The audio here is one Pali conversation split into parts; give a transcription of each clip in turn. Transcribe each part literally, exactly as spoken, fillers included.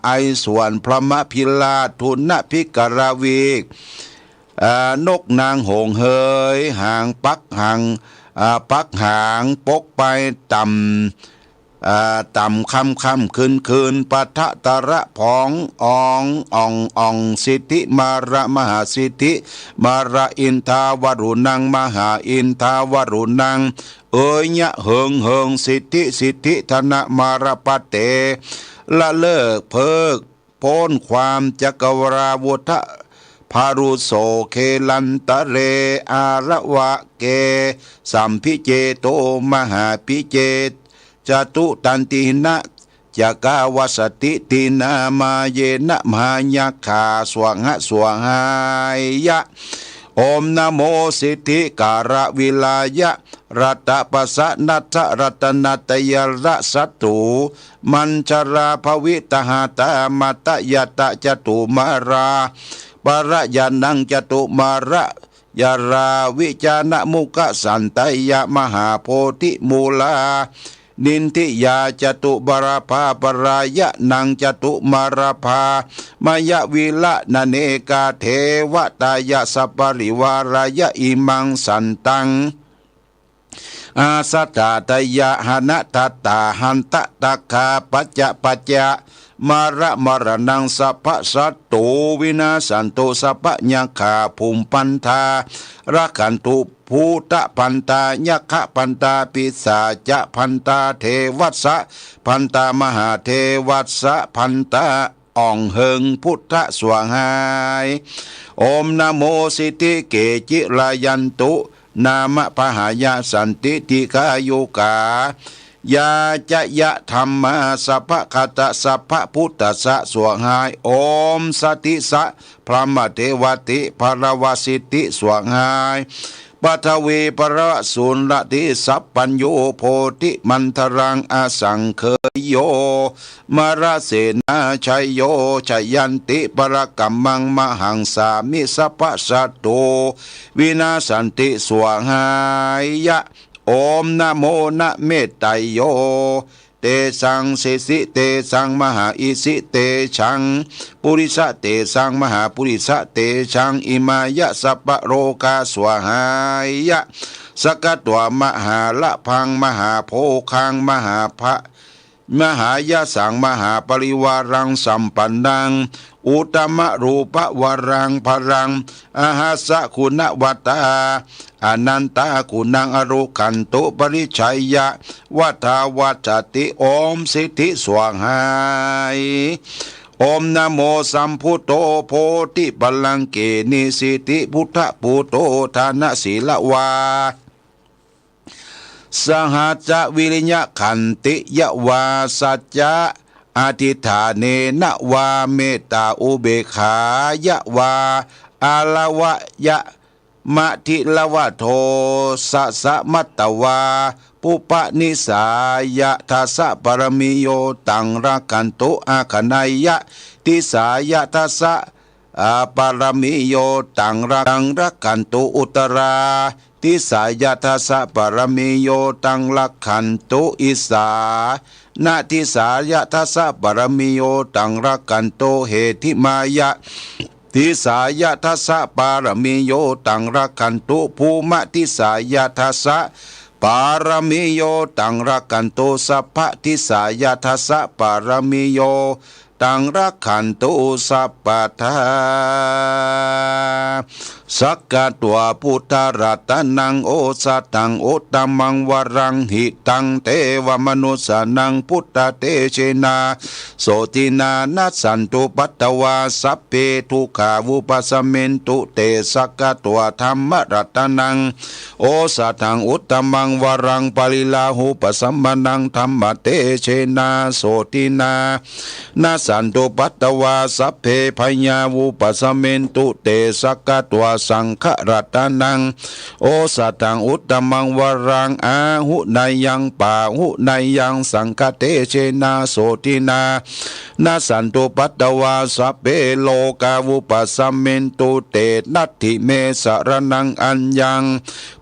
ไอส่วนพรหมพิราช ทุนพิกรวี อ่านกนางหงเหย หางปักหางอ่าปักหางปกไปต่ำอ่าต่ำค่ำค่ำคืนคืน ปัทตรผองอองอ่องอ่อง สิทธิมารมหาสิทธิมารอินทาวรุณัง มหาอินทาวรุณัง เอยยะเหิงเหิง สิทธิสิทธิธนมารปะเต ละเลิกเพิก พ้นความ จักรวราวุธพารุโส เขลันตะเร อาระวะเก สัมพิเจโต มหาพิเจ จตุตันตินะ จักกาวัสติตินามาเยนะ มหายักขา สวงหะสวงหายะ โอมนะโมสิทธิการวิลายะ รัตตปัสสะนัสสะรัตนตยระสัตถุ มัญชราภวิตหาตา มัตตยตะจตุมารา ปรยานังจตุมาระ ยาราวิจานะมุขสันตยะ มหาโพธิมูลา นินทิยาจตุมารภา ปรายะนังจตุมารภา มยวิละนเนกา เทวตายะสปริวารายะ อิมังสันตัง อาสตาตยะหนะทัตตาหันตะตะคาปัจจะปัจจะ มะระมะระนังสัพพะสัตตุ วินาสันตุ สัพพะยักขา ภูมิปันธา รักขันตุ ภูตะปันธา ยักขะปันธา ปิสาจะปันธา เทวัสสะปันธา มหาเทวัสสะปันธา อ่องเหิงพุทธสวงหาย โอมนะโมสิทธิเกจิรายันตุ นามะปะหายะสันติติกายุกา ยาจะยะธัมมา สัพพะคาตะ สัพพะพุทธัสสะ สวงหาย โอมสติสะ พรหมเทวติ พรวสิทธิ สวงหาย ปัทวีพระสุรติสัพพัญญูโพธิมันทรัง อสังเคยโย มรเสนาชยโย ชยันติปรกัมมัง มหังสามิ สัพพะสัตตุ วินาสันติ สวงหายะ โอมนะโมนะเมตไตโย เตสังสิสิเตสัง มหาอิสิเตสัง ปุริสะเตสัง มหาปุริสะเตสัง อิมายะสัพพะโรกา สวงหายะ สกะตัวมหาละพัง มหาโภคัง มหาพะ มหายะสัง มหาปริวารังสัมปันนัง อุตตมะรูปะวรังพรัง อหัสสะคุณวัตตา อนันตาคุณัง อรุขันตุปริชัยยะ วัฏาวัจจติ โอมสิทธิสวงหาย โอมนะโมสัมพุทโธ โพธิปัลลังเก นิสิติพุทธปูโต ทานสีลวา สหัสสะวิริยะขันติยะวา สัจจะอธิษฐาเนนะวา เมตตาอุเบกขายะวา อาละวะยะมะทิละวะโทสะสะมัตตวา ปุปะนิสายะทัสสะปารมีโย ตังรักขันตุ อาคเนยยะทิสายะทัสสะ อาปารมีโย ตังรัก ตังรักขันตุ อุตตราทิสายะทัสสะปารมีโย ตังรักขันตุ อิสานะทิสายะทัสสะปารมีโย ตังรักขันตุ เหติมายะทิสายะทัสสะปารมีโย ตังรักขันตุ ภูมะทิสายะทัสสะปารมีโย ตังรักขันตุ สัพพะทิสายะทัสสะปารมีโย ตังรักขันตุสัพพะทา สักกะตัวพุทธรัตนัง โอสถัง อุตตมังวรัง หิตังเทวมนุสสานัง พุทธเตเจนะ โสตินา นัสสันตุปัตตวา สัพเพทุกขาวุปัสสะเมนตุ เตสักกะตัวธรรมรัตนัง โอสถัง อุตตมังวรัง ปริลาหุปัสสะมะนัง ธัมมะเตเจนะ โสตินา นัสสันตุปัตตวา สัพเพพยาวุปัสสะเมนตุ เตสักกะตัวสังฆรัตนัง โอสถัง อุตตมังวรัง อาหุเนยยัง ปาหุเนยยัง สังฆเตเจนะ โสตินา นัสสันตุปัตตวา สัพเพโลกาวุปัสสะเมนตุ เต นัตถิเมสะระณังอัญญัง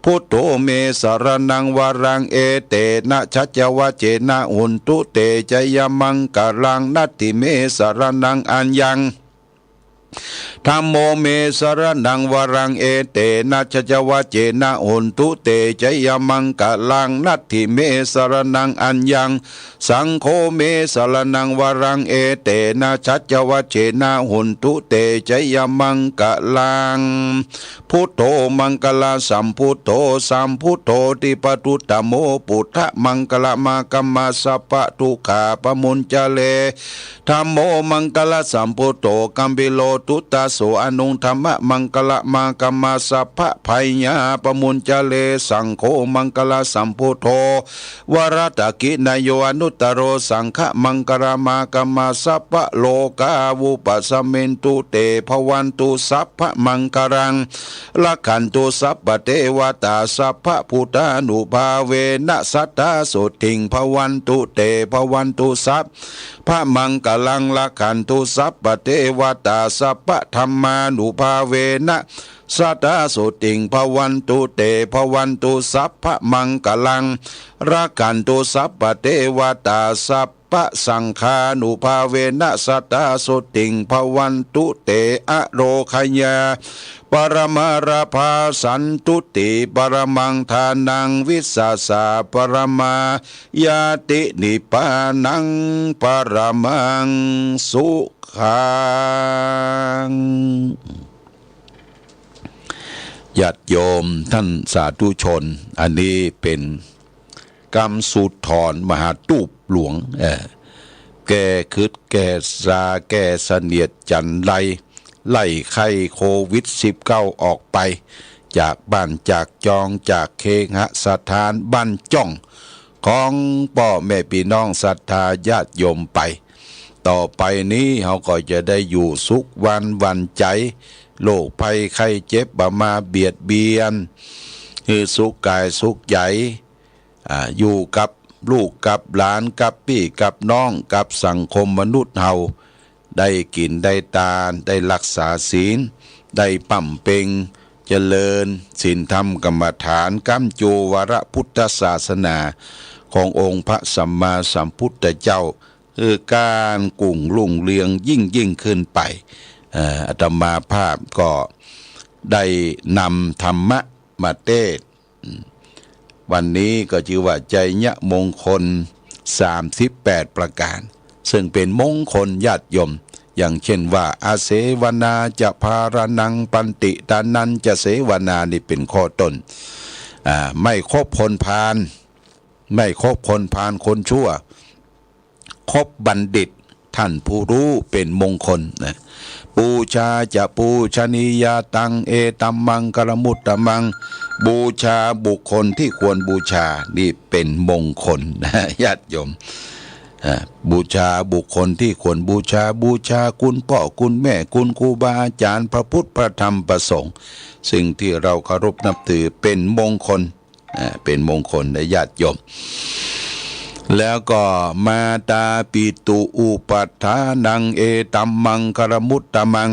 พุทโธเมสะระณังวรัง เอเตนะสัจจวัจเจนะ หุนตุเต จยะมังคะลัง นัตถิเม saraṇaṃ aññaṃ. Dhammo me saraṇaṃ varaṃ, etena saccavajjena hontu te jayamaṅgalaṃ. Natthi me saraṇaṃ aññaṃ, saṅgho me saraṇaṃ varaṃ, etena saccavajjena hontu te jayamaṅgalaṃ. Buddho maṅgalasambuddho, sambuddho dvipaduttamo, buddhamaṅgalamāgamma sabbadukkhā pamuñcare. Dhammo maṅgalasambuddho, gambhīro duddaso, anuṃ dhammamaṅgalamāgamma sabbabhayā pamuñcare. Saṅgho maṅgalasambuddho, varadakkhiṇeyyo anuttaro, saṅghamaṅgalamāgamma sabbarogā vūpasamentu te. Bhavatu sabbamaṅgalaṃ, rakkhantu sabbadevatā, sabbabuddhānubhāvena sadā sotthī bhavantu te. Bhavatu sabbamaṅgalaṃ, rakkhantu sabbadevatā, sabbadhammānubhāvena sadā sotthī bhavantu te. Bhavatu sabbamaṅgalaṃ, rakkhantu sabbadevatā, sabbasaṅghānubhāvena sadā sotthī bhavantu te. Ārogyaparamā lābhā, santuṭṭhiparamaṃ dhanaṃ, vissāsaparamā ñāti, nibbānaṃ paramaṃ sukhaṃ. ญาติโยมท่านสาธุชน อันนี้เป็นกำสูตรถอนมหาตูปหลวง เอ่อ แก้ขึดแก้ซา แก้เสนียดจัญไร ไล่ไข้โควิด สิบเก้า ออกไป จากบ้านจากจอง จากเคหสถานบ้านจ้อง ของพ่อแม่พี่น้องศรัทธาญาติโยมไป ต่อไปนี้เราก็จะได้อยู่สุขวันหวั่นใจ โรคภัยไข้เจ็บบ่มาเบียดเบียน คือสุขกายสุขใจ อ่า อยู่กับลูกกับหลาน กับพี่กับน้อง กับสังคมมนุษย์เฮา ได้กินได้ทาน ได้รักษาศีล ได้บำเพ็ญเจริญศีลธรรมกรรมฐาน ค้ำจูวรพุทธศาสนาขององค์พระสัมมาสัมพุทธเจ้า คือการกุ่งรุ่งเรืองยิ่งยิ่งขึ้นไป เอ่อ อาตมาภาพก็ได้นำธรรมะมาเทศน์ อืม วันนี้ก็ชื่อว่าชัยมงคล สามสิบแปด ประการ ซึ่งเป็นมงคลญาติโยม อย่างเช่นว่า อาเสวนาจะภารานัง ปันติทานันจะเสวนา นี่เป็นข้อต้น อ่า ไม่คบคนพาล ไม่คบคนพาลคนชั่ว คบบัณฑิต ท่านผู้รู้เป็นมงคลนะ ปูชาจะปูชนียาตัง เอตัมมังคลมุตตมัง บูชาบุคคลที่ควรบูชา นี่เป็นมงคลนะ ญาติโยม อ่า บูชาบุคคลที่ควรบูชา บูชาคุณพ่อคุณแม่ คุณครูบาอาจารย์ พระพุทธพระธรรมพระสงฆ์ สิ่งที่เราเคารพนับถือเป็นมงคล อ่า เป็นมงคลนะญาติโยม แล้วก็ มาตาปิตุอุปัฏฐานัง เอตัมมังคลมุตตมัง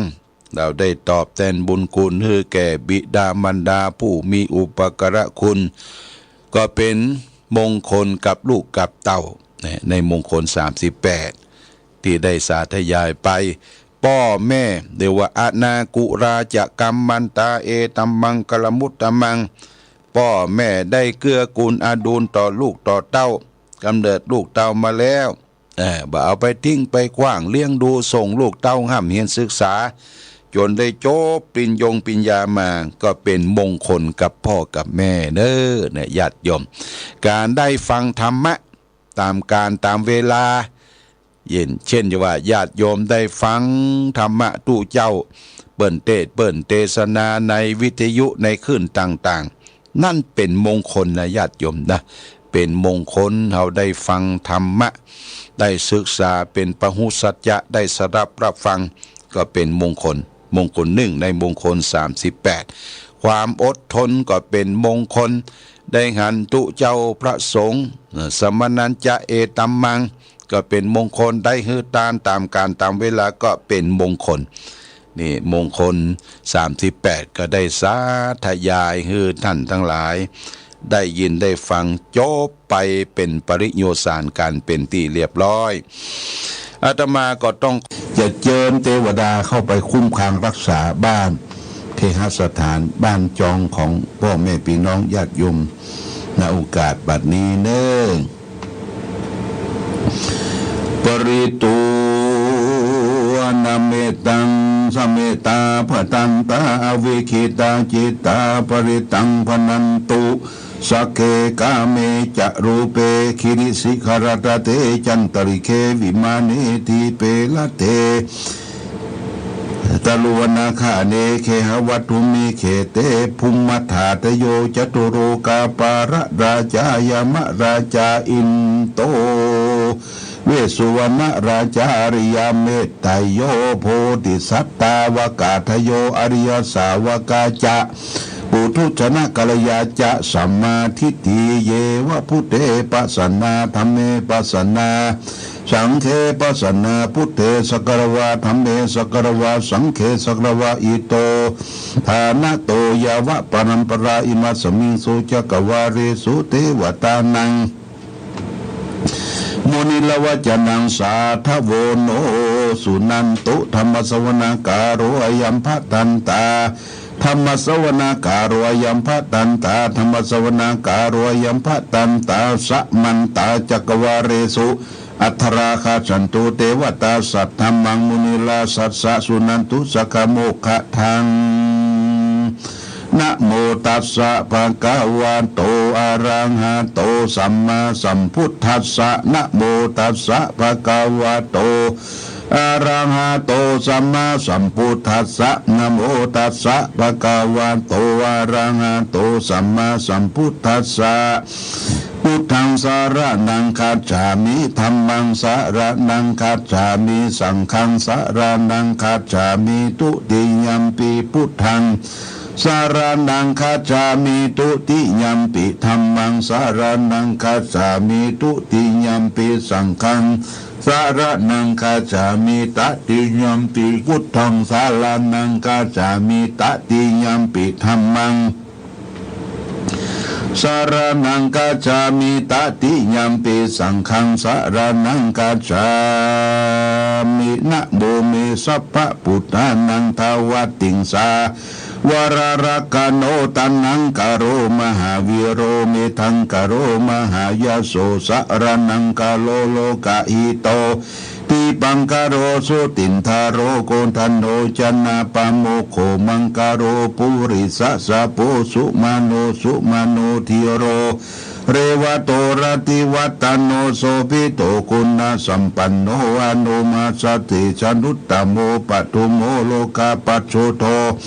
เราได้ตอบแทนบุญคุณให้แก่บิดามารดาผู้มีอุปการะคุณ ก็เป็นมงคลกับลูกกับเต้า นะ ในมงคล สามสิบแปด ที่ได้สาธยายไป พ่อแม่ เรียกว่า อนากุลาจะกัมมันตา เอตัมมังคลมุตตมัง พ่อแม่ได้เกื้อกูลอาดูลต่อลูกต่อเต้า กำเนิดลูกเต้ามาแล้ว เออ บ่เอาไปทิ้งไปขว้าง เลี้ยงดูส่งลูกเต้าร่ำเรียนศึกษา จนได้จบปริญญงปริญญามา ก็เป็นมงคลกับพ่อกับแม่เด้อ เนี่ย ญาติโยม การได้ฟังธรรมะ ตามกาลตามเวลา เช่น เช่นว่าญาติโยมได้ฟังธรรมะตุ๊เจ้า เปิ้นเทศน์เปิ้นเทศนาในวิทยุในคลื่นต่างๆ นั่นเป็นมงคลนะญาติโยมนะ เป็นมงคล เราได้ฟังธรรมะ ได้ศึกษาเป็นพหุสัจจะ ได้สดับรับฟัง ก็เป็นมงคล มงคลหนึ่งในมงคล สามสิบแปด ความอดทนก็เป็นมงคล ได้หันตุ๊เจ้าพระสงฆ์ สมณัญจะ เอตัมมัง ก็เป็นมงคล ได้หื้อทานตามกาลตามเวลาก็เป็นมงคล นี่มงคล สามสิบแปด ก็ได้สาธยายหื้อท่านทั้งหลาย ได้ยินได้ฟังจบไปเป็นปริโยสารกันเป็นที่เรียบร้อย อาตมาก็ต้อง จะเชิญเทวดาเข้าไปคุ้มครองรักษาบ้าน เคหสถานบ้านจองของพ่อแม่พี่น้องญาติโยม ณ โอกาสบัดนี้เน้อ Pharitvāna mettaṃ samettā bhadantā avikkhittacittā parittaṃ bhaṇantu. Sagge kāme ca rūpe girisikharataṭe cantalikkhe vimāne dīpe raṭṭhe taruvanagahane gehavatthumhi khette bhummā ṭhānaso catulokā bala rājā yamarājā indo vessuvaṇṇarājā ariyametteyyo bodhisattāvakādayo ariyasāvakā ca puthujjanakalyapālā ca sammādiṭṭhī ye buddhe pasannā dhamme pasannā saṅghe pasannā buddhe sakkatvā dhamme sakkatvā saṅghe sakkatvā ito ṭhānaso yāva paramparā imasmiṃ cakkavāḷesu devatānaṃ munivaravacanaṃ sādhavo no suṇantu. Dhammassavanakālo ayam bhadantā. Dhammassavanakālo ayam bhadantā. Dhammassavanakālo ayam bhadantā. Samantā cakkavāḷesu atrāgacchantu devatā saddhammaṃ munirājassa suṇantu saggamokkhadaṃ. Namo tassa bhagavato arahato sammāsambuddhassa. Namo tassa bhagavato arahato sammāsambuddhassa. Namo tassa bhagavato arahato sammāsambuddhassa. Buddhaṃ saraṇaṃ gacchāmi. Dhammaṃ saraṇaṃ gacchāmi. Saṅghaṃ saraṇaṃ gacchāmi. Dutiyampi buddhaṃ saraṇaṃ gacchāmi. Dutiyampi dhammaṃ saraṇaṃ gacchāmi. Dutiyampi saṅghaṃ saraṇaṃ gacchāmi. Tatiyampi buddhaṃ saraṇaṃ gacchāmi. Tatiyampi dhammaṃ saraṇaṃ gacchāmi. Tatiyampi saṅghaṃ saraṇaṃ gacchāmi. Namo me sabbabuddhānaṃ dvattiṃsā vararakkhaṇo taṇhaṅkaro mahāvīro medhaṅkaro mahāyaso saraṇaṅkaro lokahito dīpaṅkaro jutindharo koṇḍañño janapāmokkho maṅgalo purisāsabho sumano sumano dhīro revato rativaḍḍhano sobhito guṇasampanno anomadassete januttamo padumo lokapajjoto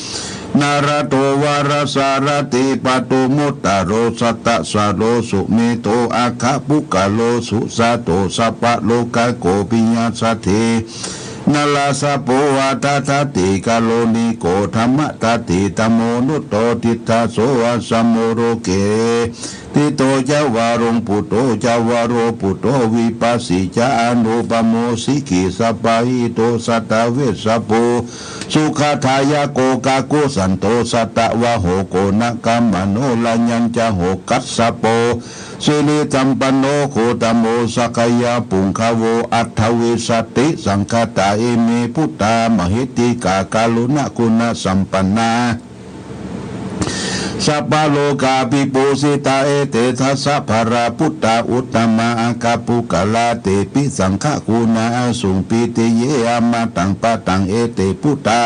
nārado varasārathi padumuttaro sattasāro sumedho aggapuggalā sujato sabbalokaggo piyasate narāsabho atthadāti kāruṇiko dhammadāti dhammo nuddho diṭṭhaso asamo loke ṭhito ca varuṃ putto ca varo putto vipassī ca anupamo sikhī sabbahito satthā vessabhū sukhadāyako kakusandho satavaho koṇāgamano raññañca hokassapo sirisampanno gotamo sakyapuṅgavo aṭṭhavīsati saṅkhātā ime buddhā mahiddhikā kāruṇaguṇasampannā sabbalokavibhūsitā ete dasabalā buddhā uttamā aggapuggalā tepi saṅghaguṇā asuṃ pītiye amataṃ padaṃ ete buddhā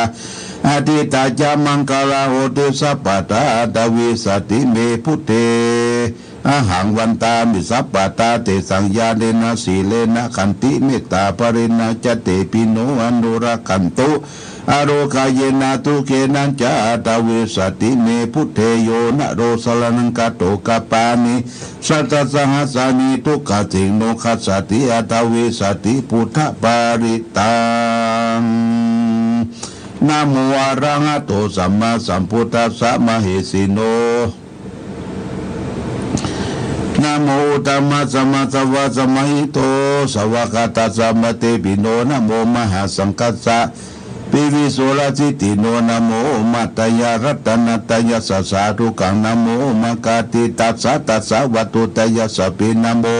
atītā ca maṅgalā honti sabbadā aṭṭhavīsati me buddhe ahaṃ vandāmi sabbadā tesaṃ ñāṇena sīlena khantimettāpariṇā ca tepi no anurakkhantu arogāyena sukhena ca aṭṭhavīsati me buddhe yo naro saraṇaṃ gato kappāni sattasahassāni dukkhaceṭṭhino gacchanti aṭṭhavīsati buddhaparittaṃ. Namo arahato sammāsambuddhassa mahesino. Namo uttamasamassavāsamāhito svākkhātassamatepiṇo. Namo mahāsaṅghassāpi visuddhasiddhino. Namo omātyāraddhaṇṇattayassa sādhukaṃ. Namo omakātītassa tassa vatthuttayassapi. Namo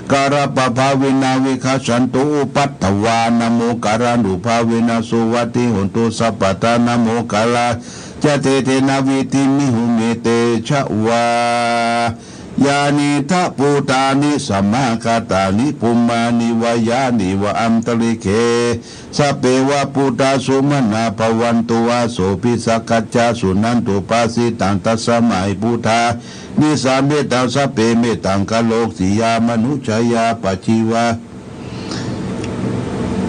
Namokārappabhāvena vigacchantu upaddavā. Namokārānubhāvena suvatthi hontu sabbadā. Namokārassa tejena vidhimhi homi tejavā. Yānīdha bhūtāni samāgatāni bhummāni vā yāni va antalikkhe, sabbeva bhūtā sumanā bhavantu, athopi sakkacca suṇantu bhāsitaṃ. Tasmā hi bhūtā nisāmetha sabbe mettaṃ karoti, yā manussā yā pajīva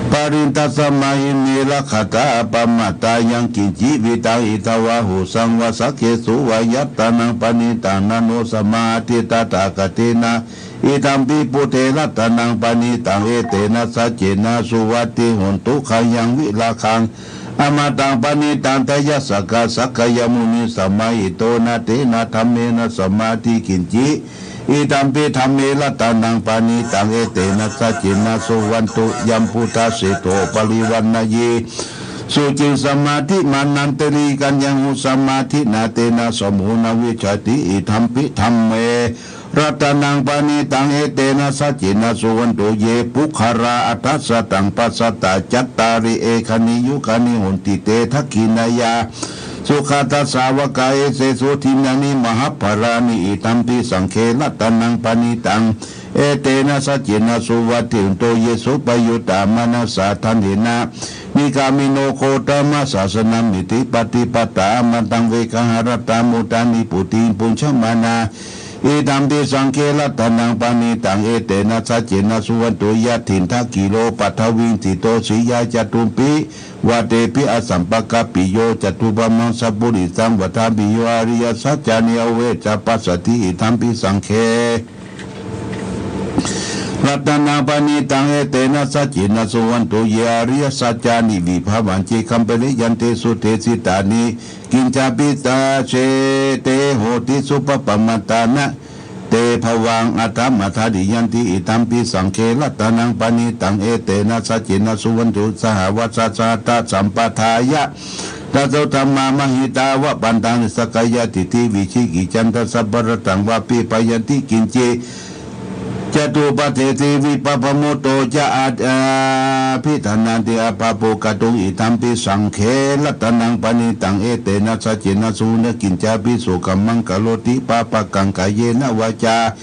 pariṃ. Tasmā hi ne rakkhatha appamattā, yaṃ kiñci vittaṃ idha vā huraṃ vā saggesu vā ratanaṃ paṇītaṃ, na no samaṃ atthi tathāgatena, idampi buddhe ratanaṃ paṇītaṃ, etena saccena suvatthi hotu, khayaṃ virāgaṃ amataṃ paṇītaṃ. Tayajjā sakyamunī samāhito, na tena dhammena samatthi kiñci, idampi dhamme ratanaṃ paṇītaṃ, etena saccena suvatthi hotu. Yambuddhaseṭṭho parivaṇṇayī suciṃ samādhimānantarikaññaṃ, ujusamādhinā tena samo na vijjati, idampi dhamme ratanaṃ paṇītaṃ, etena saccena suvatthi hotu. Ye puggalā aṭṭha sataṃ pasatthā, cattāri ekanī yugāni honti, te dakkhiṇeyyā sugatassa sāvakā, etesu dinnāni mahapphalāni, idampi saṅghe ratanaṃ paṇītaṃ, etena saccena suvatthi hotu. Ye suppayuttā manasā daḷhena, nikkāmino gotamasāsanamhi, te pattipattā amataṃ vigayha, laddhā mudhā nibbutiṃ bhuñjamānā, idampi saṅghe ratanaṃ paṇītaṃ, etena saccena suvatthi hotu. Yathindakhīlo paṭhaviṃ sito, siyā catubbhi vātebhi asampakampiyo, catubbhaṇṇaṃ saṃvarituṃ vadāmi yo, ariyasaccāni avecca passati, idampi saṅghe ratanaṃ paṇītaṃ, etena saccena suvatthi hotu. Ye ariyasaccāni vibhāvañce gabbhinīyā, tesu desitāni kiñcāpi sacchete, hotisu pāpā matā, na te bhavaṃ aṭṭhamā dariyanti, idampi saṅghe ratanaṃ paṇītaṃ, etena saccena suvatthi hotu. Sahāvassa sahassā sampādāya, tato dhammā mahitā, va vandāni sakkāyadiṭṭhi vicikicchanta, sabbarathaṃ vāpi bhayanti kiñci, catūpadeshi vippā pamoddo ca, abhidhānāti abhabbo kātuṃ, idampi saṅghe ratanaṃ paṇītaṃ, etena saccena suvatthi hotu. Kiñcāpi so kammaṃ karoti pāpakaṃ, kāyena vācāyā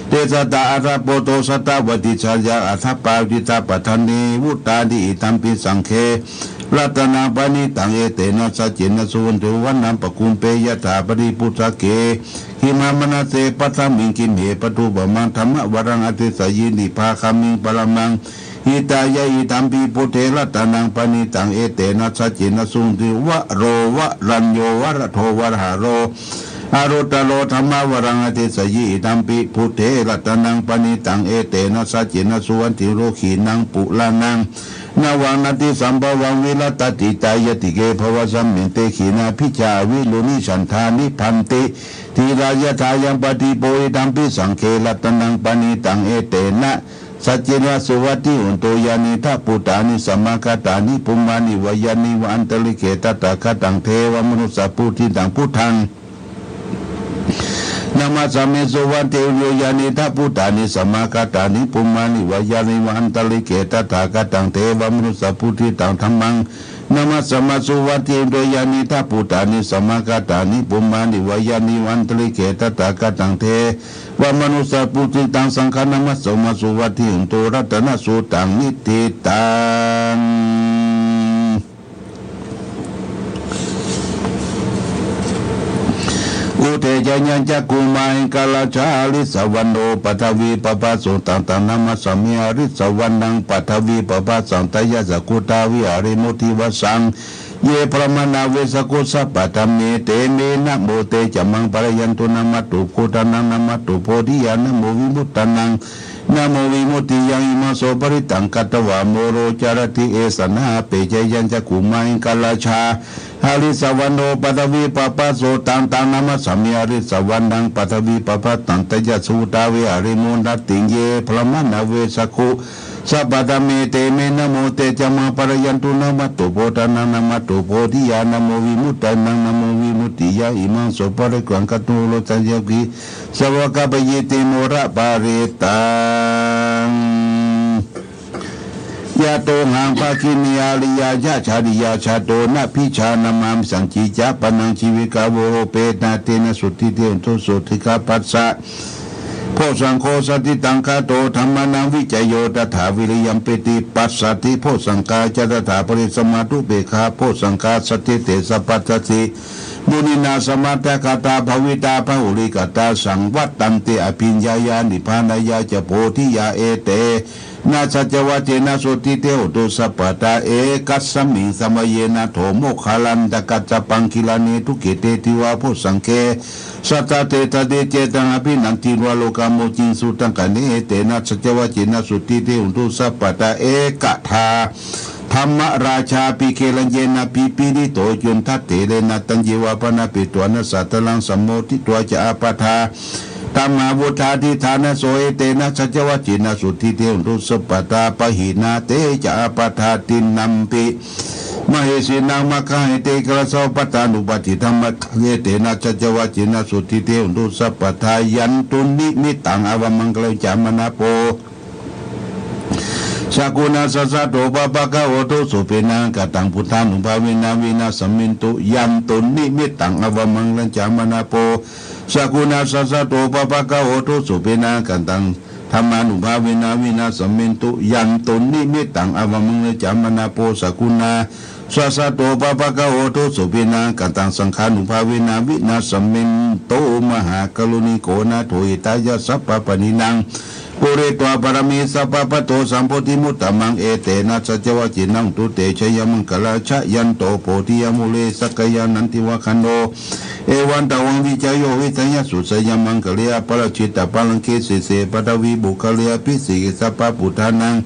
cetasā, adha pothosatthā vā ticāya, adha parittā padhāni vuṭṭhāni, idampi saṅghe ratanaṃ paṇītaṃ, etena saccena suvatthi hotu. Vanaṃ pakumpe yathā pāripuṭṭhake, gimhānamānase paṭhaviṃ gimhe, tathūpamaṃ dhammavaraṃ adesayi, nibbāgamiṃ paramaṃ hitāya, idampi buddhe ratanaṃ paṇītaṃ, etena saccena suvatthi hotu. Varo varañño varado varāharo, anuttaro dhammavaraṃ adesayi, idampi buddhe ratanaṃ paṇītaṃ, etena saccena suvatthi hotu. Khīṇaṃ purāṇaṃ navaṃ natthi sambhavaṃ, virattacittāyatike bhavasmiṃ, te khīṇabījā aviruḷhichandā, nibbanti dhīrā yathāyaṃ padīpo, idampi saṅghe ratanaṃ paṇītaṃ, etena saccena suvatthi hotu. Yānīdha bhūtāni samāgatāni bhummāni vā yāni va antalikkhe, tathāgataṃ devamanussapūjitaṃ buddhaṃ namassāmi suvatthi hotu. Yānīdha bhūtāni samāgatāni bhummāni vā yāni va antalikkhe, tathāgataṃ devamanussapūjitaṃ dhammaṃ namassāmi suvatthi hotu. Yānīdha bhūtāni samāgatāni bhummāni vā yāni va antalikkhe, tathāgataṃ devamanussapūjitaṃ saṅghaṃ namassāmi suvatthi hotu. Ratanasuttaṃ niṭṭhitaṃ. Uddesayañcakkhumā ekarājā, harissavaṇṇo paṭhavippabhāso, taṃ taṃ namassāmi harissavaṇṇaṃ paṭhavippabhāsaṃ. Tayajjā guttā viharemu divassaṃ, ye brāhmaṇā vessako sabbadhamme, te me namo te ca maṃ pālayantu. Namatthu buddhānaṃ namatthu bodhiyā, namo vimuttānaṃ namo vimuttiyā. Imaṃ so parittaṃ katvā moro carati esanā. Apetayañcakkhumā ekarājā, harissavaṇṇo paṭhavippabhāso, taṃ taṃ namassāmi harissavaṇṇaṃ paṭhavippabhāsaṃ. Tayajjā guttā viharemu rattiṃ, ye brāhmaṇā vessako sabbadhamme, te me namo te ca maṃ pālayantu. Namatthu buddhānaṃ namatthu bodhiyā, namo vimuttānaṃ namo vimuttiyā. Imaṃ so parittaṃ katvā moro carati esanā. Sāvakā bhavanti moro parittā. Yato haṃ bhagini ariyāya jāriyā jāto, na bhijā namāmi sañcicca pāṇaṃ jīvitā voropetā. Tena sotthi te hotu sotthi gabbhassa. Bojjhaṅgo saddhiṭṭhaṅgato dhammānaṃ vicayo tathā, viriyampīti passaddhi bojjhaṅgā ca tathāpare, samādhupekkhabojjhaṅgā sattete sabbadassi muninā samādakkhātā bhāvitā bahulīkatā, saṃvattanti abhiññāya nibbānāya ca bodhiyā. Etena saccavajjena sotthi te hotu sabbadā. Ekasmiṃ samaye nātho moggallānaṃ kassapaṃ gilāne dukkhite disvā bojjhaṅge, satta desayi cetaṃ abhinanditvā rogā mucciṃsu taṅkhaṇe. Etena saccavajjena sotthi te hotu sabbadā. Ekadā dhammarājāpi gelaññenābhipīḷito, cundattherena taññeva bhaṇāpetvāna sādaraṃ, sammoditvā ca ābādhā tamhā vuṭṭhāsi ṭhānaso. Etena saccavajjena sotthi te hotu sabbadā. Pahīnā te ca ābādhā tiṇṇannampi mahesinaṃ, maggāhatakarasaṃ pattānuppattidhammataṃ. Etena saccavajjena sotthi te hotu sabbadā. Yandunnimittaṃ avamaṅgalañca, mārapo sakuṇassa saddo pāpaggaho dussupinaṃ akantaṃ, buddhānubhāvena vināsamentu. Yandunnimittaṃ avamaṅgalañca, mārapo sakuṇassa saddo pāpaggaho dussupinaṃ akantaṃ, dhammānubhāvena vināsamentu. Yandunnimittaṃ avamaṅgalañca, mārapo sakuṇassa saddo pāpaggaho dussupinaṃ akantaṃ, saṅghānubhāvena vināsamentu. Mahākāruṇiko nātho hitāya sabbapāṇinaṃ, pūretvā pāramī sabbā patto sambodhimuttamaṃ. Etena saccavajjena hotu te jayamaṅgalaṃ. Jayanto bodhiyā mūle sakyānaṃ nandivaḍḍhano, evaṃ tvaṃ vijayo hohi jayassu jayamaṅgale, aparājitapallaṅke sīse paṭhavipokkhare, abhiseke sabbabuddhānaṃ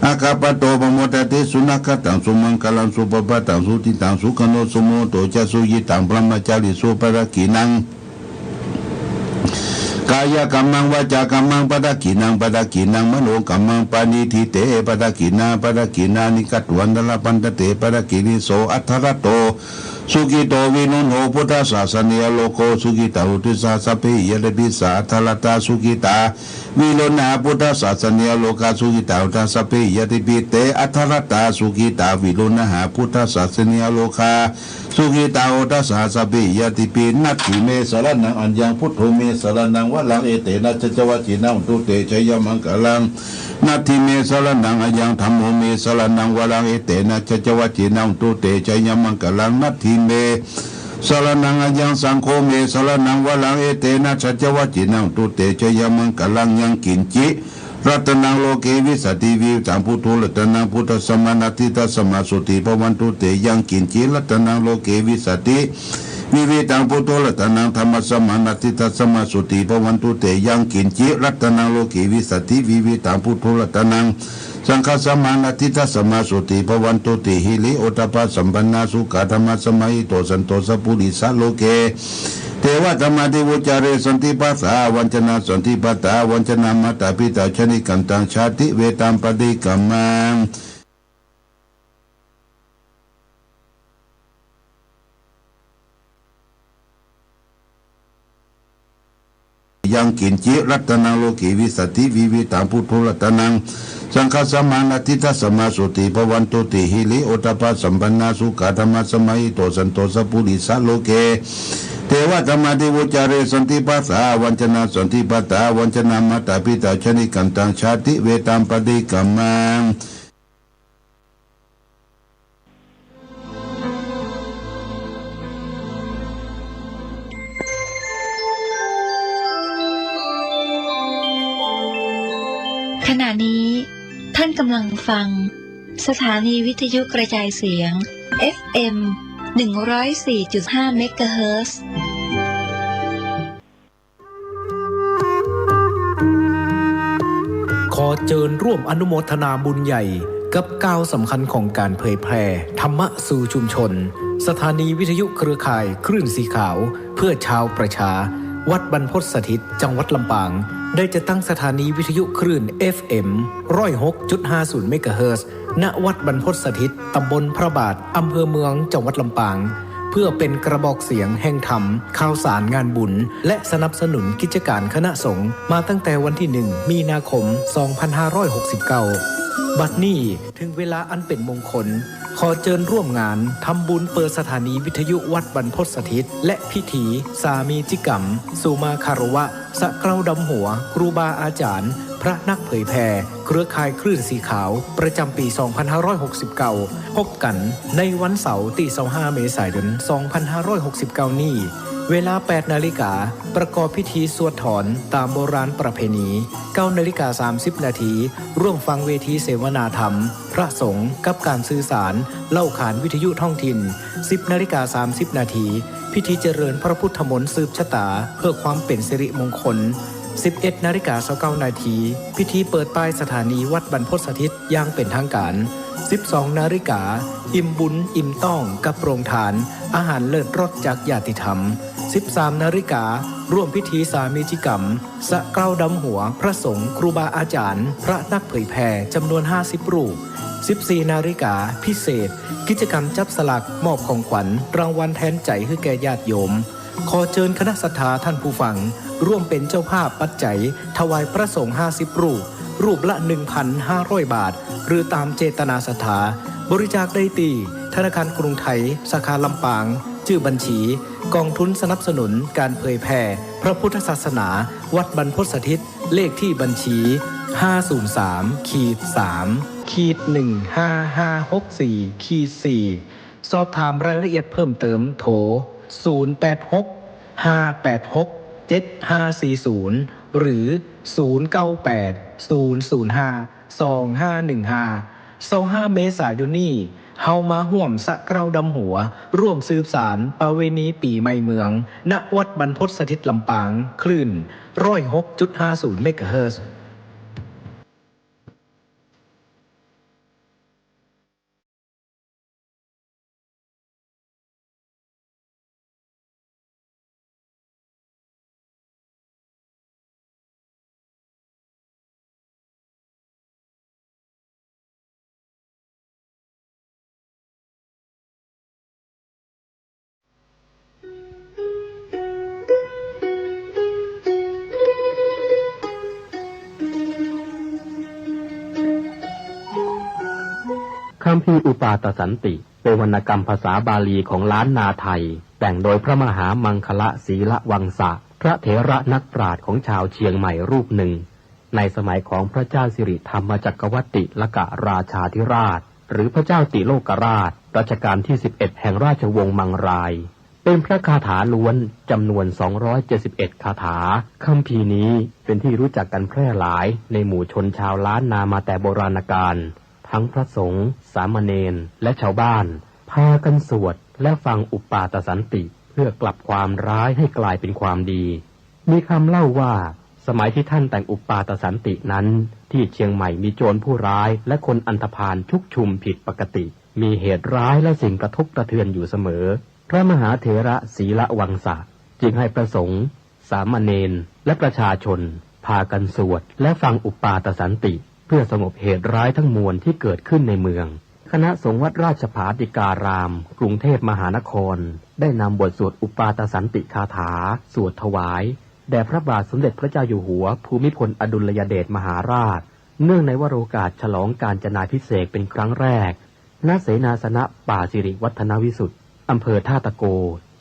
aggappatto pamodati. Sunakkhattaṃ sumaṅgalaṃ supabhātaṃ suhuṭṭhitaṃ, sukhaṇo sumuhutto ca suyiṭṭhaṃ brahmacārisu. Padakkhiṇaṃ kāyakammaṃ vācākammaṃ padakkhiṇaṃ, padakkhiṇaṃ manokammaṃ paṇidhī te padakkhiṇā. Padakkhiṇāni katvāna labhantatthe padakkhiṇe. So atthaladdho sukhito viruḷho buddhasāsane, arogā sukhitā hoti saha sabbehi ñātibhi. Sā atthaladdhā sukhitā viruḷhā buddhasāsane, arogā sukhitā hotha sabbehi ñātibhi. Te atthaladdhā sukhitā viruḷhā buddhasāsane, arogā sukhitā hotha saha sabbehi ñātibhi. Natthi me saraṇaṃ aññaṃ, buddho me saraṇaṃ varaṃ, etena saccavajjena hotu te jayamaṅgalaṃ. Natthi me saraṇaṃ aññaṃ, dhammo me saraṇaṃ varaṃ, etena saccavajjena hotu te jayamaṅgalaṃ. Natthi me saraṇaṃ aññaṃ, saṅgho me saraṇaṃ varaṃ, etena saccavajjena hotu te jayamaṅgalaṃ. Yaṅkiñci ratanaṃ loke vijjati vividhaṃ puthu ratanaṃ, buddhasamaṃ natthi tasmā sotthī bhavantu te. Yaṅkiñci ratanaṃ loke vijjati vividhaṃ puthu ratanaṃ, dhammasamaṃ natthi tasmā sotthī bhavantu te. Yaṅkiñci ratanaṃ loke vijjati vividhaṃ puthu ratanaṃ, saṅghasamaṃ natthi tasmā sotthī bhavantu te. Hiriyoddhapasampannā sukkadhammasamāhito santo sappurisā loke devadhammāti vuccare. Santi pādā avañcanā, santi pādā avañcanā, mātā pitā ca nikkhantā, jātivedhaṃ paṭikkama. Yaṅkiñci ratanaṃ loke vijjati vividhaṃ puthu ratanaṃ, saṅghasamaṃ natthi tasmā sotthī bhavantu te. Hiriyoddhapasampannā sukkadhammasamāhito santo sappurisā loke devadhammāti vuccare. Santi pādā avañcanā, santi pādā avañcanā, mātā pitā ca nikkhantā, jātivedhaṃ paṭikkama. ขณะนี้ท่านกำลังฟัง สถานีวิทยุกระจายเสียง เอฟเอ็ม หนึ่งร้อยสี่จุดห้า เมกะเฮิรตซ์ ขอเชิญร่วมอนุโมทนาบุญใหญ่กับก้าวสำคัญของการเผยแผ่ธรรมะสู่ชุมชน สถานีวิทยุเครือข่ายคลื่นสีขาวเพื่อชาวประชา วัดบรรพตสถิต จังหวัดลำปาง ได้จัดตั้งสถานีวิทยุคลื่น เอฟเอ็ม ร้อยหกจุดห้าศูนย์ เมกะเฮิรตซ์ ณ วัดบรรพตสถิต ตำบลพระบาท อำเภอเมือง จังหวัดลำปาง เพื่อเป็นกระบอกเสียงแห่งธรรม ข่าวสารงานบุญ และสนับสนุนกิจการคณะสงฆ์มาตั้งแต่วันที่ หนึ่ง มีนาคม สองพันห้าร้อยหกสิบเก้า บัดนี้ถึงเวลาอันเป็นมงคล ขอเจิญร่วมงานทำบุญเปิดสถานีวิทยุวัดบรรพตสถิต และพิธีสามีจิกรรม สุมาคารวะ สะเกล้าดำหัว ครูบาอาจารย์ พระนักเผยแผ่ เครือข่ายคลื่นสีขาว ประจำปี สองพันห้าร้อยหกสิบเก้า พบกันในวันเสาร์ที่ ยี่สิบห้า เมษายน สองพันห้าร้อยหกสิบเก้า นี้ เวลา แปดนาฬิกา ประกอบพิธีสวดถอนตามโบราณประเพณี เก้านาฬิกา สามสิบนาที ร่วมฟังเวทีเสวนาธรรม พระสงฆ์กับการสื่อสาร เล่าขานวิทยุท้องถิ่น สิบนาฬิกา สามสิบนาที พิธีเจริญพระพุทธมนต์สืบชะตา เพื่อความเป็นสิริมงคล สิบเอ็ดนาฬิกา ยี่สิบเก้านาที พิธีเปิดป้ายสถานีวัดบรรพตสถิตอย่างเป็นทางการ สิบสองนาฬิกา อิ่มบุญอิ่มต้องกับโรงทาน อาหารเลิศรสจากญาติธรรม สิบสามนาฬิกา ร่วมพิธีสามีจิกรรม สะเกล้าดำหัว พระสงฆ์ ครูบาอาจารย์ พระนักเผยแผ่ จำนวน ห้าสิบ รูป สิบสี่นาฬิกา พิเศษ กิจกรรมจับสลากมอบของขวัญรางวัลแทนใจให้แก่ญาติโยม ขอเชิญคณะศรัทธาท่านผู้ฟัง ร่วมเป็นเจ้าภาพปัจจัย ถวายพระสงฆ์ ห้าสิบ รูป รูปละ หนึ่งพันห้าร้อย บาท หรือตามเจตนาศรัทธา บริจาคได้ที่ธนาคารกรุงไทย สาขาลำปาง ชื่อบัญชี กองทุนสนับสนุนการเผยแผ่พระพุทธศาสนา วัดบรรพตสถิต เลขที่บัญชี ห้าศูนย์สาม ขีด สาม ขีด หนึ่งห้าห้าหกสี่ ขีด สี่ สอบถามรายละเอียดเพิ่มเติมโทร ศูนย์แปดหก ห้าแปดหก เจ็ดห้าสี่ศูนย์ หรือ ศูนย์เก้าแปด ศูนย์ศูนย์ห้า สองห้าหนึ่งห้า ยี่สิบห้า เมษายนนี้ เฮามาฮ่วมสะเกล้าดำหัว ร่วมสืบสานประเวณีปีใหม่เมือง ณ วัดบรรพตสถิตลำปาง คลื่น ร้อยหกจุดห้าศูนย์ เมกะเฮิรตซ์ คัมภีร์อุปาทสันติ เป็นวรรณกรรมภาษาบาลีของล้านนาไทย แต่งโดยพระมหามังคละ ศีลวังสะ พระเถระนักปราชญ์ของชาวเชียงใหม่รูปหนึ่ง ในสมัยของพระเจ้าสิริธรรมจักรวรรติลกราชาธิราช หรือพระเจ้าติโลกราช รัชกาลที่ สิบเอ็ด แห่งราชวงศ์มังราย เป็นพระคาถาล้วนจำนวน สองร้อยเจ็ดสิบเอ็ด คาถา คัมภีร์นี้เป็นที่รู้จักกันแพร่หลายในหมู่ชนชาวล้านนามาแต่โบราณกาล ทั้งพระสงฆ์ สามเณร และชาวบ้าน พากันสวดและฟังอุปาทสันติ เพื่อกลับความร้ายให้กลายเป็นความดี มีคำเล่าว่า สมัยที่ท่านแต่งอุปาทสันตินั้น ที่เชียงใหม่มีโจรผู้ร้ายและคนอันธพาลชุกชุมผิดปกติ มีเหตุร้ายและสิ่งกระทบกระเทือนอยู่เสมอ พระมหาเถระศีลวังสะ จึงให้พระสงฆ์ สามเณร และประชาชน พากันสวดและฟังอุปาทสันติ เพื่อสงบเหตุร้ายทั้งมวลที่เกิดขึ้นในเมือง คณะสงฆ์วัดราชภาติการาม กรุงเทพมหานคร ได้นำบทสวดอุปาทสันติคาถา สวดถวาย แด่พระบาทสมเด็จพระเจ้าอยู่หัวภูมิพลอดุลยเดชมหาราช เนื่องในวโรกาสฉลองกาญจนาภิเษกเป็นครั้งแรก ณ เสนาสนะป่าสิริวัฒนวิสุทธิ์ อำเภอท่าตะโก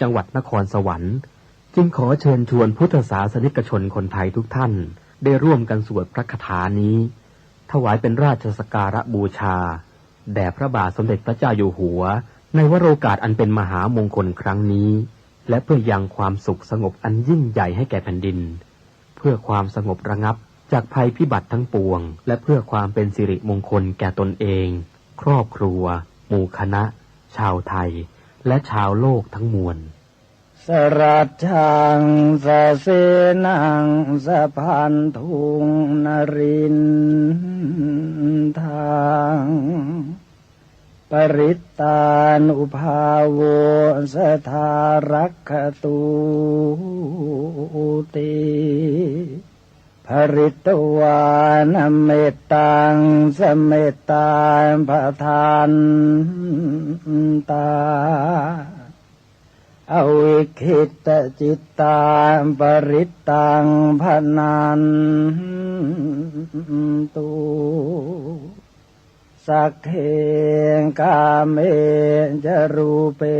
จังหวัดนครสวรรค์ จึงขอเชิญชวนพุทธศาสนิกชนคนไทยทุกท่าน ได้ร่วมกันสวดพระคาถานี้ ถวายเป็นราชสักการะบูชา แด่พระบาทสมเด็จพระเจ้าอยู่หัว ในวโรกาสอันเป็นมหามงคลครั้งนี้ และเพื่อยังความสุขสงบอันยิ่งใหญ่ให้แก่แผ่นดิน เพื่อความสงบระงับจากภัยพิบัติทั้งปวง และเพื่อความเป็นสิริมงคลแก่ตนเอง ครอบครัว หมู่คณะ ชาวไทย และชาวโลกทั้งมวล Sarajjaṃ sasenaṃ sabandhuṃ narindhaṃ, parittānubhāvo sadā rakkhatūti. Pharitvāna mettaṃ samettā bhadantā, avikkhittacittā parittaṃ bhaṇantu. Sagge kāme ca rūpe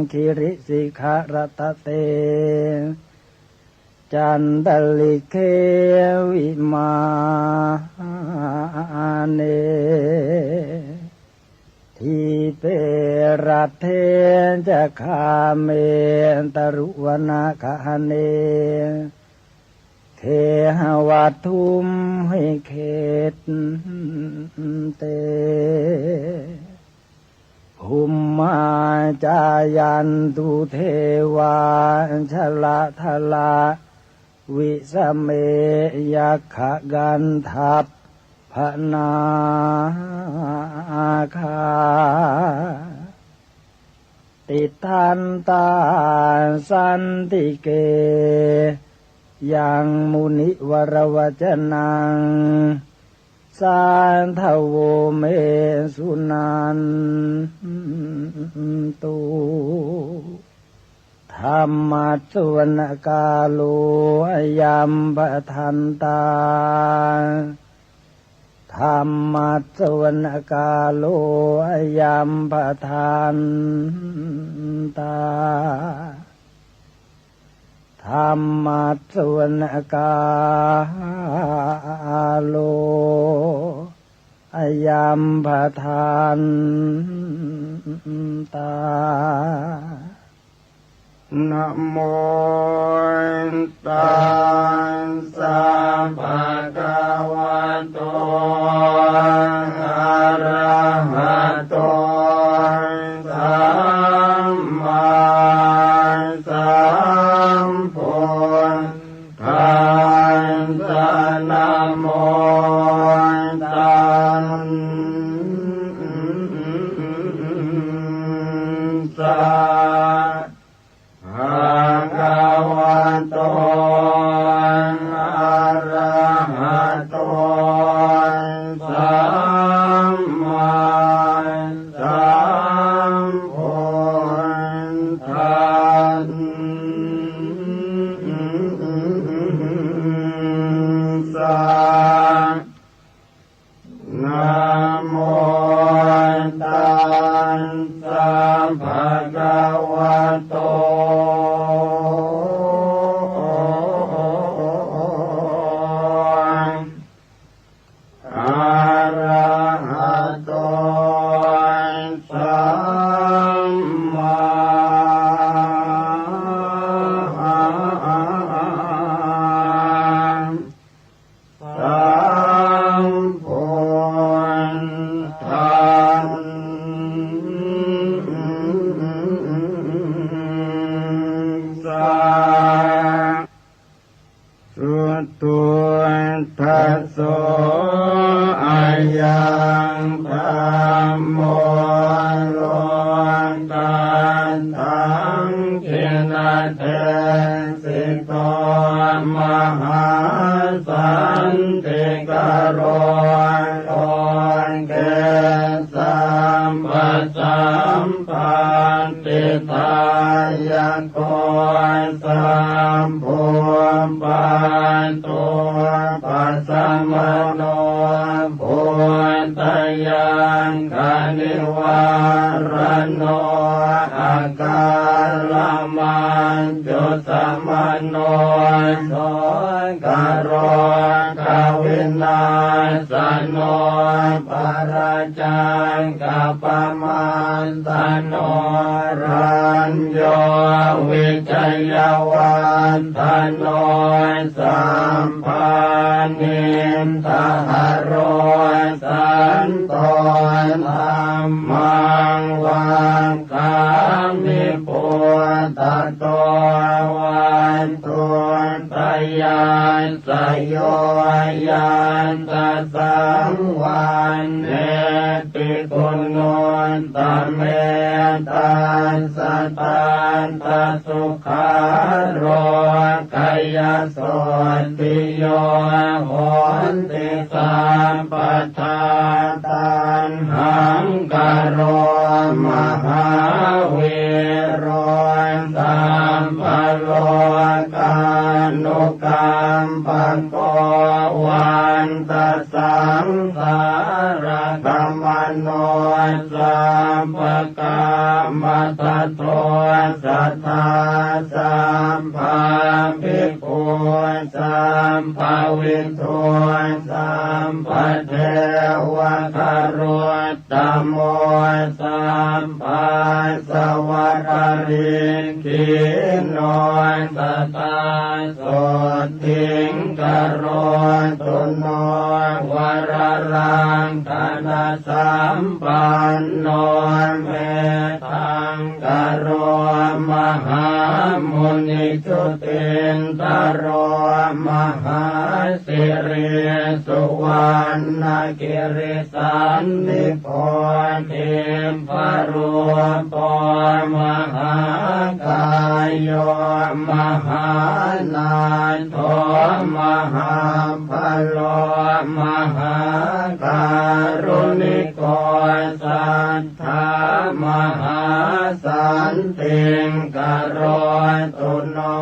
girisikharataṭe cantalikkhe vimāne dīpe raṭṭhe ca gāme taruvanagahane gehavatthumhi khette bhummā cāyantu devā jalathalavisame yakkhagandhabbanāgā tiṭṭhantā santike yaṃ munivaravacanaṃ sādhavo me suṇantu. Dhammassavanakālo ayam bhadantā. Dhammassavanakālo ayam bhadantā. Dhammassavanakālo ayam bhadantā. Namo tassa bhagavato arahato sammāsambud dhassa. Namo tassa bhagavato arahato sammāsambuddhassa. Namo tassa bhagavato arahato sammā sambuddhassa. Suddhodhaso ayaṃ dhammo lokatthaṃ jinadesh sito mahāsantikaro loke sabbasampattidāyako sabbupaddupasamaṇo bhūtayakkhanivāraṇo akālamār jusamaṇo sokaro gavināsano parajaṃ kapamassano rañño vijayavaḍḍhano sabbāniddhaharo santo dhammaṃ va kāmi bhūtato vatthuttayassayo yattha saṃvaṇṇeti guṇuttame tassa tattha sukhā rogabhayasotthiyo honti sabbadā. Taṇhaṅkaro mahāvīro sabbalokānukampako vā Antasaṃsāragamano sabbakāmatato sadā sabbabhikkhū sabbavidū sabbadevatagaro ttamo sabbāsavaparikkhīṇo sadā sotthiṃ karotu no varaṃ gaṇasampanno mettā ṅkaro mahāmuni jutindharo mahāsirissuvaṇṇagirisaṇṇipo ṭhibbarūpo mahākāyo mahānātho mahābalo mahākāruṇiko sat dhā mahāsantiṃ karotu no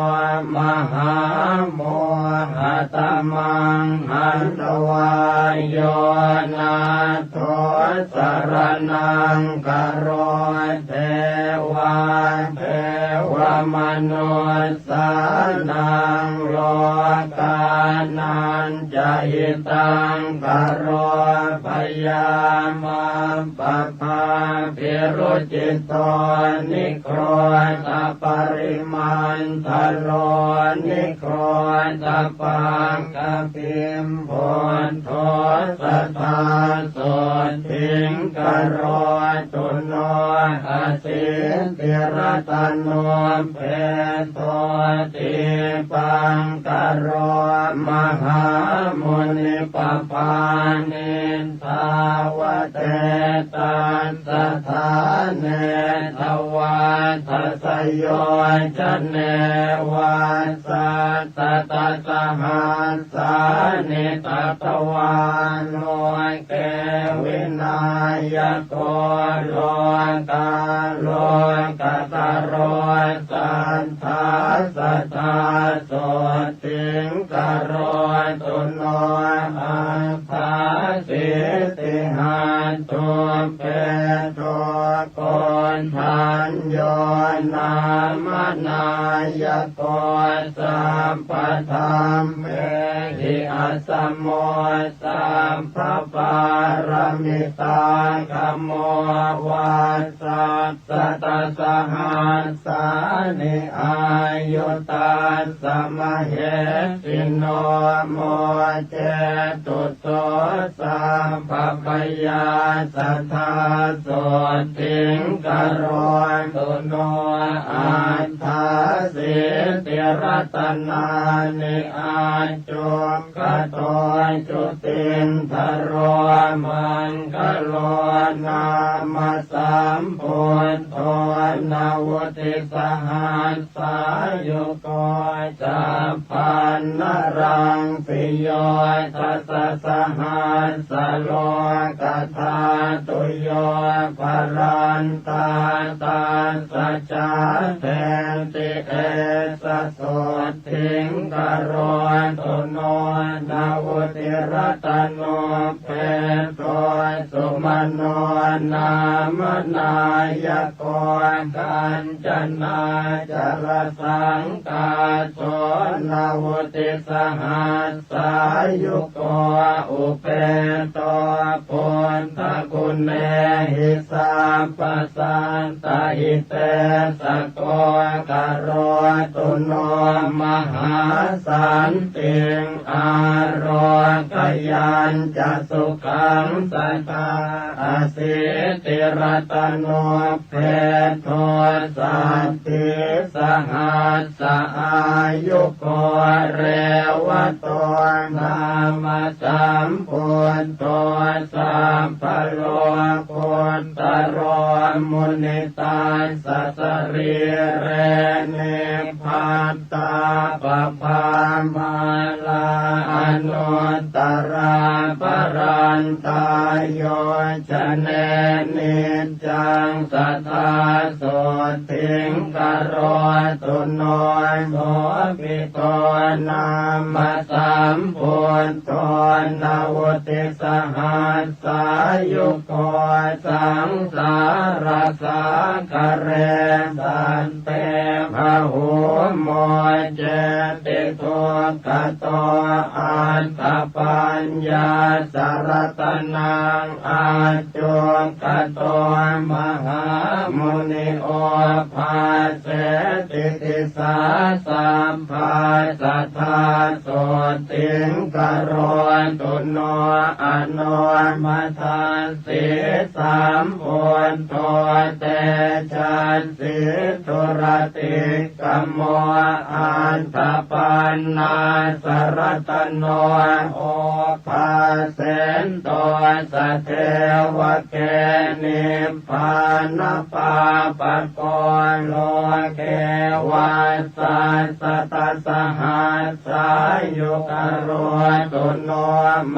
mahāmohatamaṃ hantvā yo nātho saraṇaṃ karo devā devamanussānaṃ lokānañca hitaṃ karo byāma ppa bhābhirucito nigrodhaparimandalo nigrothapaṅgabhimbuddho sadā sotthiṃ karotu no asītiratanuppeto dīpaṅkaro mahāmuni pabāni tāvatedassa ṭhāne dvādasayojane vasaṭṭhasahassāni tatvā loke vināyako lokālokaṭharo satthā sadā sotthiṃ karotu no aṭṭhāsītihatthuppeto koṇḍañño nāma nāyako sabbadhammehi asamo sabbapāramitāgamo vasaṭṭhasahassāni āyu tassa mahesino mocetu so sabbabhayā sadā sotthiṃ karotu no aṭṭhāsītiratanāni accu kato jutindharo maṅgalo nāma sambuddho navutthasahas sāyugo chabbaṇṇaraṃsiyo dasasahassalokadhātuyo bhadantā tassa jāteti esa sotthiṃ karotu no navutthasaraṇanupeto sumano nāma nāyako kañcanācalasaṅkāso navutthasahassayu go upeto buddhaguṇehi sabbasattahitetthako karotu no mahāsantiṃ ārogayañca sukhaṃ sadā asītiratanuppeto saddhisahassāyugo revato nāma sambuddho sabbalokuttaro munitassa sarīre nibbattāpabhāmālā anuttarā parantā yo jane niccaṃ sadā so saddhiṃ karotu no. Sobhito nāma sambuddho navuttisahassāyugo saṃsārasāgare satte bahū moccati dukkhato. Aṭṭhapaññāsaratanaṃ accupaṭṭhito mahāmuni obhāseti disā sabbā sadā sotthiṃ karotu no. Anomadassī sambuddho tejasvī duratikkhamo aṭṭhapaṇṇāsaratano obhāsento sadevake nibbānapāpako loke vassasatasahassāyu karotu no.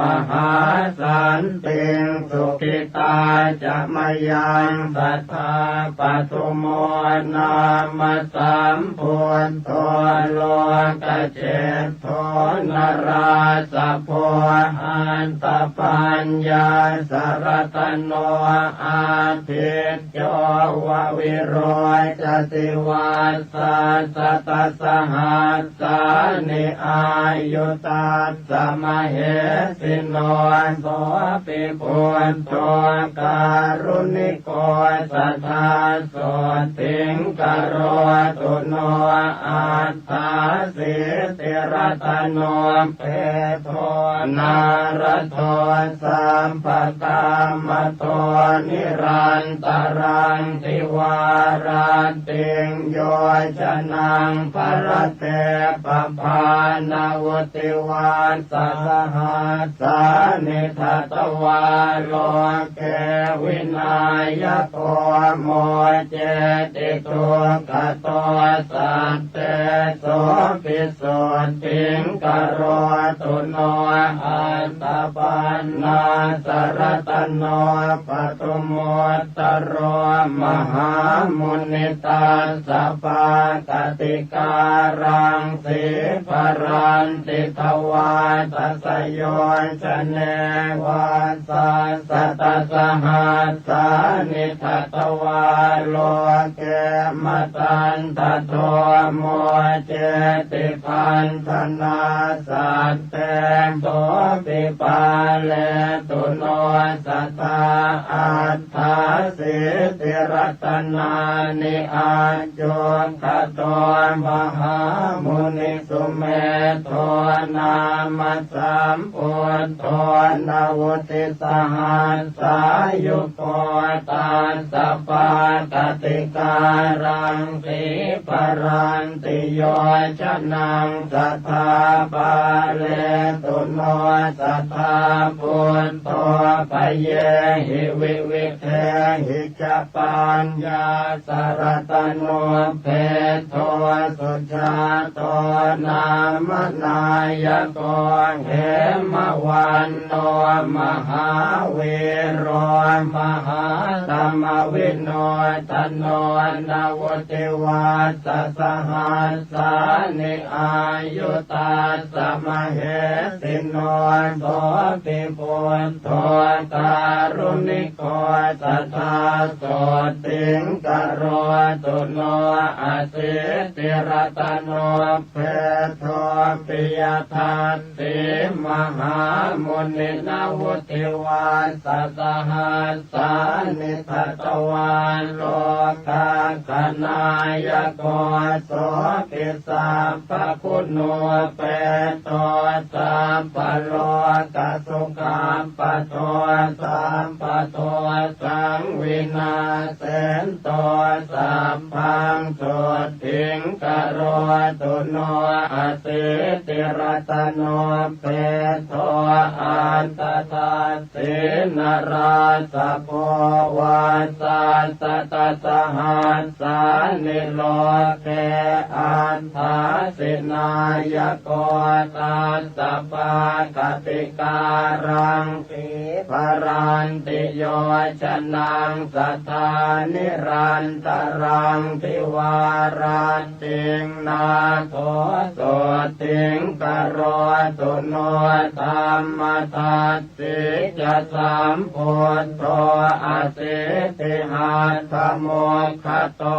Mahāsantiṃ sukhitā ca mayaṃ sadā padumo nāma sambuddho lokajjhe do narāsabho aṭṭhapaññāsaratano ādicco va virocati vassasatasahassāni āyu tassa mahesino. Sopi buddho kāruṇiko sadā sotthiṃ karotu no. At ṭṭhāsītiratanopeto nārado sabbakāmato nirantaraṃ divārattiṃ yojanaṃ bharate pabhānavuti vassasahas sāni datvā loke vināyako moccati dukkhato. Satte sopi sotthiṃ karotu no. Aṭṭhapaṇṇāsaratano padumu ttaro mahāmuni tassa pākātikāraṃ sīparanti dvādasayo jane vassasatasahassāni datvā loke matattha dho moccati paṇḍanā. Satte sopi pāletu no sadā at ṭṭhāsītiratanaani accupaṭṭhito mahāmuni sumedho nāma sambuddho navuttisahassāyugo tassa pākātikāraṃ sīparanti yojanaṃ sadā pāletu no sadā buddho bhayehi vivi ddhehi ca paññāsaratanuppedo sujāto nāma nāyako hemavanto mahāvīro mahātamavidhano navutivassasahas sāni āyu tassa mahesino. Sopi buddho kāruṇiko sadā sotthiṃ karotu no. Asītiratanopedo piyadassī mahāmuni navutivassasahas sāni datvā lokagganāyako sopi sabbaguṇupeto sabbalokasukhappado sabbadosaṃ vināsento sabbaṃ sothiṃ karotu no. Asītiratanopedo aṭṭhadassī narā sabho vassasatasahassāni loke atthāsi nāyako tassa pākapikāraṃ khīparanti yojanaṃ sadā nirantaraṃ divārattiṃ nātho sotthiṃ karotu no dhammadas sī ca sambuddho asītihatthamagghato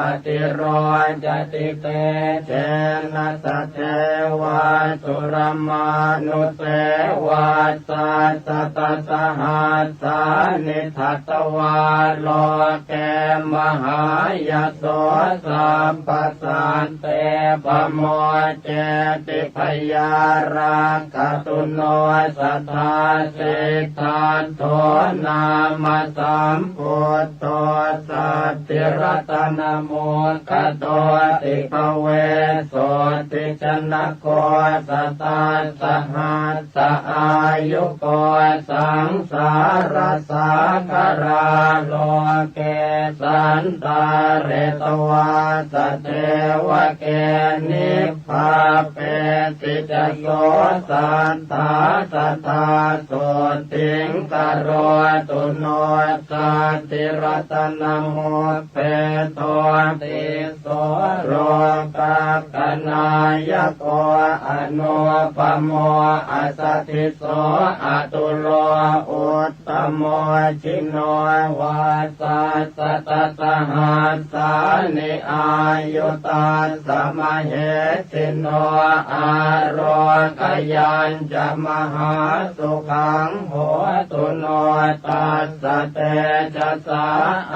atirocati tejena sacceva suramānuse vassasatasahassāni datvā loke mahāyaso sabbasatte pamod ceti byārakkhato no sadā siddhattho nāma sambuddho saddhiratanamukhyato bhikkhave sotthi janako satasahassa āyuko saṃsārasāgarā loke santāretvā sadevake nib pāpesi ca so sattha sadā sotthiṃ karotu no saddhiratanamupphedo tisso lokakkhanāyako anūpamo asadhiso atulo ut tamo jino vassasatasahassāni āyu tassa mahesino ārogayañca mahāsukhaṃ hotu no tassa tejasā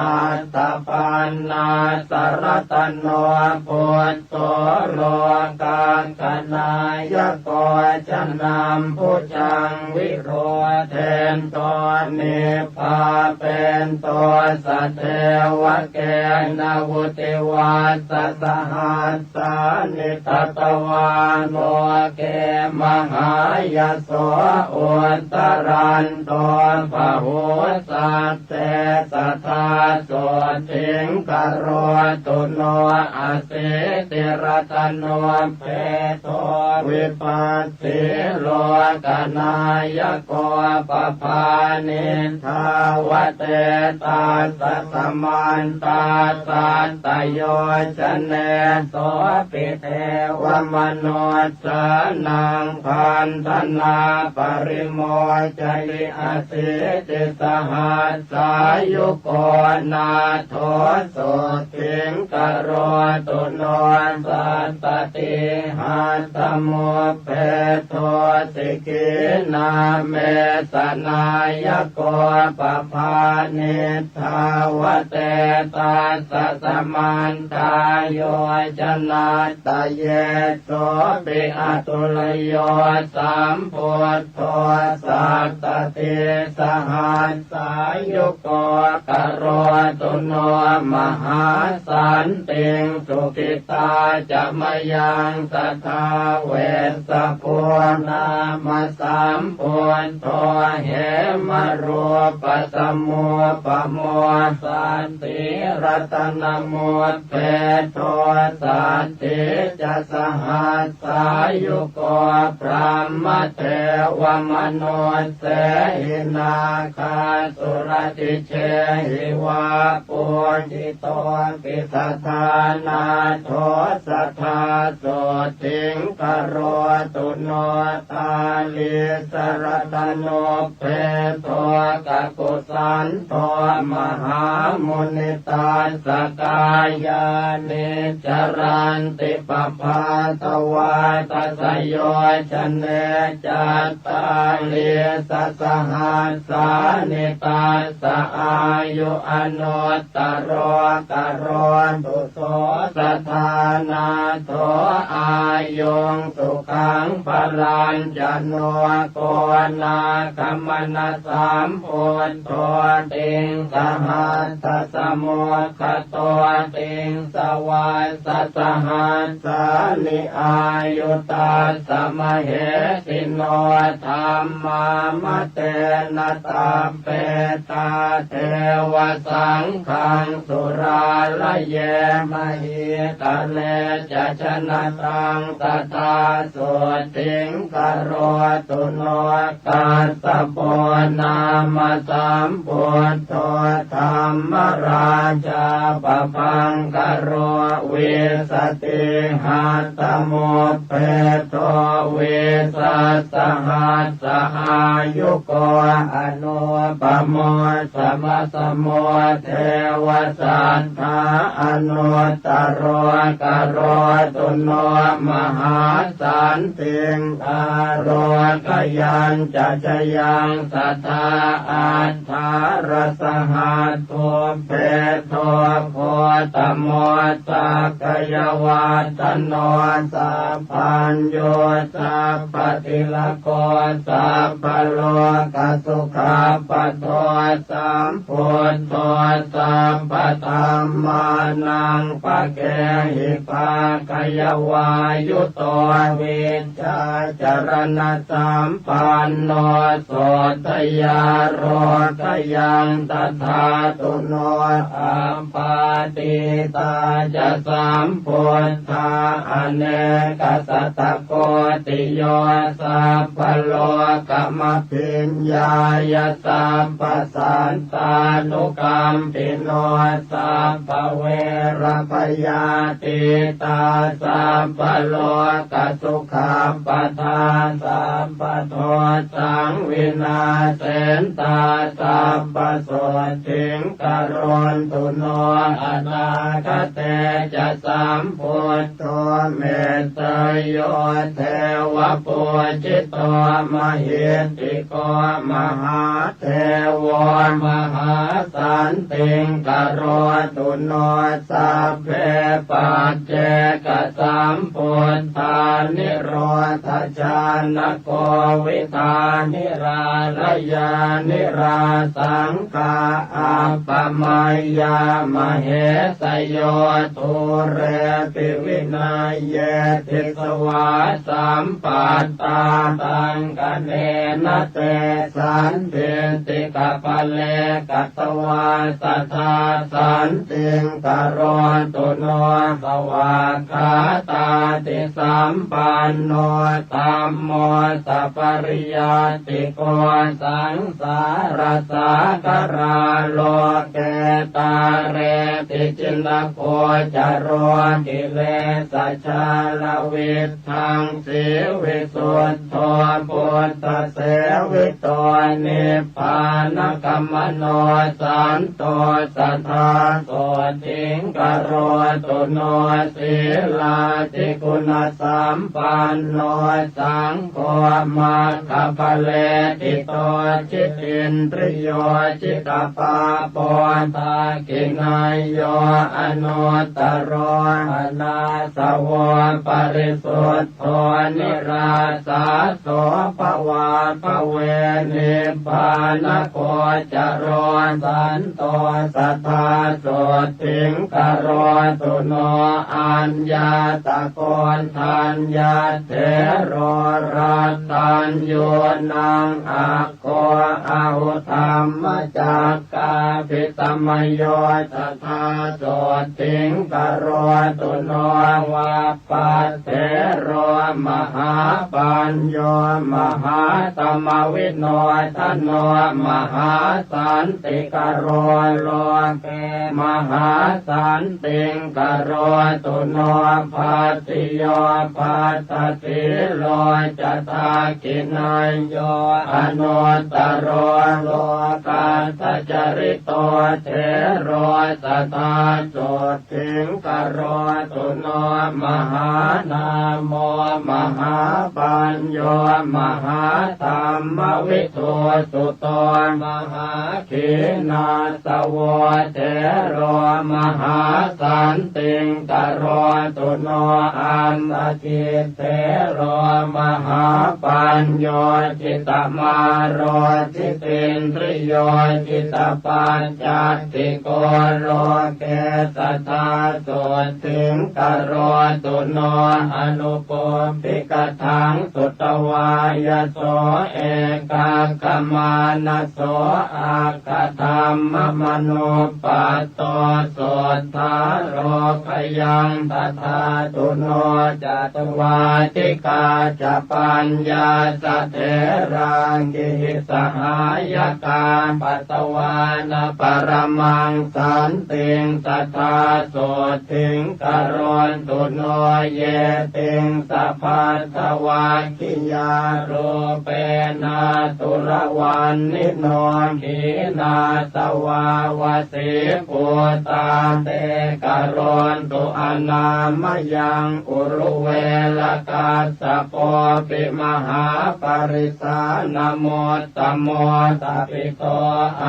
aṭṭhapaṇṇāsaratano bud dho lokakkhanāyako janambhujaṃ virūḷhento nibbāpento sadevakena vuṭṭhivassa sahassāni datvā loke mahāyaso uttaranto bahū sat te sadā sotthiṃ karotu no asītiratanopphedo vipatthi lokanāyako pabāni dhāvatethassa samantā sattayojane sopi devamanussānaṃ bandhanaparimocati asītisahas sāyuko nātho sotthiṃ karotu no sattatihatthamupphedosi khīṇāmesanāyako pabāni dhāvatethassa samantā yojanat taye sopi atulayo sambuddho sattatisahassāyuko karotu no mahāsantiṃ. Sukhitā ca mayaṃ sadā vessabhū nāma sambuddho hemarūpasamūpamo saddhiratanamupphedo saddhi ca sahassāyuko brahmadevamanussehī nāgāsuraddhisehi va pūjitopi sadā nātho sadā sotthiṃ karotu no dālīsaratanuppeto kakusan to mahāmuni tassa kāyāni caranti pabhātavā dasayojane cattālīsasahassāni tassa āyu anuttaro karo hotu so sadā nātho āyuṃ sukhaṃ balañca. Noganagamanasambuddho tiṃsahassasmukhpato tiṃsavassasahassāni āyu tassa mahesino. Dhammā matena sabbetā devasaṅghaṃ surāraye mahītale ca janataṃ sadā sotthiṃ karotu no. Kassapo nāma sambuddho dhammarājā pabhaṅkaro vīsatihattham uppedo vīsasahassāyuko anūpamo samasamo devasat tā anuttaro karotu no mahāsantiṃ ārogayañca jayaṃ sadā aṭṭhārasahassubbhedo gotamo sakyavatthano sabbañño sabbatilako sabbalokasukhappado sambuddho sabbadhammānaṃ pakehi bhāgayavāyuto vijjācaraṇasampanno sottayārogayaṃ sadā tuṇo. Appaṭivatā ca sambuddhā anekasatakoṭiyo sabbalokama bhiññāya sabbasattanukampino sabbaverabhayātītā sabbalokasukhappatā sabbadosaṃvidnāsentā sabbasotthiṃ karontu no. Anāgate ca sambud dho metteyyo devapūjito mahiddhiko mahādevo mahāsantiṃ karotu no. Sabbe paccekasambuddhā nirodhajānako vidhā nirālaya nirāsaṅ kā appamayyā mahesayo dūre pi vineyye disvā sampattā taṅkhaṇena te sandiṭṭhikapale katvā sadā santiṃ karotu no. Svākkhātādisampanno dhammo sapariyattik ko saṃsārasagarā loke tārepi jinagocaro kilesajālaviddhaṃ sīvisuddho buddhasevi to nibbānagamano santo sadā sotthiṃ karotu no. Sīlādiguṇasampanno saṅgho maggaphalediṭṭho jitindriyo jitapāpo dakkhiṇeyyo anuttaro anāsavo parisud dho nirāsā so bhavābhave nibbānagocaro santo sadā sotthiṃ karotu no. Aññātakoṇḍaññatthero rattaññūnaṃ aggo ahu dhammacak kābhisamayo sadā sotthiṃ karotu no. Vappaṭṭhero mahāpañño mahātamavinosano mahāsantikaro loke mahāsantiṃ karotu no. Bhaddiyo bhaddasīlo ca dak khiṇeyyo anuttaro lokassacārito thero sadā sotthiṃ karotu no. Mahānāmo mahāpañño mahādhammavidū suto mahākhīṇassavo thero mahāsantiṃ karotu no. Antacitthero mahāpañño jitamaroci, jitindriyo jitapaccattiko, loke sadā sotthiṃ karotu no. Anupubbikathaṃ sutvā yaso ekaggāmāna so, aggādhammamanuppatto suddhā lokayaṃ dadhātu no. Catvātikā ca paññā ca therā girisahayakkā, patavāna paramaṃ santiṃ sadā sotthiṃ karontu no. Ye tiṃsa bhadravag giyā rūpena tulavānino, khīṇāsavā vasībhūtā te karontu anāmayaṃ. Uruverakassapopi mahāpariṇāmamuttamo, tapito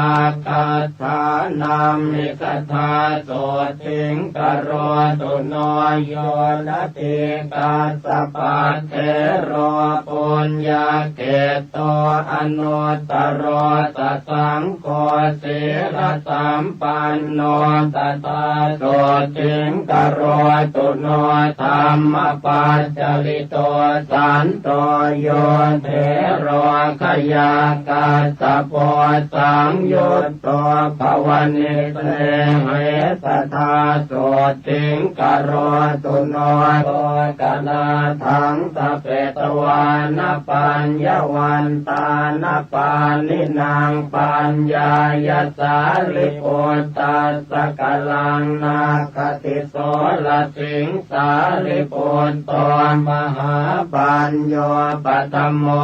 āgandhānamhi sadā sotthiṃ karotu no. Yo natthikassapathero puññakkhettaṃ anuttaraṃ, sasaṅgho sīlasampanno sadā sotthiṃ karotu no. Dhammapacjalito santo yo thero khayakassapo, saṃyut to bhavanissehe sadā sotthiṃ karotu no. Lokanaṭhaṃ sametvāna paññavantāna pāṇinaṃ, paññāya sārīputtassa kalaṃ nākati sorasiṃ. Sārīputto mahāpañño paṭhamo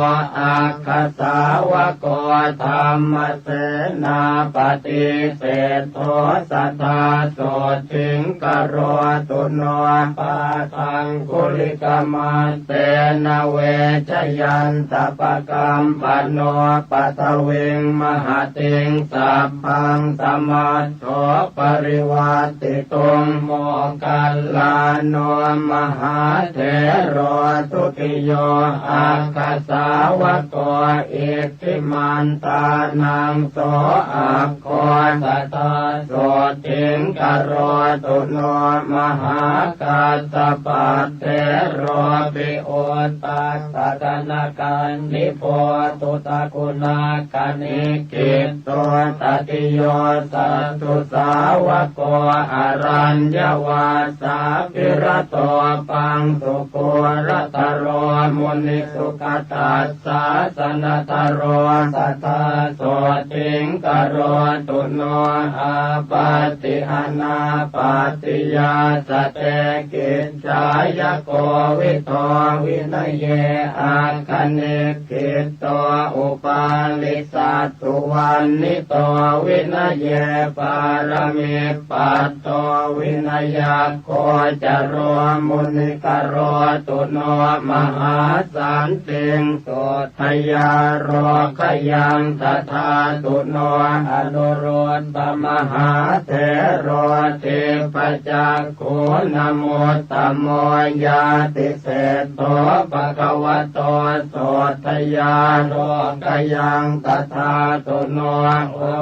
aggasa sāvako, dhammasenāpati seṭṭho sadā sotthiṃ karotu no. Pādaṅgulimālena vejayantapakampano, paṭhaviṃ mahatiṃ sabbaṃ samat tho parivaṭṭituṃ moggallāno mahāthero dutiyo aggasāvako iddhimantānaṃ so aggo sadā sotthiṃ karotu no. Mahākassapatheropi uttarakanakanipo duta guṇagaṇi kito tatiyo satthusāvako araññavāsābhirato paṃsukulataro munisugatassa sāsanataro sadā sotthiṃ karotu no. Āpatti anāpattiyā ca te kiccāya kovido vinaye agganikkhitto upālisat suvaṇṇito vinaye pāramipatto vinayaggo caro muni karotu no. Mahāsantiṃ suddhayā lokayaṃ dadhātu no. Anuruddhamahāthero dibbacak khuṇamuttamo ñātiseṭṭho bhagavato suddhayā lokayaṃ dadhātu no.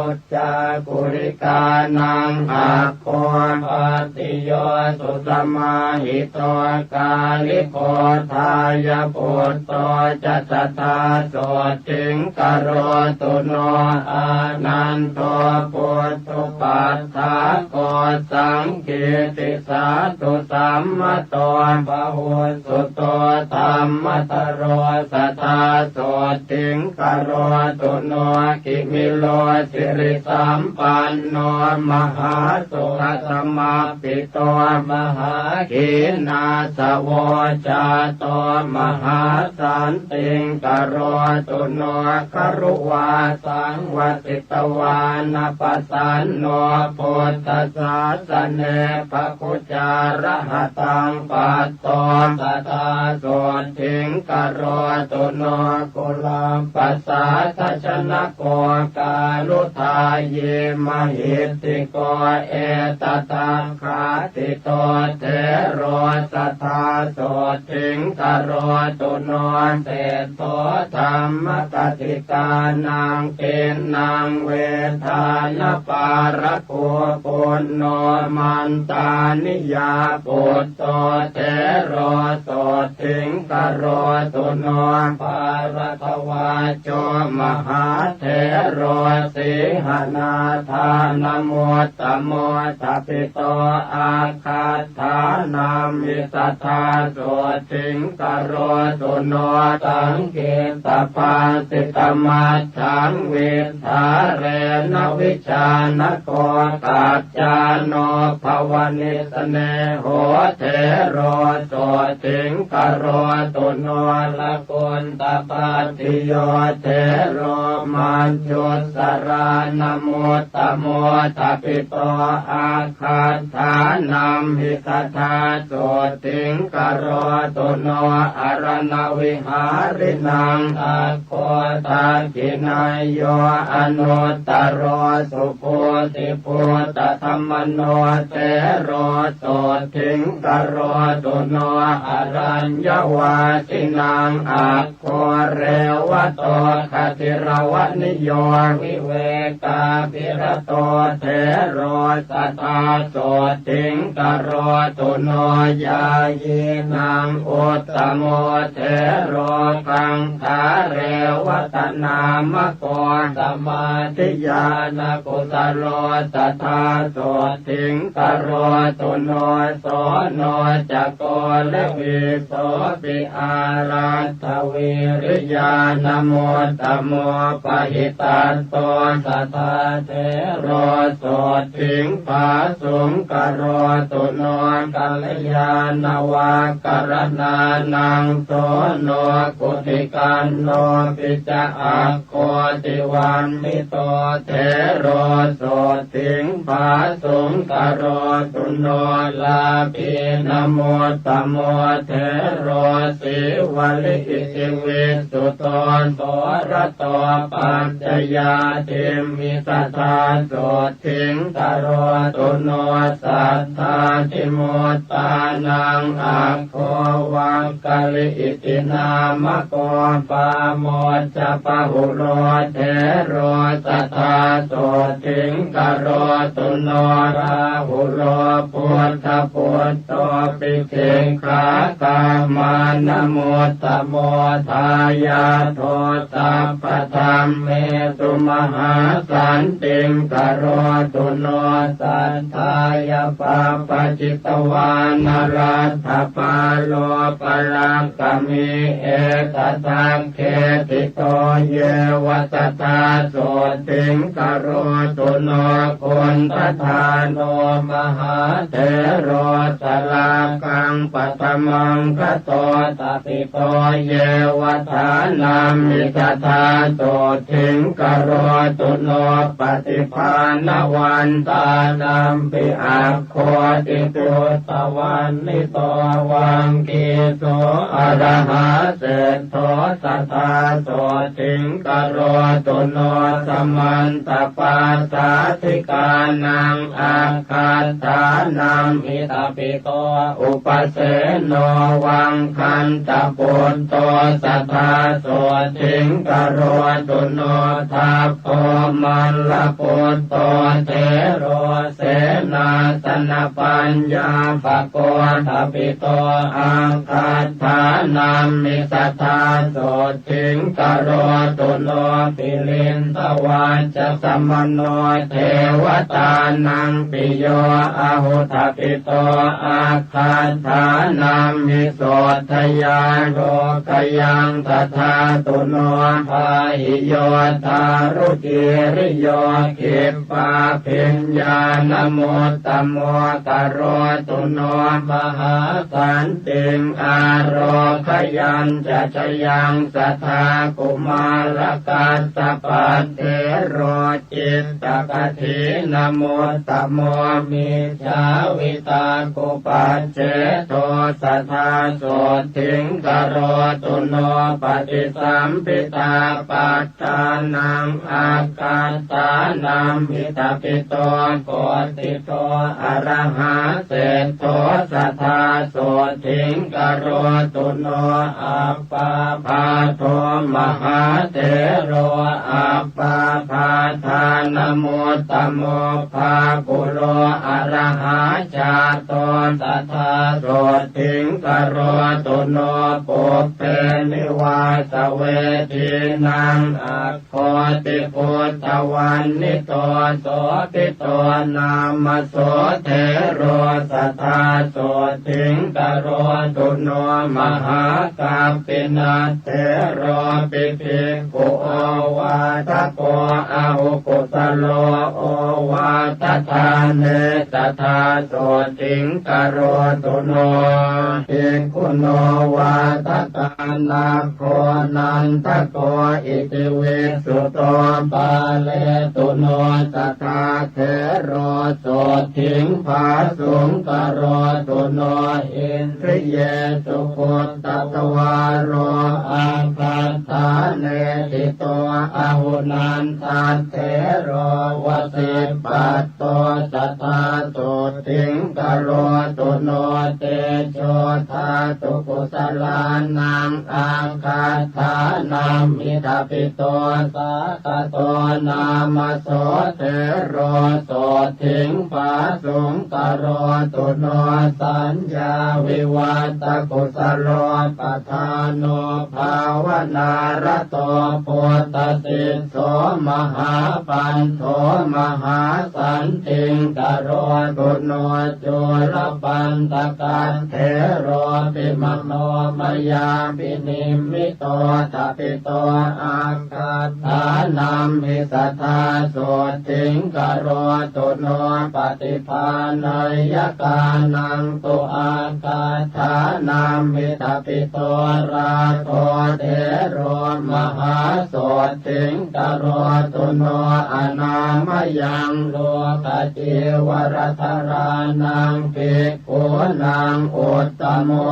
Ucchākulikānaṃ aggo bhaddiyo susamāhito kāliko dāyaputto ca sadā sotthiṃ karotu no. Ānando puttupaddako saṅkīti sādhu sammato bahussuto dhammadharo sadā sotthiṃ karotu no. Kimilo sirisampanno mahāsukhasamappito mahāhīnāsavo jāto mahāsantiṃ karotu no. Garuvāsaṃ vasi tvāna pasanno buddhasāsane bhaggucārahataṃ patto sadā sotthiṃ karotu no. Kuḷapasādajanako kāruññadāyī mahiddhiko tathāgatito thero sadā sotthiṃ karotu no. Seṭṭho dhammapaṭikānaṃ tiṇṇaṃ vedāna pārako puṇṇo mantāniyā putto thero sotthiṃ karotu no. Bhāradvājo mahāthero sīhanādānamuttamo tpito aggad dānaṃ hi sadā sotthiṃ karotu no. Saṅkhittibhāsitamajjhaṃ viddhārena vijānako kaccāno bhavane sneho thero sotthiṃ karotu no. Lakuttapattiyo thero majjhusārānamuttamo tpito aggad dānaṃ hi sadā sotthiṃ karotu no. Araṇavihārinaṃ saggō dakkhiṇeyyo anuttaro subhūtiputtadhammano thero sotthiṃ karotu no. Araññavāsinaṃ ag go revato gatiravaniyo vivekābhirato thero sadā sotthiṃ karotu no. Ñāyīnaṃ uttamo thero gaṅgārevatanāmako samādhiñāṇakusalo sadā sotthiṃ karotu no. Soṇo ca kolavīsopi āraddhavīriñāṇamuttamo pahitatto sadā thero sotthiṃ phāsuṃ karotu no. Kalyāṇavākaraṇānaṃ soṇo kuṭikannopi ca ag go tivaṇṇito thero sotthiṃ phāsuṃ karotu no. Lābhīnamuttamo thero sīvalī iti visuddho sorato pañcayattimhi sadā sotthiṃ karotu no. Saddādhimuttānaṃ ag go vaggalī iti nāmako pāmojjabahulo thero sadā sotthiṃ karotu no. Rāhulo buddhaputtopi sikkhāgamānamuttamo dāyādo sabbadhammesu mahāsantiṃ karotu no. Saddhāya pabbajitavāna laddhapāloparakkhami etadakkheṭṭhito yeva sadā sotthiṃ karotu no. Kundadāno mahāthero sālakaṃ paṭhamaṅ gato tapito yeva dānaṃ hi sadā sotthiṃ karotu no. Paṭibhāṇavantānaṃ pi ag go tiguttavaṇṇito vaggīso arahā seṭṭho sadā sotthiṃ karotu no. Samantapāsādhikānaṃ aggaṭṭhānaṃ hi tapito upaseṇo vaggantaputti to sadā sotthiṃ karotu no. Dabbo mallaputto thero senāsanapaññāpako tapito aggaṭṭhānaṃ hi sadā sotthiṃ karotu no. Piliṇḍavacchasamaṇo devatānaṃ piyo ahu tapito aggaṭṭhānaṃ hi sotthayaṃ lokayaṃ sadā tu no. Pāhi yo dārucīriyo khippābhiññāṇamuttamo karotu no. Mahāsantiṃ ārogayañca jayaṃ sadā kumārakassapathero cittakaṭhīnamuttamo mijjhāvitakkupacced do sadā sotthiṃ karotu no. Paṭisampitā paṭṭhānaṃ agga sattānaṃ mitapito koṭito arahā seṭṭho sadā sotthiṃ karotu no. Appamādo mahāthero appamādānamuttamo bhākulo arahā jāto sadā sotthiṃ karotu no. Pubbenivāsavedīnaṃ aggoṭiputtavannito sobhito nāma so thero sadā sotthiṃ karotu no. Mahākappina theropi bhikkhu ovādako ahu kusalo ovādadāne sadā sotthiṃ karotu no. Bhikkhuno vādakānāgo nandako iti visuto pāletu no sadā thero sotthiṃ phāsuṃ karotu no. Indriyesu guttavaro aggaṭṭhāne ṭhito ahu nandathero vasipatto sadā sotthiṃ karotu no. Tejodhātu kusalānaṃ aggaṭṭhānamhi ṭhapito sāgato nāma so thero sotthiṃ phāsuṃ karotu no. Saññāvivajjakusalo padhāno bhāvanārato buddhasisso mahāpanto mahāsantiṃ karotu no. Cūḷapaṇḍakathero pi mano mayā vinimmi to ṭhapito aggaṭṭhānamhi sadā sotthiṃ karotu no. Paṭibāhayyakānaṃ tu aggaṭṭhānamhi ṭhapito rāgo thero mahāsotthiṃ karotu no. Anāmayaṃ lokacīvaradharānaṃ bhik khūnaṃ uttamo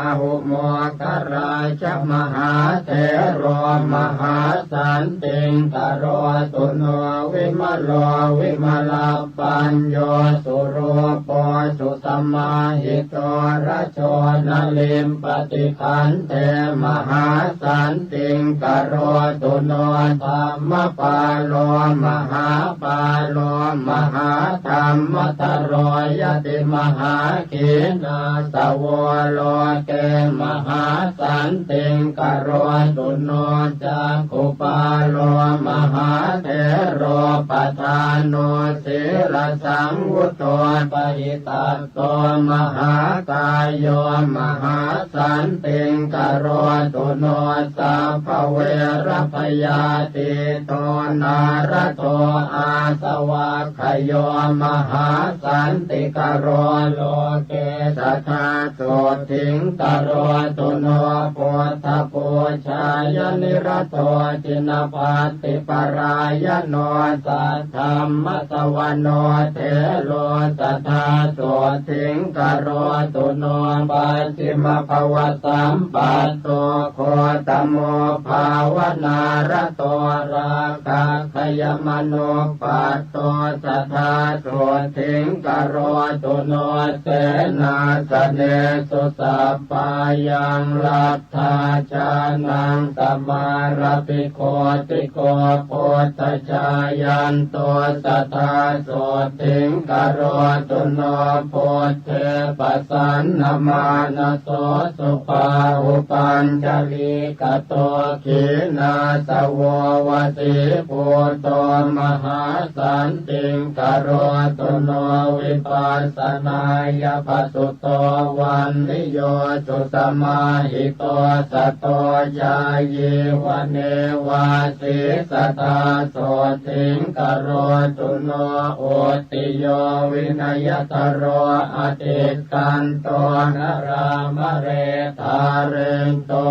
ahu moggallāna mahāthero mahāsantiṃ karotu no. Vimalo vimalapañño surūpo susamāhito rajo na limpati khandhe mahāsantiṃ karotu no. Dhammapālo mahāpālo mahādhammadharo yati mahā khīṇāsavo loke mahāsantiṃ karotu no. Cakkhupālo mahāthero padhāno sīlasaṃvutto pahitatto mahākāyo mahāsantiṃ karotu no. Sabbaverabhayātīto nārado āsava kkhyo mahāsantikaro loke sadā sotthiṃ karotu no. Buddhapūjāya nirato jinapattiparāyano saddhammasavano thero sadā sotthiṃ karotu no. Pacchimabhavasampatto gotamo bhāvanārato rāgaggayamanuppat to sadā sotthiṃ karotu no. Senāsanesu sabbāyaṃ laddhā jānaṃ samārapiko tiko buddhajāyanto sadā sotthiṃ karotu no. Buddhe pasannamānaso subhāhupañjalī kato khīṇāsavo vasībhūto mahāsantiṃ karotu no. Vipassanāya pasutto vaṇṇiyo susamāhito sato cāyīva nevāsī sadā sotthiṃ karotu no. Uttiyo vinayadaro atik kanto nalāmare dhārento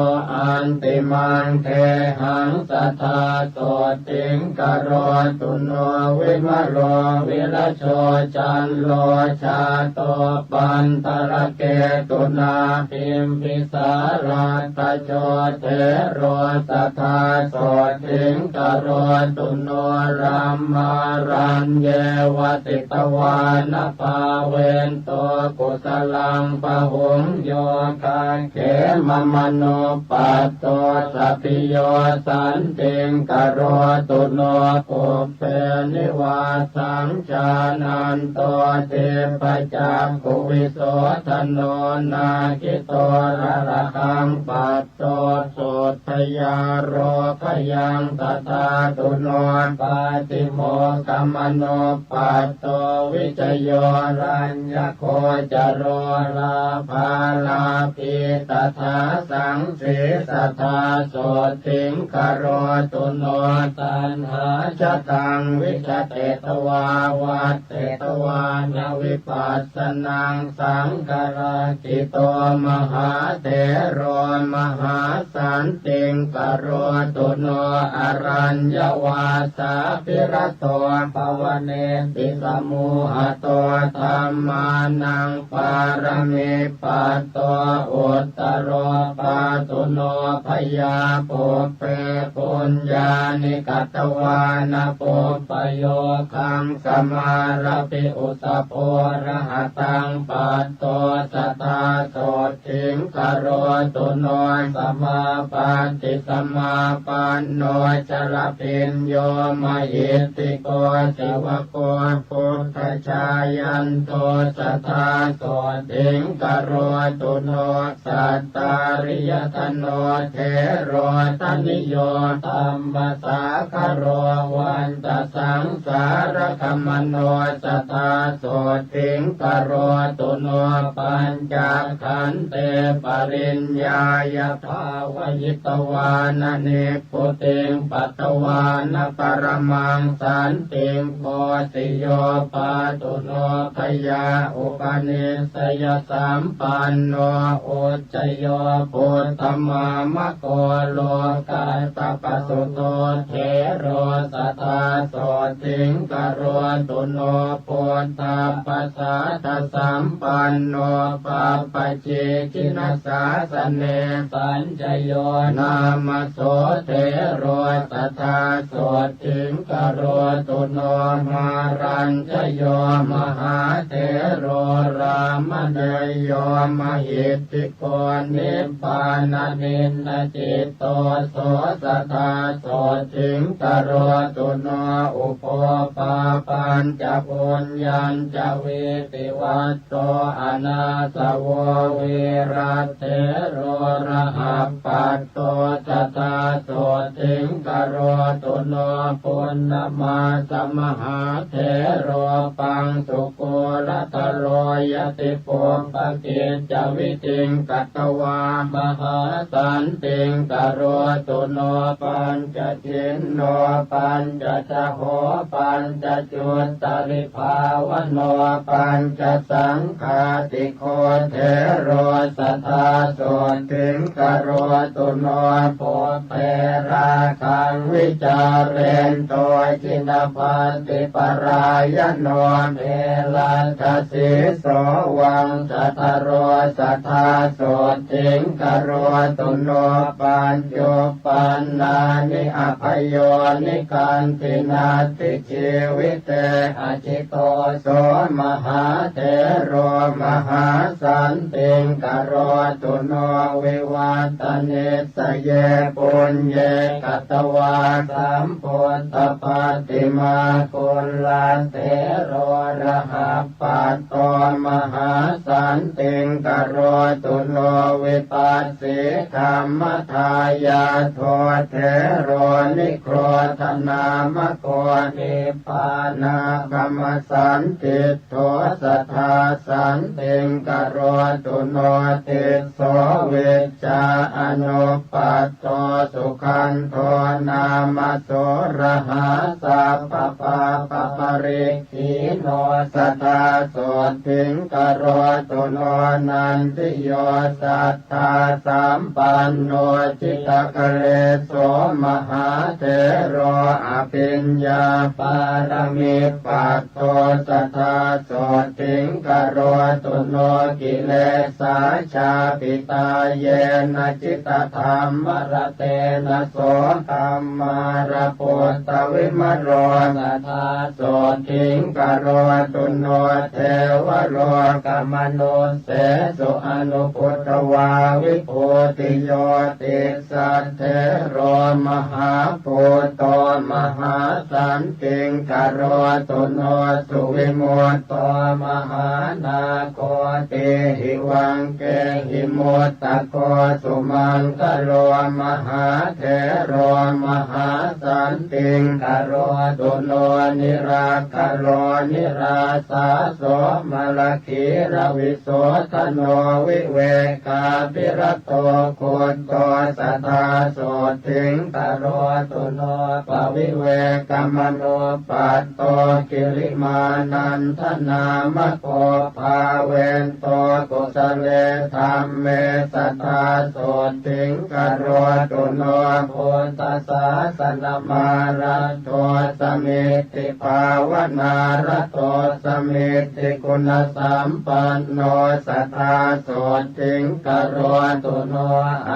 antimaṃ gehaṃ sadā sotthiṃ karotu no. Vimalo virajo cando jāto paṭharaketuna bimbisāraddhajo thero sadā sotthiṃ karotu no brahmāraññe vasitvāna pāvento kusalaṃ bahuṃ yo gaggemamanuppatto sabbiyo santiṃ karotu no pubbe nivāsaṃ jānanto dibbacakkhuviso dano nāgito arahaṃ pat to suddhayā rogayāṃ tadātu no pātimokkhamanuppaṭṭho vijayo raññagocaro lābhā lābhī tadā saṃ sī sadā sothiṃ karotu no taṇhāya taṃ vigatetvā vatthitvāna vipassanaṃ saṅgarakkhi to mahāthero mahāsantiṃ karotu no araññavāsābhirato bhavaneti samūhato dhammānaṃ pāramipatto uttaro pāthu no bhayā pubbe puññāni katvāna pubbayogaṃ samārabhi usabho rahataṃ pat to sadā sothiṃ karotu no samāpatti samāpanno jarabhiñño mahiddhiko sivako buddhajāyanto sadā sothiṃ karotu no sattāriyaṭṭhano thero taṇhiyo dhammasāgaro vantasaṃ sāragāmano sadā sothiṃ karotu no pañcakkhandhe pariññāya bhāvayitvāna nibbutiṃ patvāna paramaṃ santiṃ. Kho siyo pāthu no bhayā upanissaya sampanno ujjayo buddhamāma ko lokassa pasutto thero sadā sothiṃ karotu no buddhappasādasampanno pabbajī jinasāsane sañjayo nāma so thero sadā sothiṃ karotu no mārañjayo mahāthero rāmaṇeyo mahiddhi ko nibbānadinnacitto so sadā sothiṃ karotu no ubho pāpañca puññañca vītivatto anāsavo vīrathero rahapatto sadā sothiṃ karotu no punnamāsa mahāthero paṃsu kulataro yatipuppakiccavidhiṃ katvā mahāsantiṃ karotu no pañcachinno pañcasaho pañcacuttaribhāvano pañcasaṅghāti ko thero sadā sothiṃ karotu no pubbe rāgaṃ vicārento jinapattiparāyano geladdasīso vaṃsadharo sadā sothiṃ karotu no pañcuppannāni abhayo nikanti natthi jīvite ajito so mahāthero mahāsantiṃ karotu no vivattanissare puññe katvā sambuddhapaṭimā kullathero rahapatto mahāsantiṃ karotu no vipassi dhammadāyādo thero nigrodhanāmako nibbānāgamasanti ṭṭho sadā santiṃ karotu no tisso vijjā anuppaṭṭho sugandho nāma sorahā sabbapāpaparikkheeno sadā sothiṃ karotu no nandiyo sat ddhasampanno jitakalesho mahāthero abhiññāpāramipatto sadā sothiṃ karotu no kilesā chāpitā yena jitadhammaratena so dhammāra Buddhavimalo sadā sotthiṃ karotu no. Devalokamanussesū anubuddhavā vibhūtiyotisatthero mahābhūto mahāsantiṃ karotu no. Suvimutto mahānāgo tīhi vaṅkehi muttako sumaṅgalo mahāthero mahāsantiṃ karotu no. Nirakkalo nirāsā somalakkhiravisuddhano vivekābhirato guddo sadā sotthiṃ karotu no. Pavivekamanuppat to girimanandanāmako bhāvento kusale dhamme sadā sotthiṃ karotu no. Buddhasāsanamāraddho samiddhibhāvanārato samiddhiguṇasampanno sadā sotthiṃ karotu no.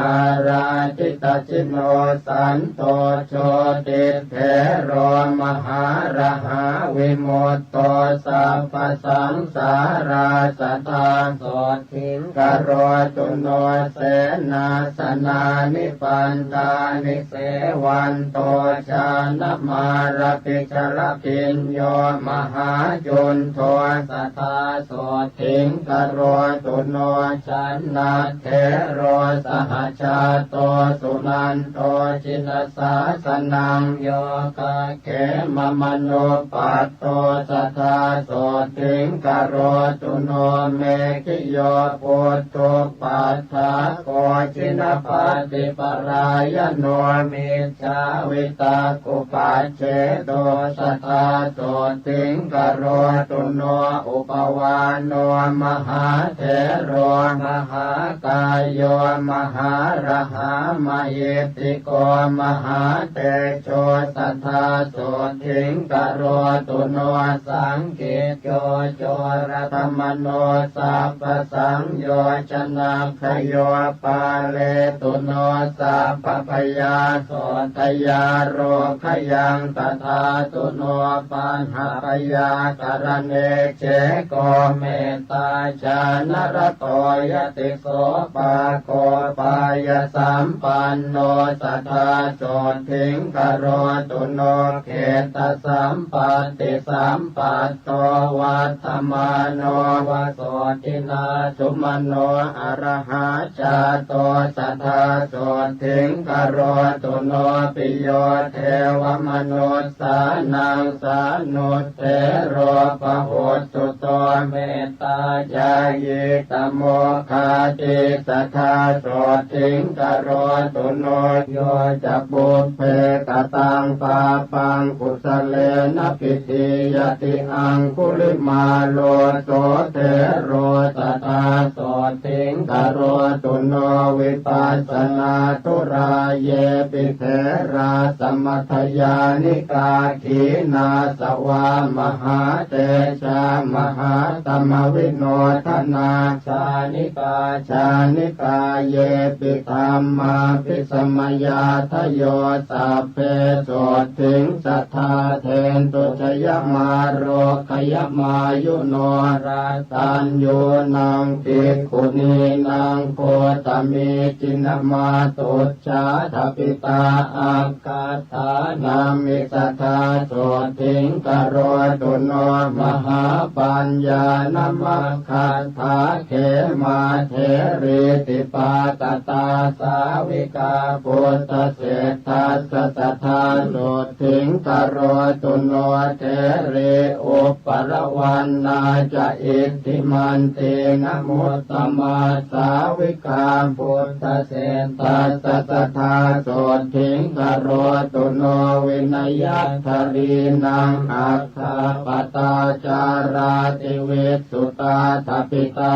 Ārājitacino santo joti therā mahārahā vimutto sabbasaṃsārā sadā sotthiṃ karotu no. Senāsanāni pandāni sevanto jānamārabhijarabhiñño mahāyuddho sadā sotthiṃ karotu no. Candadhero sahajāto sunan to jinasāsanaṃ yogakkemamanuppaddo sadā sotthiṃ karotu no. Meghiyo puthuppaddako jinappaṭiparāyano micchāvitakkupacched do sadā sotthiṃ karotu no. Upavāno mahāthero mahākāyo mahārahā mahiddhiko mahātejo sadā sotthiṃ karotu no. Saṅkicco coradamano sabbasaṃyojana khayo pāletu no sabbabhayā sotthayā rogabhayaṃ tadā tu no paṇḍabhayā karaṇe ceko mettāñāṇarato yati sopāgo pāyasampanno sadā sotthiṃ karotu no. Khettasampattisampat to vaḍḍhamāno va sotthinā sumano arahā jāto sadā sotthiṃ karotu no. Piyo devamanussānaṃ sānuttero bahussuto mettāñāyitā moggati sadā sotthiṃ karotu no. Yo ca pubbe kataṃ pāpaṃ kusalena pidhīyati aṅgulimālo so thero sadā sotthiṃ karotu no. Vipassanātturā yepi therā samatthayānikā khīṇāsavā mahātejā mahattamavinodanā jānikā jānikā yepi dhammābhisamayādayo sabbe sotthiṃ sadā dentu jayamārogayamāyuno. Rataññūnaṃ bhikkhunīnaṃ gotami jinamātuj jhādapitā aggaṭṭhānamhi sadā sotthiṃ karotu no. Mahāpaññānamaggaṭṭhā khemā therītipatatā sāvikā buddhaseṭṭhassa sadā sotthiṃ karotu no. Therī uppalavanna ca iddhimantī namuttama sāvikā buddhaseṭṭhassa sadā sotthiṃ karotu no. Vinayadharīnaṃ aggappattācārā tivissutā ṭhapitā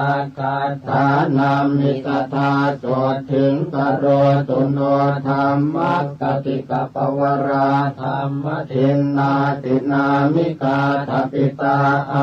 aggaṭṭhānamhi sadā sotthiṃ karotu no. Dhammakkhatikappavarā dhamma dinnā dināmikā ṭhapitā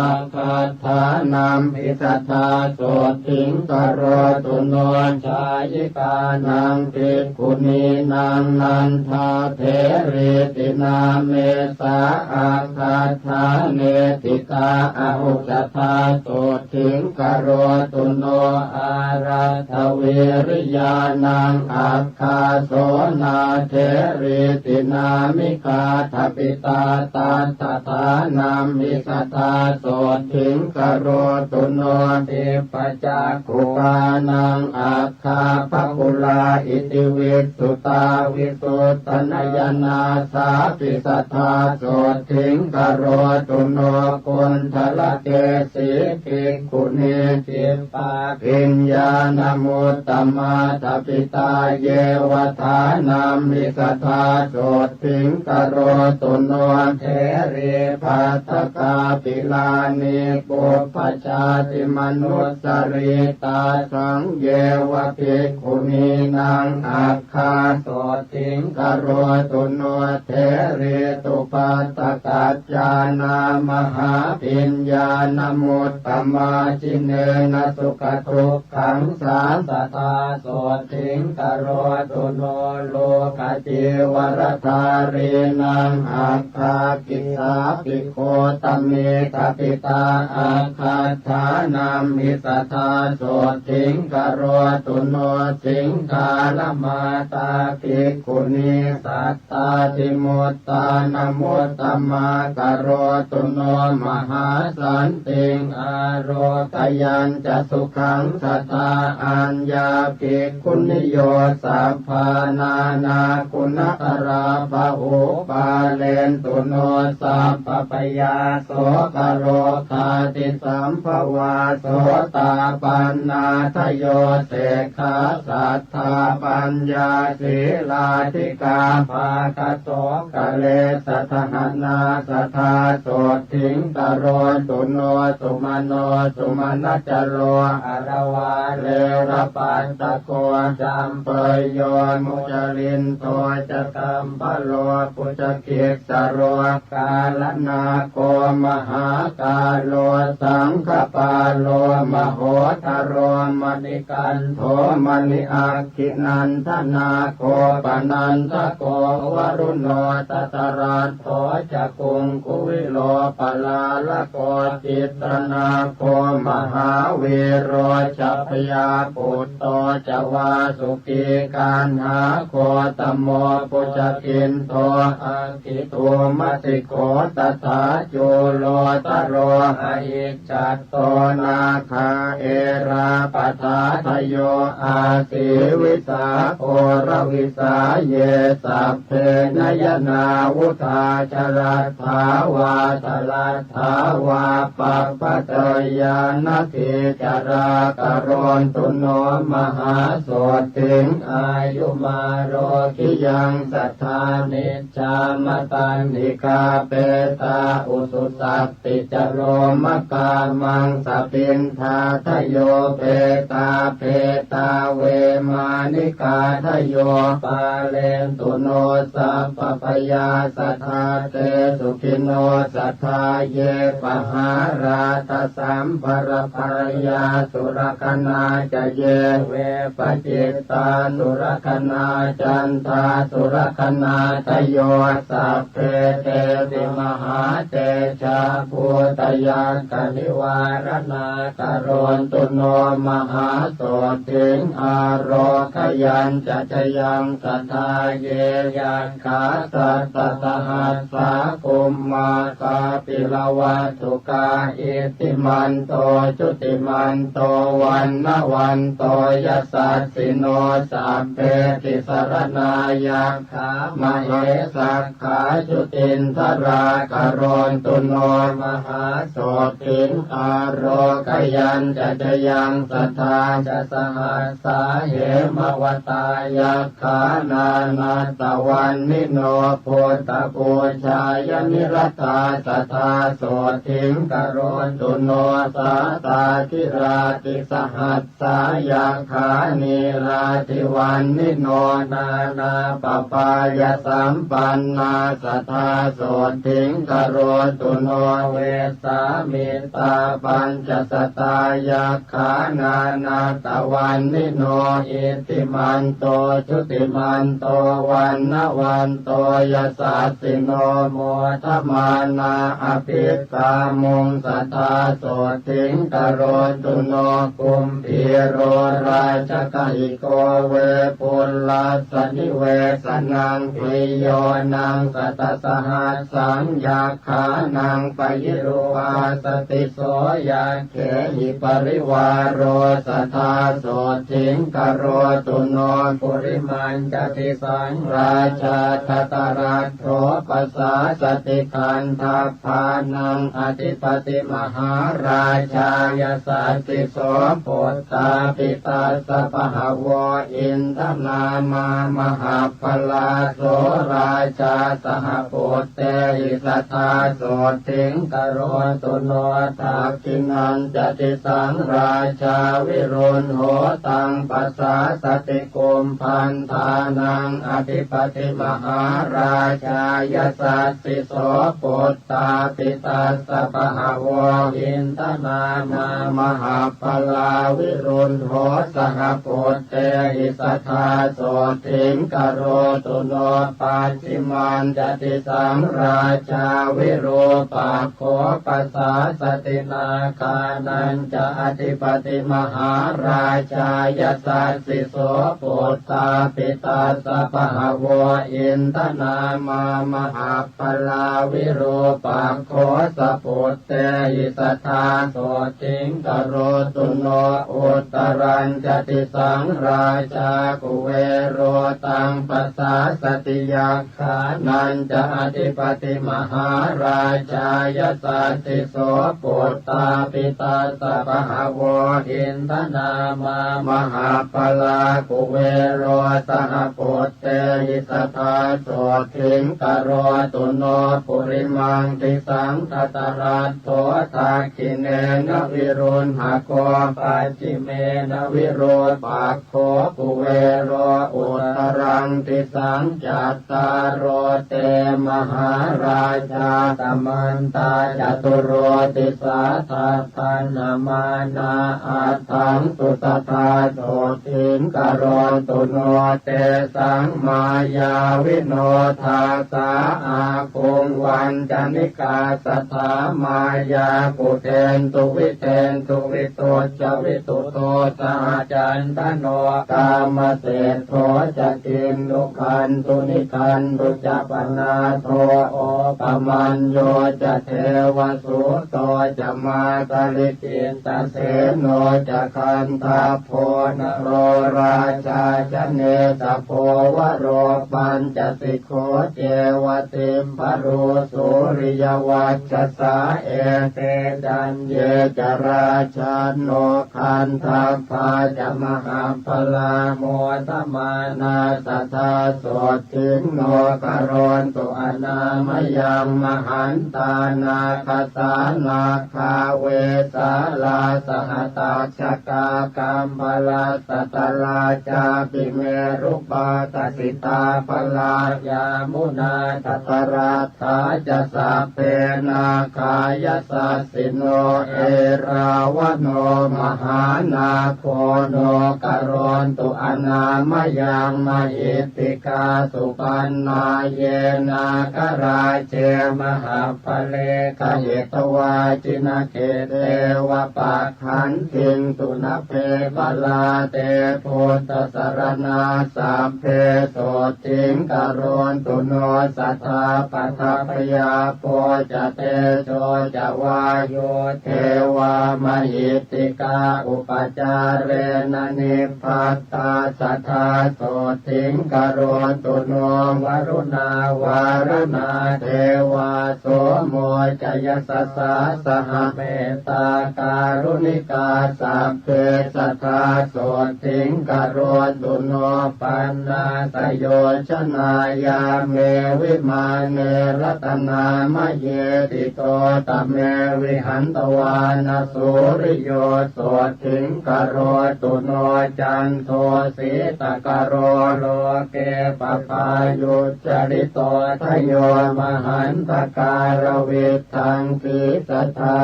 aggaṭṭhānamhi sadā sotthiṃ karotu no. Jhāyikānaṃ bhikkhunīnaṃ nanda therīti nāmesā. Aggādāne ṭhitā ahujaṭhā sotthiṃ karotu no āraddha vīriyānaṃ. Aggāso nātherīti nāmikā thapitā tattha ṭhānamhi sadā sotthiṃ karotu no dibbacakkhuṃ. Ānaṃ aggappakula iti vissutā visuddhanayanā sāpi sadā sotthiṃ karotu no kuṇḍalakesī bhikkhunī dibbabhiññāṇamuttamā thapitā yeva ṭhānamhi sadā sotthiṃ karotu no therī bhaddakāpilāni pubbajātimanussarī. Tāsaṃ yeva bhikkhunīnaṃ agghā sotthiṃ karotu no therī tubhadakaccānā mahābhiññāṇamuttamā. Jinena sukhadukkhaṃ saṃ sadā sotthiṃ karotu no lokacīvaradhārīnaṃ agghā kissāpi gotamī thapitā aggaṭṭhānamhi sadā sotthiṃ karotu no. Siṅgālamātā bhikkhunī sattādimuttāṇamuttamā karotu no mahāsantiṃ ārogayañca sukhaṃ sadā. Aññā bhikkhuniyo sabbā nānāguṇatarā bahū pālentu no sabbabhayāsokarogāti sambhavā sotāpannā. Dayo sekhā saddā paññā sīlādhikā bhāgaso kaḷesasahaṇā sadā sotthiṃ karotu no sumano sumanacaro aravārerapattako campeyyo mucalindo ca kampalo bhujagissaro kaḷanāgo mahākāro saṅkhapālo mahottharo maṇi gandho maṇi aggī nandanago panandako varuṇo dhataraṭṭho ca kuṅkuvilo palālako citranago mahāvīro jabhayā putto ca vāsukī kaṇhā gotamo bhujagindo ag gidhummatigo tathā cūḷotaro ahiccato nāgā erāpathādayo āsīvisakhoravisā ye sabbe nayanāvudhā jalathā vā sarathā vā pabbatayyā nadīcarā karontu no mahāsotthiṃ āyumārogiyaṃ sadā ni jjā mataṇhikā petā ujusakkicalomakā maṃsapindādayo petā phetā vemānikādayo pālentu no sabbabhayā sadā te sukhino sadā ye pahārādasamparaparayā surakkhaṇā ca ye ve pacittā surakkhaṇā cantā surakkhaṇādayo sabbe te vimahātejabhūtayakkhanivāraṇā karontu no mahāsotthiṃ ārogayañca jayaṃ sadā ye yakkhā sattasahassā bhummā kāpilavatthu kā iddhimanto jutimanto vaṇṇavanto yasassino sabbe tisaraṇā yakkhā mahe sakkā jutintarā karontu no mahāsotthiṃ ārogayañca jayaṃ sadā ca sahassā hemavatā yak khā nānattavaṇṇino buddhapūjāya niratā sadā sotthiṃ karontu no. Sātāgirā tisahassā yakkhā nīlādhivaṇṇino nānāpapāyasampannā sadā sotthiṃ karontu no. Vessāmi tā pañcasatā yakkhā nānattavaṇṇino iddhimanto jutimanto va vaṇṇavanto yasassino modamānā abhikkāmuṃ sadā sotthiṃ karotu no. Kumbhīro rājagahiko vepullassa nivesanaṃ bhiyyo naṃ satasahassaṃ yakkhānaṃ payirupāsati so yak khehi parivāro sadā sotthiṃ karotu no. Purimañca disaṃ rājā dhataraṭṭho pasāsati gandhabbānaṃ adhipati mahārājā yasassi so puttāpi tassa bahavo indanāmā mahabbalā so rājā saha put tehi sadā sotthiṃ karotu no. Dakkhiṇañca disaṃ rājā virūḷho taṃ pasāsati kumbhaṇḍānaṃ adhipati mahārājā yasassi so puttāpi tassa bahavo indanāmā mahabbalā virūḷho saha put tehi sadā sotthiṃ karotu no. Pacchimañca disaṃ rājā virūpakkho pasāsati nāgānañca adhipati mahārājā yasassi so puttāpi tassa bahavo indanāmā mahabbalā virūpakkho saput tehi sadā sotthiṃ karotu no. Uttarañca disaṃ rājā kuvero taṃ pasāsati yakkhānañca adhipati mahārājā yasassi so puttāpi tassa bahavo indanāmā mahabbalā kuvero saha put tehi sadā sotthiṃ karotu no. Purimaṃ disaṃ dhataraṭṭho dakkhiṇena virūḷhako pacchimena virūpakkho kuvero uttaraṃ disaṃ. Cattāro te mahārājā samantā caturo disā daddallamānā aṭṭhaṃsu sadā sotthiṃ karotu no. Tesaṃ māyāvino dāsā āguṃ vañcanikā sadā māyā kuṭeṇḍu viṭeṇḍu vitucca vituṭo saha candano kāmaseṭṭho ca kinnughaṇḍu nighaṇḍu ca panādo opamañño ca devasūto ca mātali cittaseno ca gandhabbo naḷo rājā janesabho varo pañcasikho ceva timbarū suriyavacchasā ete caññe ca rājāno gandhabbā ca mahabbalā modamānā sadā sotthiṃ no karontu anāmayaṃ. Mahantā nāgasā nā gā vesālā sahatacchakā kambalassatarā cāpi merupākasitabbalā yāmunā dhataraṭṭhā ca sabbe nāgā yasassino. Erāvaṇo mahānāgo no karontu anāmayaṃ mahiddhikā supaṇṇā ye nāgarāje mahapphale gahetvā jinakhette va pakkantiṃ tunabhe balā. Te buddhasaraṇā sabbe sotthiṃ karontu no sadā. Paṭhabyāpo ca tejo ca vāyo devā mahiddhikā upacārena nib battā sadā sotthiṃ karontu no. Varuṇā vāruṇā devā somo ca yasasā saha mettākāruṇikā sabbe sadā sotthiṃ karontu no. Paṇṇāsayojanāya me vimāne ratanāmaye ṭhito tame vihatvāna suriyo sotthiṃ karotu no. Cando sītakaro loke paphāyuccharito dhayo mahantakāraviddhanti sadā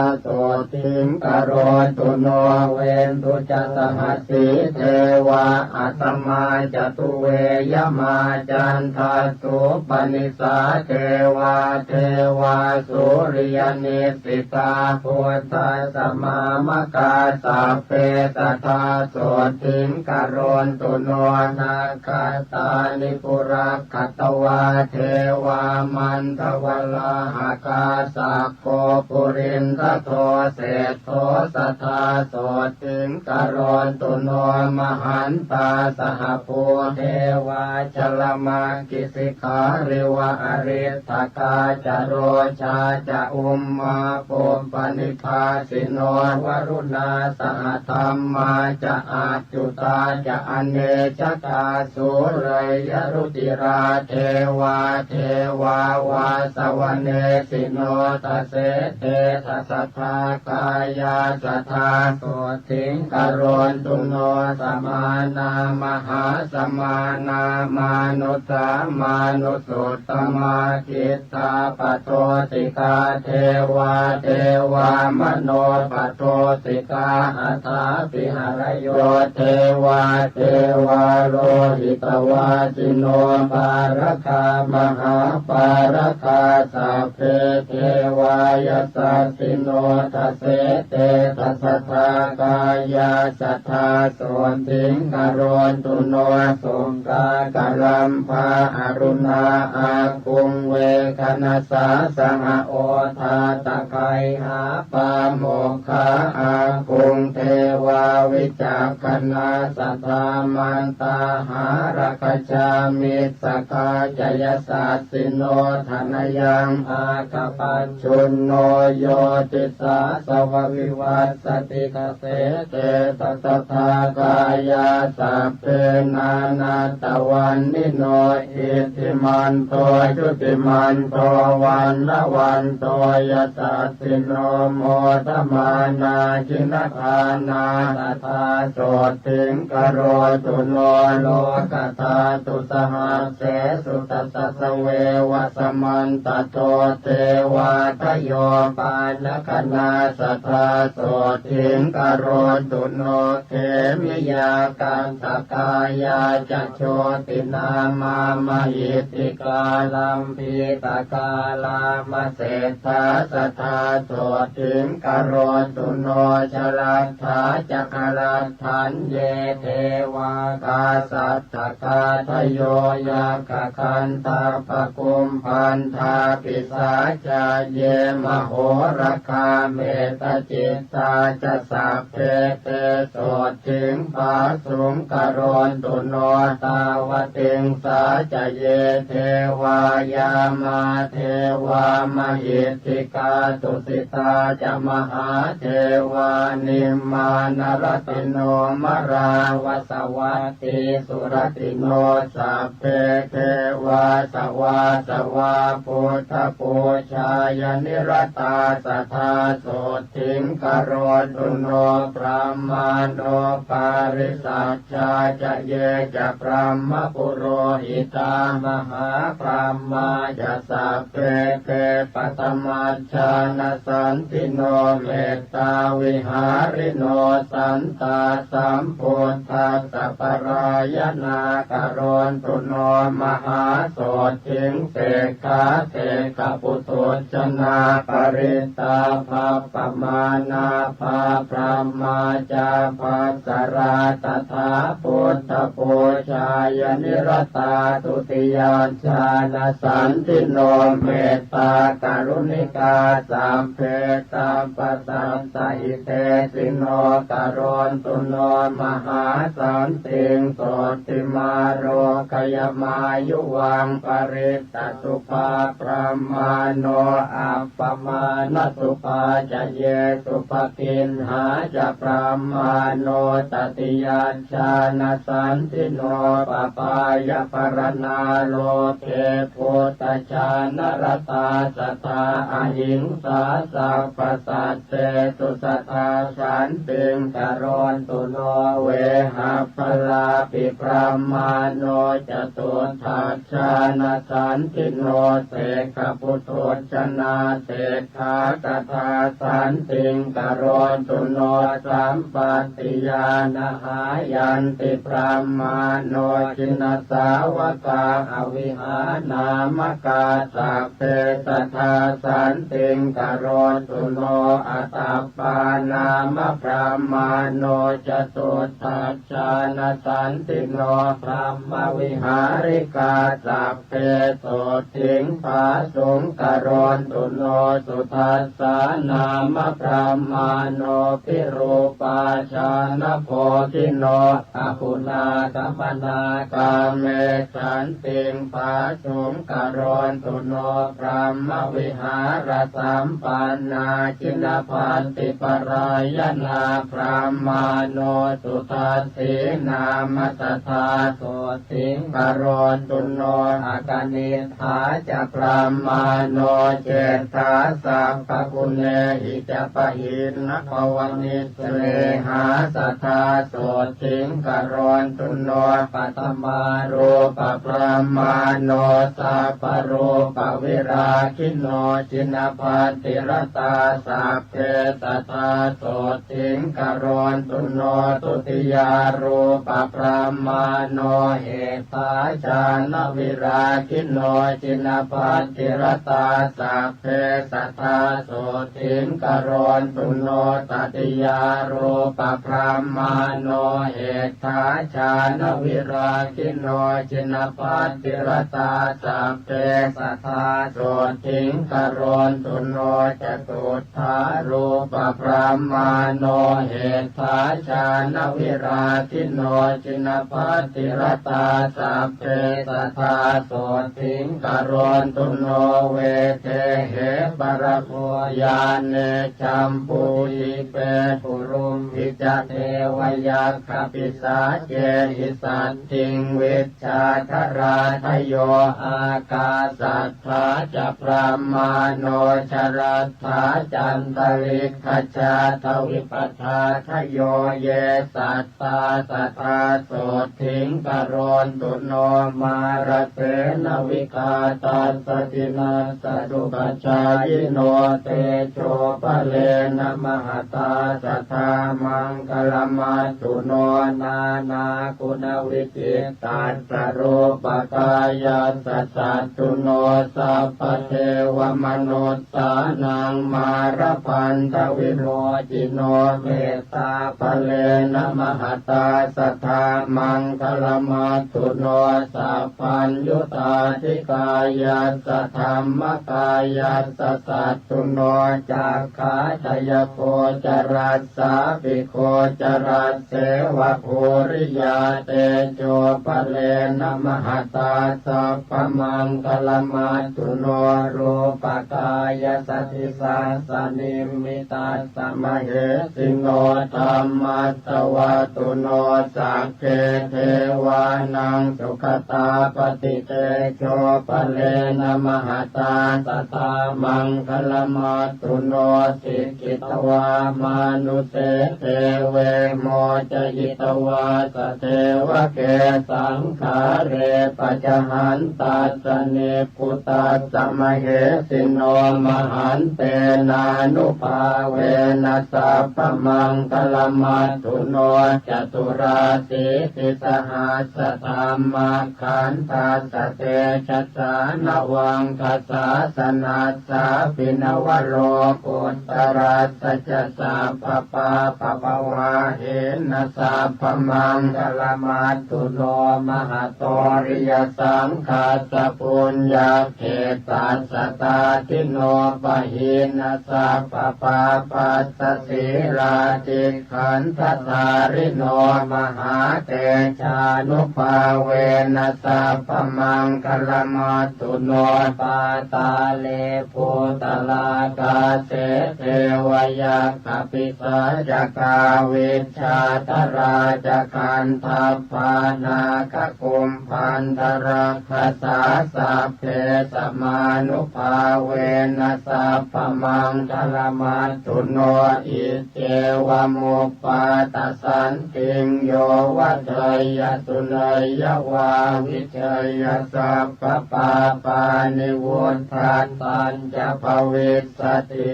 sotthiṃ karotu no. Veṇḍu ca sahasī devā asamā ca duve yamā Candasūpanisā devā devā sūriyanissitā buddhassamāmakā sabbe sadā sotthiṃ karontu no. Nakkhattāni purakkhatvā devā mandavalāhakā sakko purindado seṭṭho sadā sotthiṃ karontu no. Mahantā sahabhū devā jalamaggisikhāriva ariṭṭhakā ca rojā ca ummāpupphanibhāsino varuṇā sahadhammā ca accutā ca anejakā sūleyyarucirā devā devā vāsavanesino dasete dasadhā kāyā sadā sotthiṃ karontu no. Samānā mahāsamānā mānusā mānusuttamā khiḍḍāpadūsikā devā devā manopadūsikā athāpi harayo devā devā lohitavāsino pāragā mahāpāragā sabbe devā yasassino dasete dasadhā kāyā sadā sotthiṃ karontu no. Sukkā karambhā aruṇā āguṃ veghanasā saha odātagayhā pāmokkhā āguṃ devā vicakkhaṇā sadā mantā hāragajā missakā ca yasassino. Thanayaṃ āgapajjunno yo disā sava vivassati dasete dasadhā kāyā sabbe nānattavaṇṇino iddhimanto jutimanto vaṇṇavanto yasassino modamānā jinagānā sadā sotthiṃ karontu no. Lokadhātu sahassesu dasassāsveva samantato devā tayo pāṇagaṇā sadā sotthiṃ karontu no. Khemiyā kaṭṭhakāyā ca jotināmā mahiddhikā lambītakā lāmaseṭṭhā sadā sotthiṃ karontu no. Jaladdhā ca kaladdhaññe devā kasaṭṭhakā hadayo yakkhagandhabbakumbhaṇḍā pisācā ye mahorakkha mettacit tā ca sabbe te sotthiṃ phāsuṃ karontu no. Tāvatiṃsā ca ye devā yāmā devā mahiddhikā tusitā ca mahādevā nimmānaratino marā vasavat tī suratino sabbe devā savāsavā buddhapūjāya niratā sadā sotthiṃ karontu no. Brahmāṇo pārisajjā ca ye ca brahmapurohitā mahābrahmā ca sabbe te paṭhamajjhānasantino mettāvihārino santā sambuddhassa parāyanā karontu no mahāsotthiṃ. Sekkhā sekkhaputhujjanā parittā bhappamānā bhābrahmā ca bhassarā tathā buddhapūjāya niratā dutiyajjhānasantino mettākaruṇikā sabbe sabbasattahitesino karontu no mahāsantiṃ. Sotthimārogyamāyuvaṃ parittā supabbrahmāṇo appamāṇasupā ca ye supatiṭṭhā ca brahmāṇo tatiyajjhānasantino pabāyaparaṇā loke buddhajānaratā sadā ahiṃsā sabbasatthisu sadā santiṃ karontu no. Vehapphalāpi brahmāṇo catuddhajjānasantino sekkhaputhujjanā sekkhā sadā santiṃ karontu no. Sampattiñāṇañāyanti brahmāṇo jina sāvakā avihānāmakā sabbe sadā santiṃ karontu no. Atappā nāma brāhmaṇo catuddhajjānasantino brahmavihārikā sabbe sotthiṃ phāsuṃ karontu no. Sudassā nāma brāhmaṇo virūpā jānabogino aguṇāgamanā kāme santiṃ phāsuṃ karontu no. Brahmavihārasampannā jinapattiparāyanā brāhmaṇo sudassī nāma sadā sotthiṃ karontu no. Akaniṭṭhā ca brāhmaṇo ceṭṭhā sabbaguṇehi ca pahinna bhavani sneha sadā sotthiṃ karontu no. Paṭhamārūpabrāhmaṇo sabbarūpavirāgino jinapattiratā sabbe sadā sotthiṃ karontu no. Dutiyārūpabrāhmaṇo heṭṭhā jānavirāgino jinapattiratā sabbe sadā sotthiṃ karontu no. Tatiyārūpabrāhmaṇo heṭṭhā jānavirāgino jinapattiratā sabbe sadā sotthiṃ karontu no. Catuddhārūpabrāhmaṇo heṭṭhā jānavirāgino jinapattiratā sabbe sadā sotthiṃ karontu no. Vedehi parako yāne jambudīpe pulubhi ca devayakkhapisācehi saddhiṃ vijjādharādayo ākāsaṭṭhā ca brāhmaṇo jalaṭṭhā cantalikkhajaṭhavipaṭṭhādayo ye sat tā sadā sotthiṃ karontu no. Mārasenavighatassa jinassaduppajāyino tejobbalena mahatā sadā maṅgalamāttu no. Nānāguṇavijittassa rūpakāyassa sadduno sabbadevamanus sānaṃ mārabandhavimocino mettā balena mahatā sadā maṅgalamāttu no. Sabbaññuṭāṭikāyassa dhammikāyassa sadduno cakkhādayagocaras sāpi gocaraseva puriyā tejobbalena mahatā sabbamaṅgalamāttu no. Rūpakāyassa disassa nimmitassa mahesino dhammassavatthuno sagge devānaṃ sugatāpati tejobbalena mahatā sadā maṅgalamāttu no. Sikkhitvā mānuse deve mocayitvā sadevake saṅgāre pacahantassa nibbu tassa mahesino mahantena nubhāvena sabbamaṅgalamāttu no. Caturāsītisahassadhammakkhandhassa tejasā navaṃkasāsanassa pi navalokuttaras sa ca sabbapāpapavāhena sabbamaṅgalamāttu no. Mahātoriyasaṅghassa puññakkhettassa taddino pahīna sabbapāpassa sīlādhikkhandhadhārino mahātejānubhāvena sabbamaṅgalamāttu no. Pātāle bhūtalākāse devayakkhapisācakā vijjādharā ca gandhabbā nāgakumbhandarakkhasā sabbe samānubhāvena sabbamaṅgalamāttu no. Iccevamuppātasantiṃ yo vajjeyya suṇeyya vā vijeyya sabbapāpāni vuḍḍhatañca bhavissati.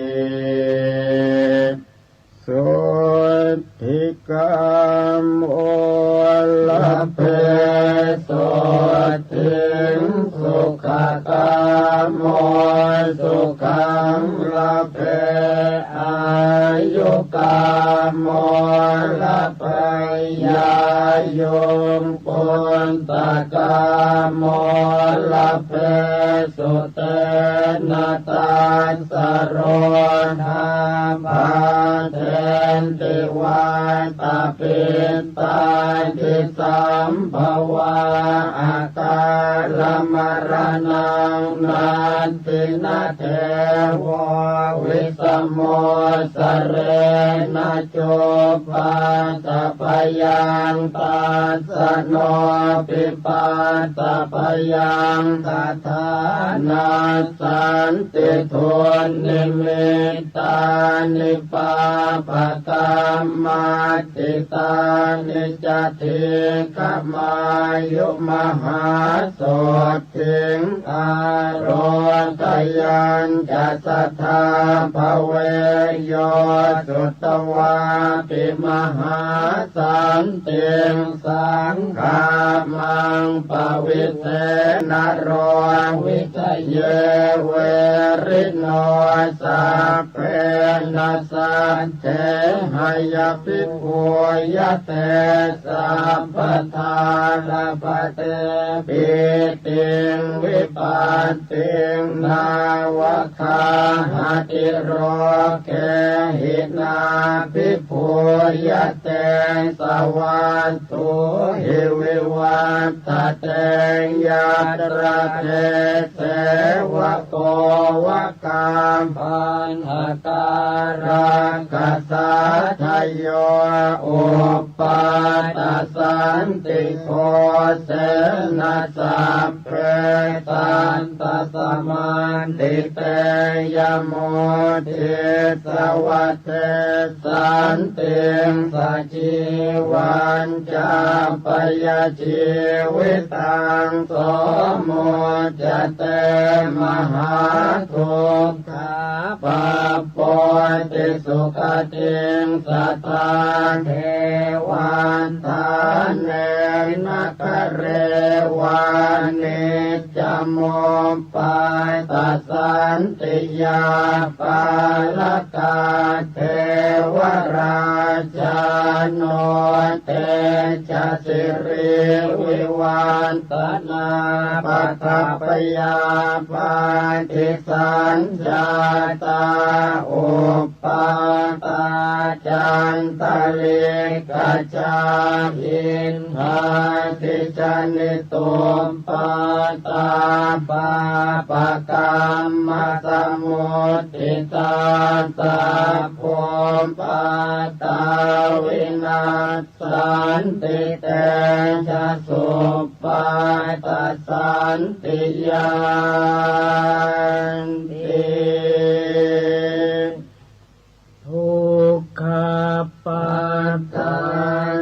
Sotthi kāmo labhe so molapeyya. Yūṃ puttaka molapesute, na tassa rogā bāधenti vattapittādisambhavā. Akālamaraṇaṃ natthi, na devo visamossarena, cupaddabhayaṃ tassa nobhipaddabhayaṃ, tathā nassanti dunnimittā ni pāpakammāti, tāni ca dīghamāyu mahāsothiṃ. Ārogayañca sadā bhave, yo sutvāpi mahāsantiṃ, saṅgāmaṃ pavise naro, vijaye verino sabbe, na saddhe hayabhibhūyate, sabbattha labhate pītiṃ vipattiṃ, nāva gahati rogehi nābhibhūyate, savatthuhi vivaṭṭhate, yatra te sevako va kā paṇḍakā rakkasādayo, uppāta santiko sena sabbe, tattha smaṇḍi te yamuddissa vate santiṃ, sajīvañcāpayajīvitaṃ, so muccate mahāduk khā, pappoṭi sugatiṃ sadā. Devaṭṭhāne nagare vā niccamuppāta santiyā, pālakā devarājāno, te ca sirīvivaṭ ṭhanā, paṭhabyāpādi sañjātā, uppādā ca antalikkajā, iddhībhijanituppādā, pāpakammasa muttitā, sabbuppādā vinas santi, te ca suppāda santiyanti. Dukkhappattā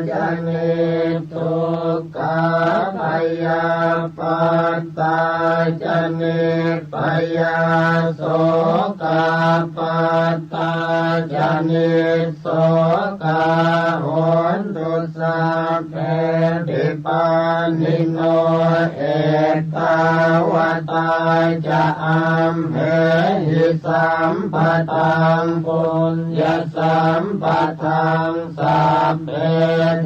ca niddukkhā, bhayappattā ca nibbhayā, sokappattā ca ni sokā hontu sabbepi pāṇino. Ettāvatā ca amhehi sambhataṃ puññasampadaṃ, sabbe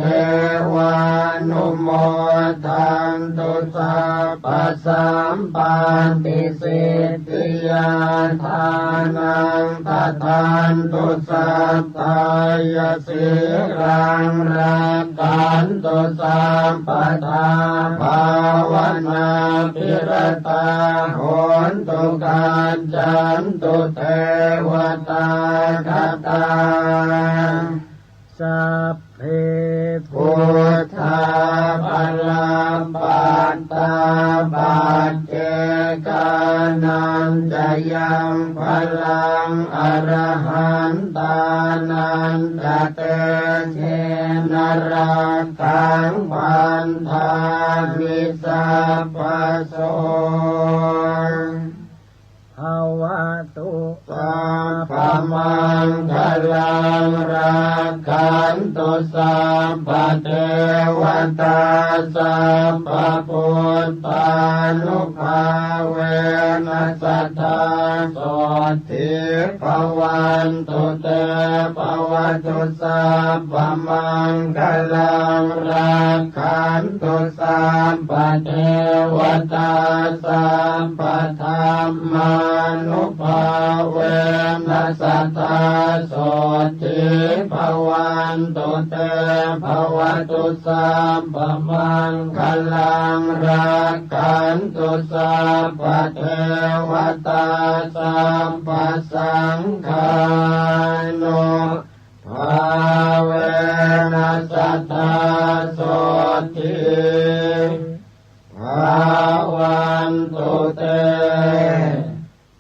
devānumodantu sabbasampattisiddhiyā. Dānaṃ dadantu saddhāya, sīlaṃ rakkhantu sabbadā, bhāvanābhiratā hontu, gacchantu devatāgatā. Sabbe buddhā balappattā, paccekānañca yaṃ balaṃ, arahantānañca tejena, rakkhaṃ bandhāmi sabbaso. Bhavatu sabbamaṅgalaṃ, rakkhantu sabbadevatā sabbabuddhānubhāvena sadā sotthī bhavantu te. Bhavatu sabbamaṅgalaṃ, rakkhantu sabbadevatā, sabbadhammānubhāvena sadā sotthī bhavantu te. Bhavatu sabbamaṅgalaṃ, rakkhantu sabbadevatā, sabbasaṅghānubhāvena sadā sotthī bhavantu te.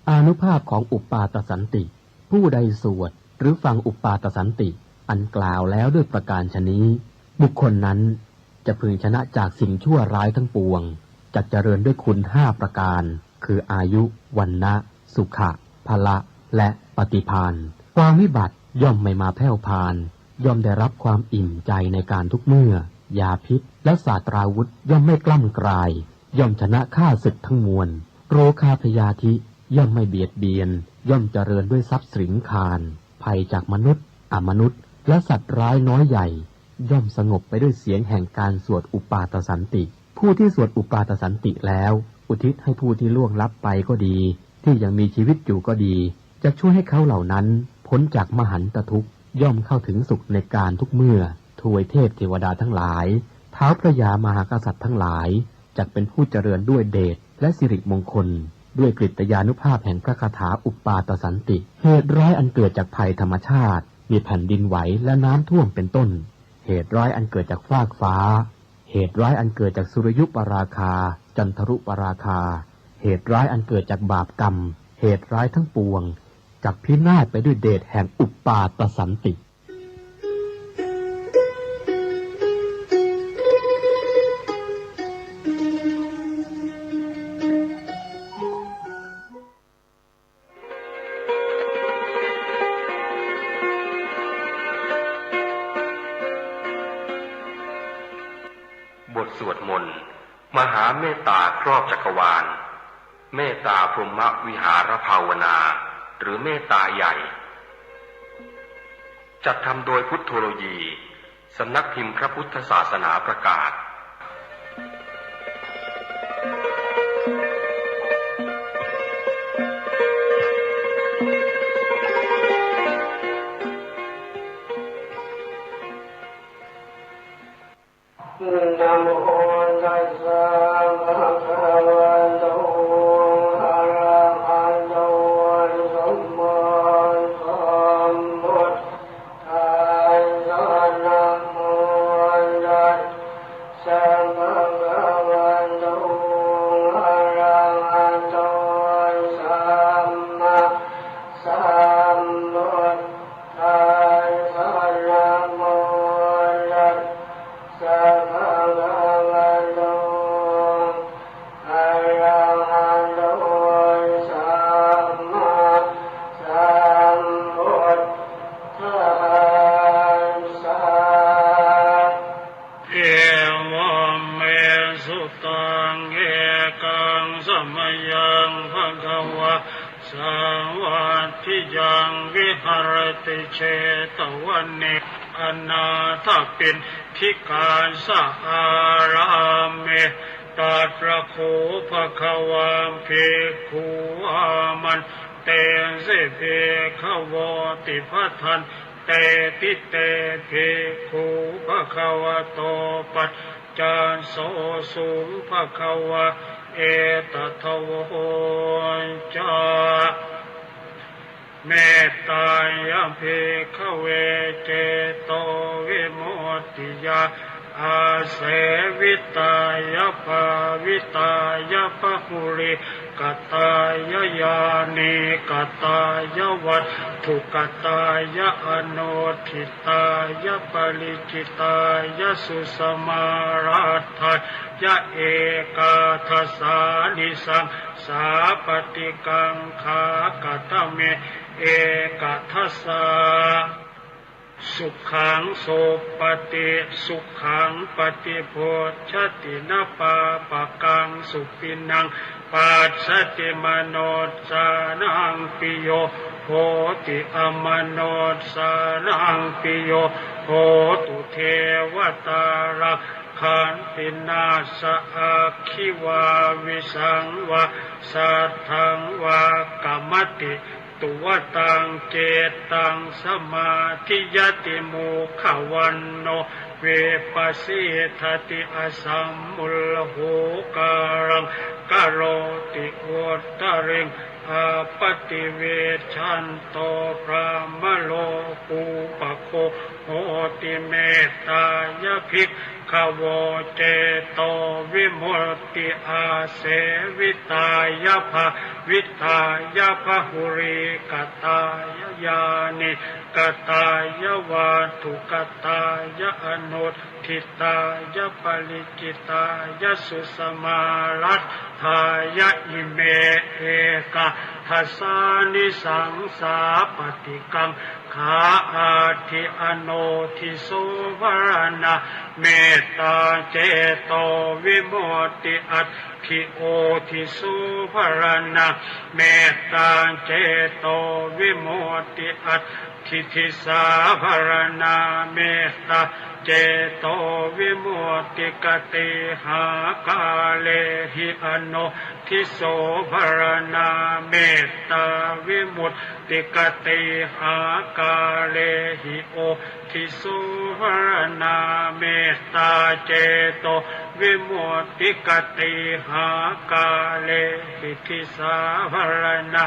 อานุภาพของอุปปาตสันติ ผู้ใดสวดหรือฟังอุปปาตสันติ อันกล่าวแล้วด้วยประการฉะนี้ บุคคลนั้นจะพึงชนะจากสิ่งชั่วร้ายทั้งปวง จักเจริญด้วยคุณห้าประการ คืออายุ วรรณะ สุขะ พละ และปฏิภาณ ความวิบัติย่อมไม่มาแผ่วพาน ย่อมได้รับความอิ่มใจในการทุกเมื่อ ยาพิษและสาตราวุธย่อมไม่กล้ำกลาย ย่อมชนะข้าศึกทั้งมวล โรคาพยาธิย่อมไม่เบียดเบียน ย่อมเจริญด้วยทรัพย์สินคาร ภัยจากมนุษย์ อมนุษย์ และสัตว์ร้ายน้อยใหญ่ ย่อมสงบไปด้วยเสียงแห่งการสวดอุปปาตสันติ ผู้ที่สวดอุปปาตสันติแล้ว อุทิศให้ผู้ที่ล่วงลับไปก็ดี ที่ยังมีชีวิตอยู่ก็ดี จะช่วยให้เขาเหล่านั้นพ้นจากมหันตทุกข์ ย่อมเข้าถึงสุขในการทุกเมื่อ ทวยเทพเทวดาทั้งหลาย ท้าวพระยามหากษัตริย์ทั้งหลาย จักเป็นผู้เจริญด้วยเดชและสิริมงคล ด้วยกฤตยานุภาพแห่งพระคาถาอุปปาตสันติ เหตุร้ายอันเกิดจากภัยธรรมชาติ มีแผ่นดินไหวและน้ำท่วมเป็นต้น เหตุร้ายอันเกิดจากฟากฟ้า เหตุร้ายอันเกิดจากสุริยุปราคา จันทรุปราคา เหตุร้ายอันเกิดจากบาปกรรม เหตุร้ายทั้งปวง จักพินาศไปด้วยเดชแห่งอุปปาตสันติ บทสวดมนต์ มหาเมตตาครอบจักรวาล เมตตาพรหมวิหารภาวนา หรือเมตตาใหญ่ จัดทำโดยพุทโธโลยี สำนักพิมพ์พระพุทธศาสนาประกาศ Namo tassa bhagavato arahato sammāsambuddhassa. Namo tassa bhagavato arahato sammāsambuddhassa. Namo tassa bhagavato arahato sammāsambuddhassa. Evaṃ me sutaṃ. Ekaṃ samayaṃ bhagavā sāvatthiyaṃ viharati jetavane anāthapiṇḍikassa ārāme. Tatra kho bhagavā bhikkhū āmantesi bhikkhavoti. Bhadanteti te bhikkhū bhagavato paccassosuṃ. Bhagavā etadavoca. Mettāya bhikkhave cetovimuttiyā āsevitāya bhāvitāya bahulīkatāya yānīkatāya vatthukatāya anuṭṭhitāya parici tāya susamāraddhāya ekādasānisaṃsā paṭikaṅkhā. Katame ekādasa? Sukhaṃ supati, sukhaṃ paṭibujjhati, na pāpakaṃ supinaṃ passati, manussānaṃ piyo hoti, amanussānaṃ piyo hotu, devatā rakkhanti, nāssa aggi vā visaṃ vā satthaṃ vā kamati, tuvaṭaṃ cittaṃ samādhiyati, mukhavaṇṇo vippasīdati, asammūḷho kālaṃ karoti, uttariṃ appaṭivijjhanto brahmalokūpago hoti. Mettāya bhikkhavo cetovimut ti, āsevitāya bhāvitāya bahulīkatāya yānīkatāya vatthukatāya anuṭṭhitāya pariccittāya susamāraddhāya ime ekādasānisaṃsā paṭikaṅ khā atthi. Anodhiso varaṇā mettā cetovimutti atthi, odhiso varaṇā mettā cetovimutti atthi, disā varaṇā mettā cetovimutti, katīhākārehi ano dhiso varaṇā mettā vimutti, katīhākārehi odhiso varaṇā mettā cetovimutti, katīhākārehi disā varaṇā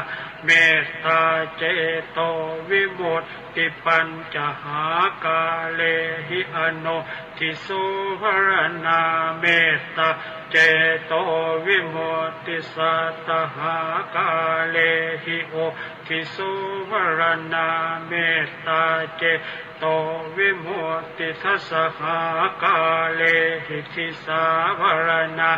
mettā cetovimutti, pañcahākārehi ano dhiso varaṇā mettā cetovimutti, sattahākārehi odhiso varaṇā mettā cetovimutti, dasahākārehi disā varaṇā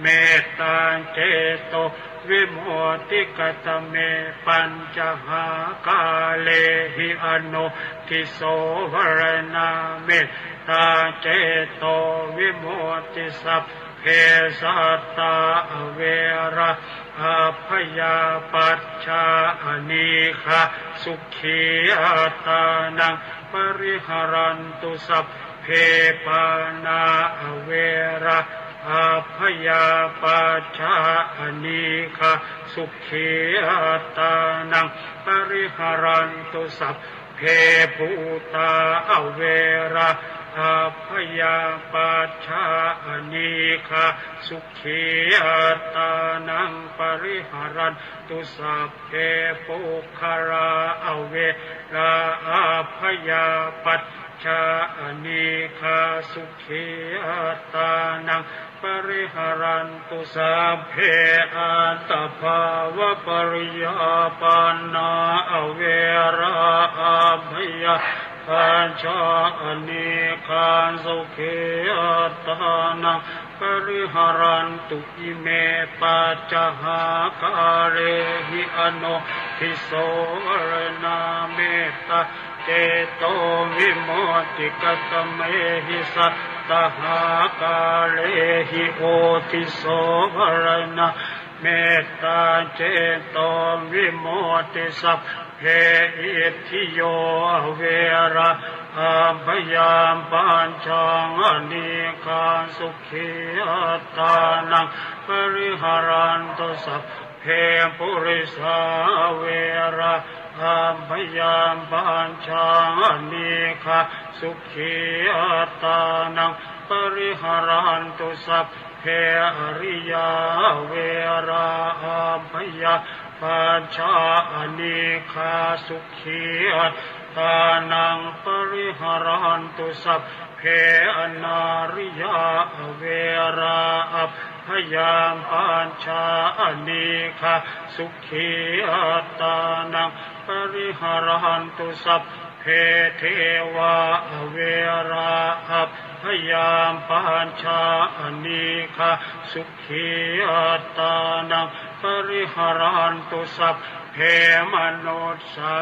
mettā ceto vimutti, katame pañcahākārehi ano dhiso varaṇā mettā cetovimutti, sabbe sattā averā abyāpajjhā anīghā sukhī attānaṃ pariharantu, sabbe pāṇā averā abyāpajjhā anīghā sukhī attānaṃ pariharantu, sabbe bhūtā averā abyāpajjhā anīghā sukhī attānaṃ pariharantu, sabbe puggalā averā abyāpajjhā anīghā sukhī attānaṃ pariharantu, sabbe attabhāvapariyāpannā averā abyāpajjhā anīghā sukhī attānaṃ pariharantu, ime pañcahākārehi ano dhiso varaṇā mettā cetovimutti, katamehi sattahākārehi odhiso varaṇā mettā cetovimutti, sabbe itthiyo averā abyāpajjhā anīghā sukhī attānaṃ pariharantu, sabbe purisā averā abyāpajjhā anīghā sukhī attānaṃ pariharantu, sabbe ariyā averā abyāpajjhā anīghā sukhī attānaṃ pariharantu, sabbe anariyā averā abyāpajjhā anīghā sukhī attānaṃ pariharantu, sabbe devā averā abyāpajjhā anīghā sukhī attānaṃ pariharantu, sabbe manussā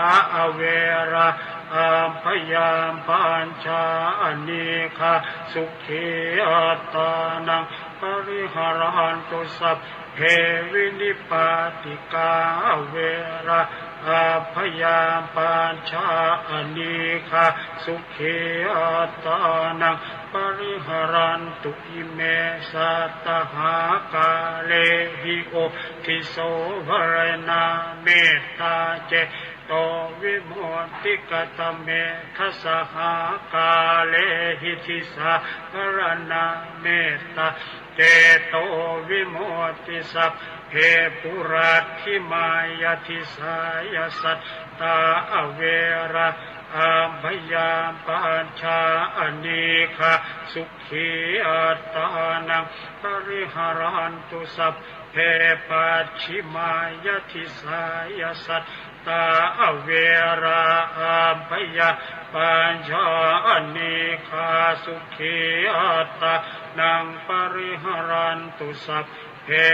averā abyāpajjhā anīghā sukhī attānaṃ pariharantu. Sabbe vinipātikā averā abyāpajjhā anīghā sukhī attānaṃ pariharantu. Ime sattahākārehi uddhiso varenā mettāce to vimutti katame dasahākārehi disā varenā mettā ceto vimutti. Sabbe puratthimāya disāya sattā averā abyāpajjhā anīghā sukhī attānaṃ pariharantu. Sabbe pacchimāya disāya sattā averā abyāpajjhā anīghā sukhī attānaṃ pariharantu. Sabbe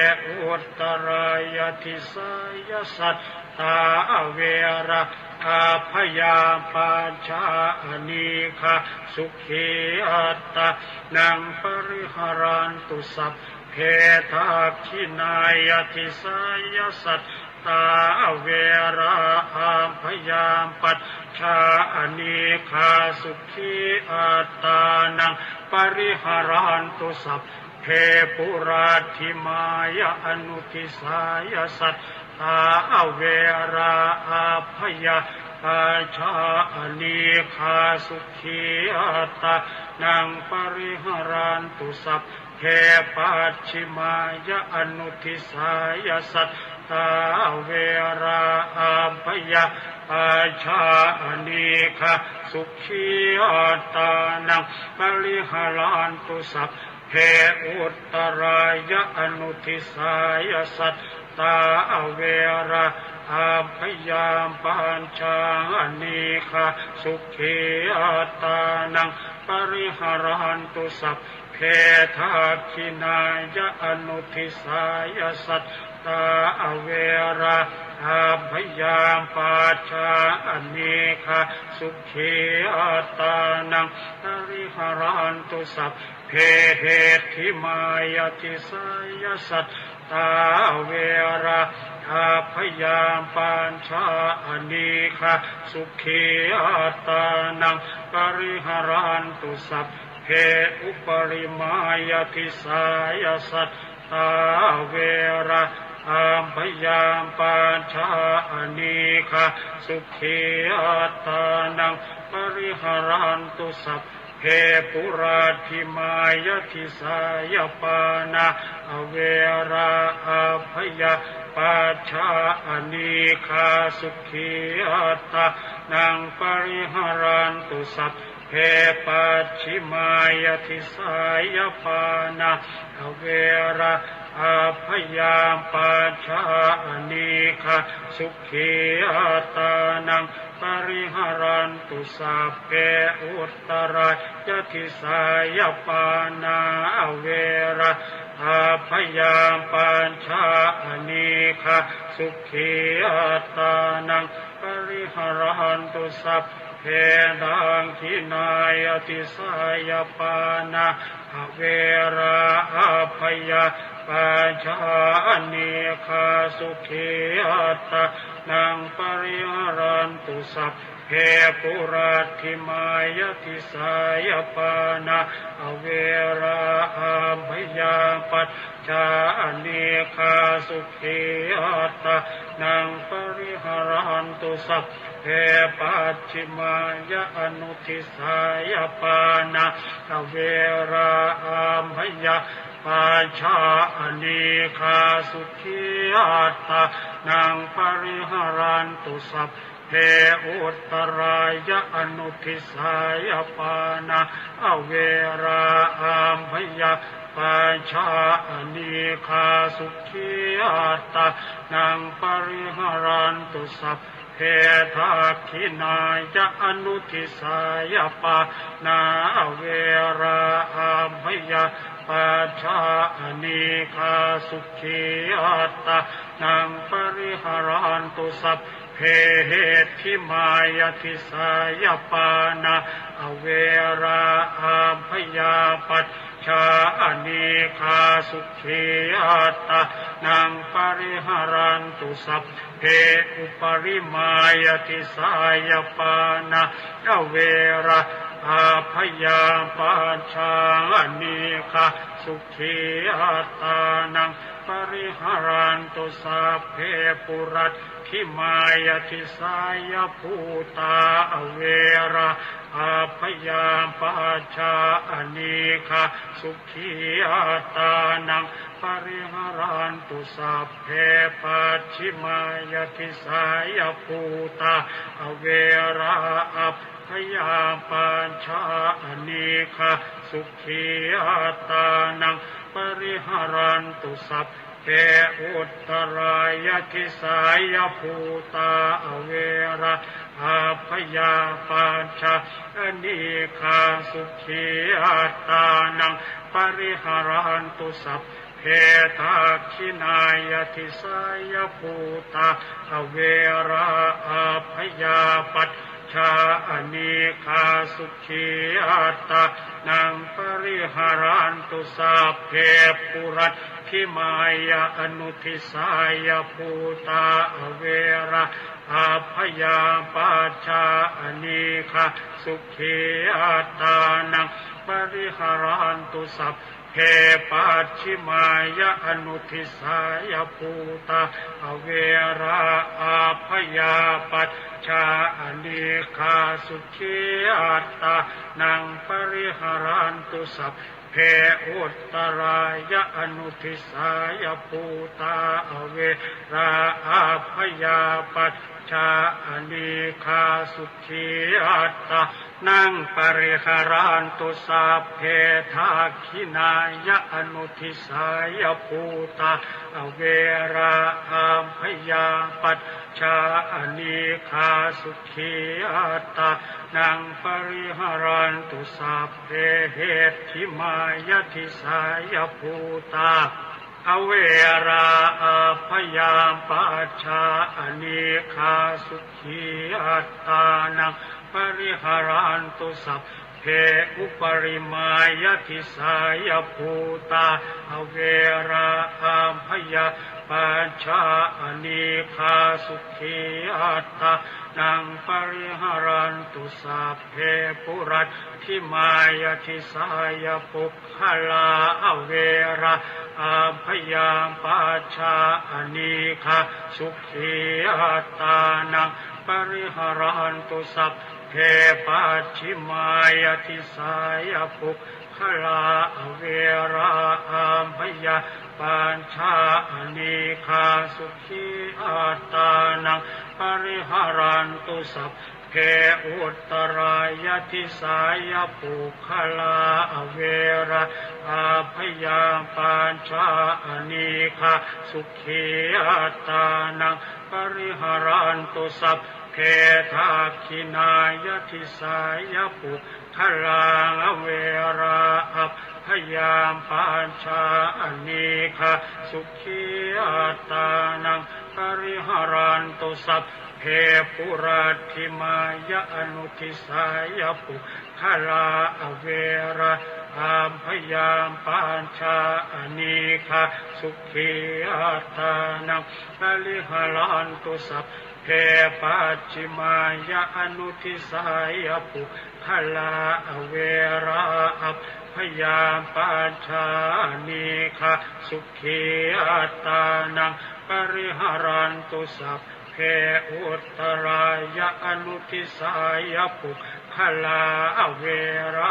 uttarāya disāya sattā averā abyāpajjhā anīghā sukhī attānaṃ pariharantu. Sabbe dakkhiṇāya disāya sattā averā abyāpajjhā anīghā sukhī attānaṃ pariharantu. Sabbe puratthimāya anudisāya sattā averā abyāpajjhā anīghā sukhī attānaṃ pariharantu. Sabbe pacchimāya anudisāya sattā averā abyāpajjhā anīghā sukhī attānaṃ pariharantu. Sabbe uttarāya anudisāya sattā averā abyāpajjhā anīghā sukhī attānaṃ pariharantu. Sabbe dakkhiṇāya anudisāya sattā averā abyāpajjhā anīghā sukhī attānaṃ pariharantu. Sabbe heṭṭhimāya disāya sattā averā abyāpajjhā anīghā sukhī attānaṃ pariharantu. Sabbe uparimāya disāya sattā averā abyāpajjhā anīghā sukhī attānaṃ pariharantu. Sabbe puratthimāya disāya pāṇā averā abyāpajjhā anīghā sukhī attānaṃ pariharantu. Sabbe pacchimāya disāya pāṇā averā abyāpajjhā anīghā sukhī attānaṃ pariharantu. Sabbe uttarāya disāya pāṇā averā abyāpajjhā anīghā sukhī attānaṃ pariharantu. Sabbe dakkhiṇāya disāya pāṇā averā abyāpajjhā anīghā sukhī attānaṃ pariharantu. Sabbe puratthimāya disāya pāṇā averā abyāpajjhā anīghā sukhī attānaṃ pariharantu. Sabbe pacchimāya anudisāya pāṇā averā abyāpajjhā anīghā sukhī attānaṃ pariharantu. Sabbe uttarāya anudisāya pāṇā averā abyāpajjhā anīghā sukhī attānaṃ pariharantu. Sabbe dakkhiṇāya anudisāya pāṇā averā abyāpajjhā anīghā sukhī attānaṃ pariharantu. Sabbe sabbe hetthimāya disāya pāṇā averā abyāpajjhā anīghā sukhī attānaṃ pariharantu. Sabbe uparimāya disāya pāṇā averā abyāpajjhā anīghā sukhī attānaṃ pariharantu. Sabbe puratthimāya disāya bhūtā averā abyāpajjhā anīghā sukhī attānaṃ pariharantu. Sabbe pacchimāya disāya bhūtā averā abyāpajjhā anīghā sukhī attānaṃ pariharantu. Sabbe uttarāya disāya bhūtā averā abyāpajjhā anīghā sukhī attānaṃ pariharantu. Sabbe dakkhiṇāya disāya bhūtā averā abyāpajjhā anīghā sukhī attānaṃ pariharantu. Sabbe puratthimāya anudisāya bhūtā averā abyāpajjhā anīghā sukhī attānaṃ pariharantu. Sabbe pacchimāya anudisāya bhūtā averā abyāpajjhā anīghā sukhī attānaṃ pariharantu. Sabbe uttarāya anudisāya bhūtā averā abyāpajjhā anīghā sukhī attānaṃ pariharantu. Sabbe dakkhiṇāya anudisāya bhūtā averā abyāpajjhā anīghā sukhī attānaṃ pariharantu. Sabbe hetthimāya disāya bhūtā averā abyāpajjhā anīghā sukhī attānaṃ pariharantu. Sabbe uparimāya disāya bhūtā averā abyāpajjhā anīghā sukhī attānaṃ pariharantu. Sabbe puratthimāya disāya puggalā averā abyāpajjhā anīghā sukhī attānaṃ pariharantu. Sabbe pacchimāya disāya puggalā averā abyāpajjhā anīghā sukhī attānaṃ pariharantu. Sabbe uttarāya disāya puggalā averā abyāpajjhā anīghā sukhī attānaṃ pariharantu. Sabbe dakkhiṇāya disāya puggalā averā abyāpajjhā anīghā sukhī attānaṃ pariharantu. Sabbe puratthimāya anudisāya puggalā averā abyāpajjhā anīghā sukhī attānaṃ pariharantu. Sabbe pacchimāya anudisāya puggalā averā abyāpajjhā anīghā sukhī attānaṃ pariharantu. Sabbe uttarāya anudisāya puggalā averā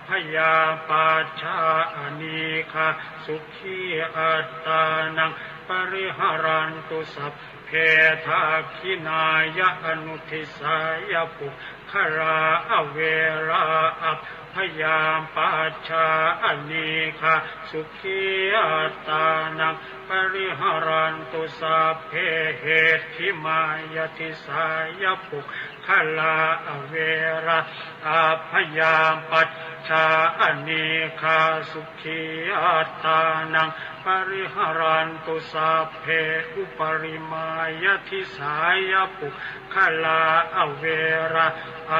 abyāpajjhā anīghā sukhī attānaṃ pariharantu. Sabbe dakkhiṇāya anudisāya puggalā averā abyāpajjhā anīghā sukhī attānaṃ pariharantu. Sabbe hetthimāya disāya puggalā galā averā abyāpajjhā anīghā sukhī attānaṃ pariharantu. Sabbe uparimāya disāya puggalā averā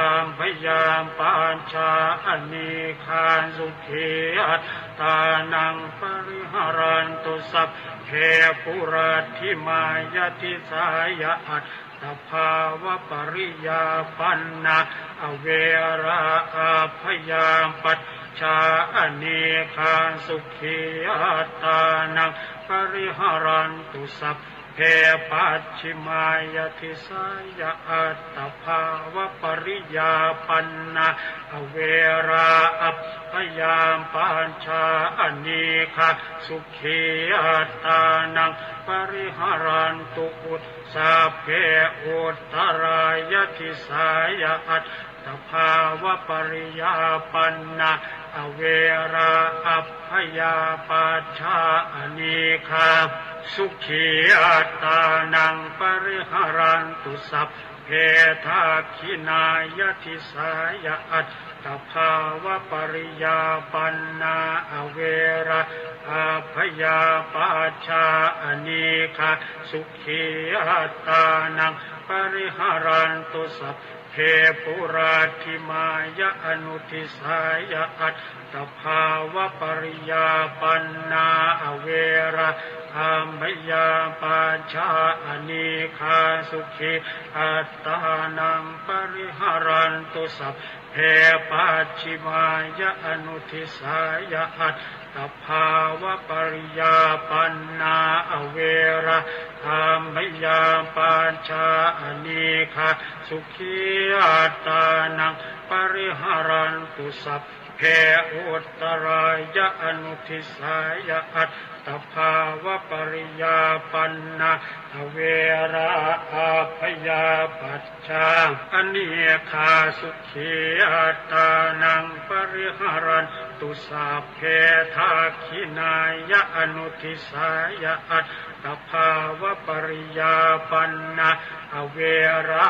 abyāpajjhā anīghā sukhī attānaṃ pariharantu. Sabbe puratthimāya disāya attabhāvapariyāpannā averā abyāpajjhā anīghā sukhī attānaṃ pariharantu. Sabbe pacchimāya disāya attabhāvapariyāpannā averā abyāpajjhā anīghā sukhī attānaṃ pariharantu. Ut- sabbe uttarāya disāya attabhāvapariyāpannā averā abyāpajjhā anīghā sukhī attānaṃ pariharantu. Sabbe dakkhiṇāya disāya attabhāvapariyāpannā averā abyāpajjhā anīghā sukhī attānaṃ pariharantu. Sabbe puratthimāya anudisāya attabhāvapariyāpannā averā abyāpajjhā anīghā sukhī attānaṃ pariharantu. Sabbe pacchimāya anudisāya attabhāvapariyāpannā averā abyāpajjhā anīghā sukhī attānaṃ pariharantu. Sabbe uttarāya anudisāya attabhāvapariyāpannā averā abyāpajjhā anīghā sukhī attānaṃ pariharantu. Sabbe dakkhiṇāya anudisāya attabhāvapariyāpannā averā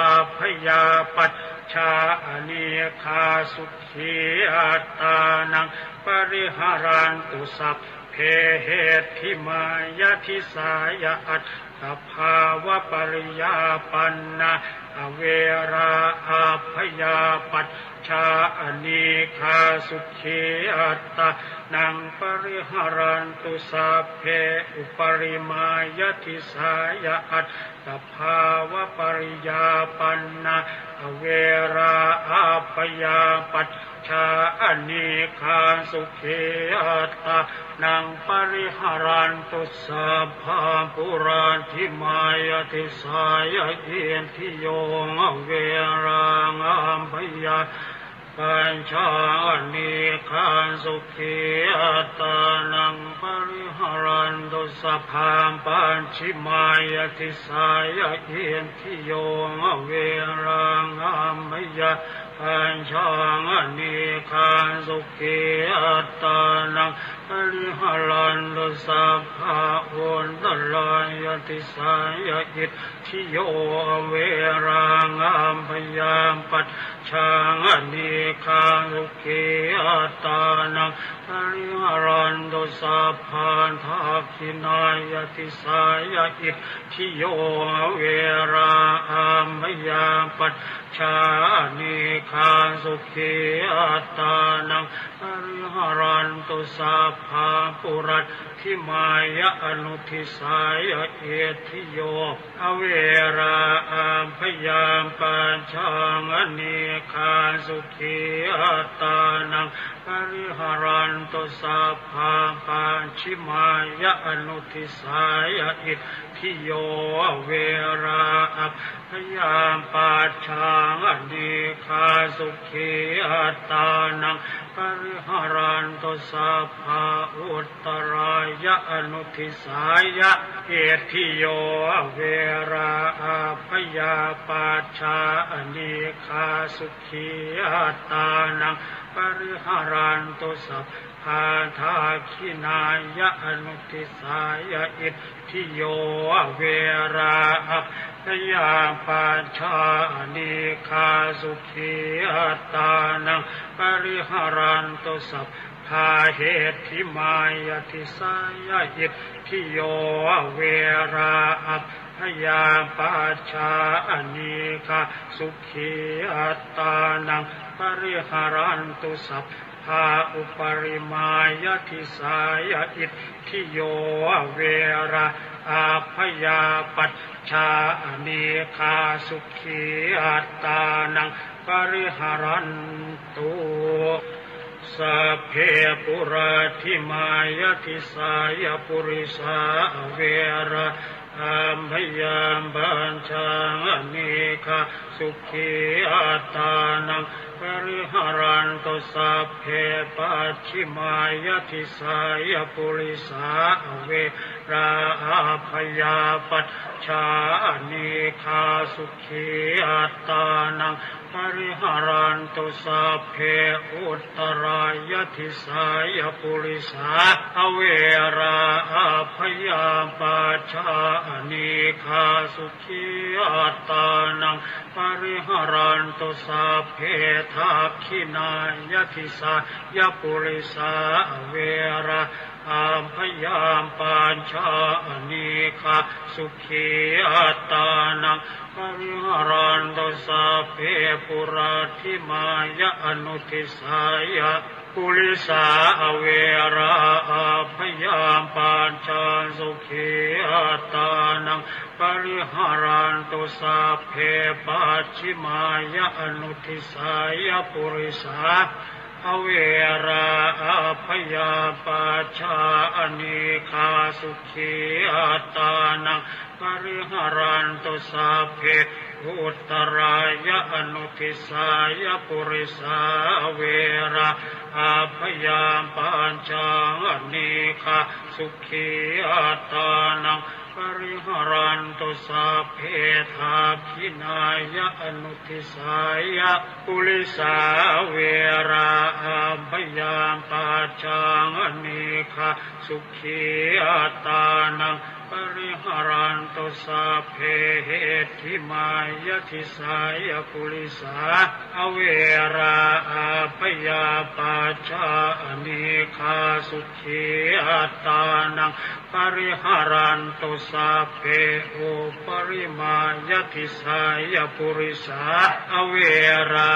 abyāpajjhā anīghā sukhī attānaṃ pariharantu. Sabbe heṭṭhimāya disāya attabhāvapariyāpannā averā abyāpajjhā anīghā sukhī attānaṃ pariharantu. Sabbe uparimāya disāya attabhāvapariyāpannā averā abyāpajjhā anīghā sukhī attānaṃ pariharantu. Sabbe puratthimāya disāya itthiyo averā abyāpajjhā anīghā sukhī attānaṃ pariharantu. Sabbe pacchimāya disāya itthiyo averā abyāpajjhā anīghā sukhī attānaṃ pariharantu. Sabbe uttarāya disāya itthiyo averā abyāpajjhā anīghā sukhī attānaṃ pariharantu. Sabbe dakkhiṇāya disāya itthiyo averā abyāpajjhā anīghā sukhī attānaṃ pariharantu. Sabbe puratthimāya anudisāya itthiyo averā abyāpajjhā anīghā sukhī attānaṃ pariharantu. Sabbe pacchimāya anudisāya itthiyo averā abyāpajjhā anīghā sukhī attānaṃ pariharantu. Sabbe uttarāya anudisāya itthiyo averā abyāpajjhā anīghā sukhī attānaṃ pariharantu. Sabbe dakkhiṇāya anudisāya itthiyo averā abyāpajjhā anīghā sukhī attānaṃ pariharantu. Sabbā heṭṭhimāya disāya itthiyo averā abyāpajjhā anīghā sukhī attānaṃ pariharantu. Sabbā uparimāya disāya itthiyo averā abyāpajjhā anīghā sukhī attānaṃ pariharantu. Sabbe puratthimāya disāya purisā averā abyāpajjhā anīghā sukhī attānaṃ pariharantu. Sabbe pacchimāya disāya purisā averā abyāpajjhā anīghā sukhī attānaṃ pariharantu. Sabbe uttarāya disāya purisā averā abyāpajjhā anīghā sukhī attānaṃ pariharantu. Sabbe dakkhiṇāya disāya purisā averā abyāpajjhā anīghā sukhī attānaṃ pariharantu. Sabbe puratthimāya anudisāya purisā averā abyāpajjhā sukhī attānaṃ pariharantu. Sabbe pacchimāya anudisāya purisā averā abyāpajjhā anīghā sukhī attānaṃ pariharantu. Sabbe uttarāya anudisāya purisā averā abyāpajjhā anīghā sukhī attānaṃ pariharantu. Sabbe dakkhiṇāya anudisāya purisā averā abyāpajjhā anīghā sukhī attānaṃ pariharantu. Sabbe heṭṭhimāya disāya purisā averā abyāpajjhā anīghā sukhī attānaṃ pariharantu. Sabbe uparimāya disāya purisā averā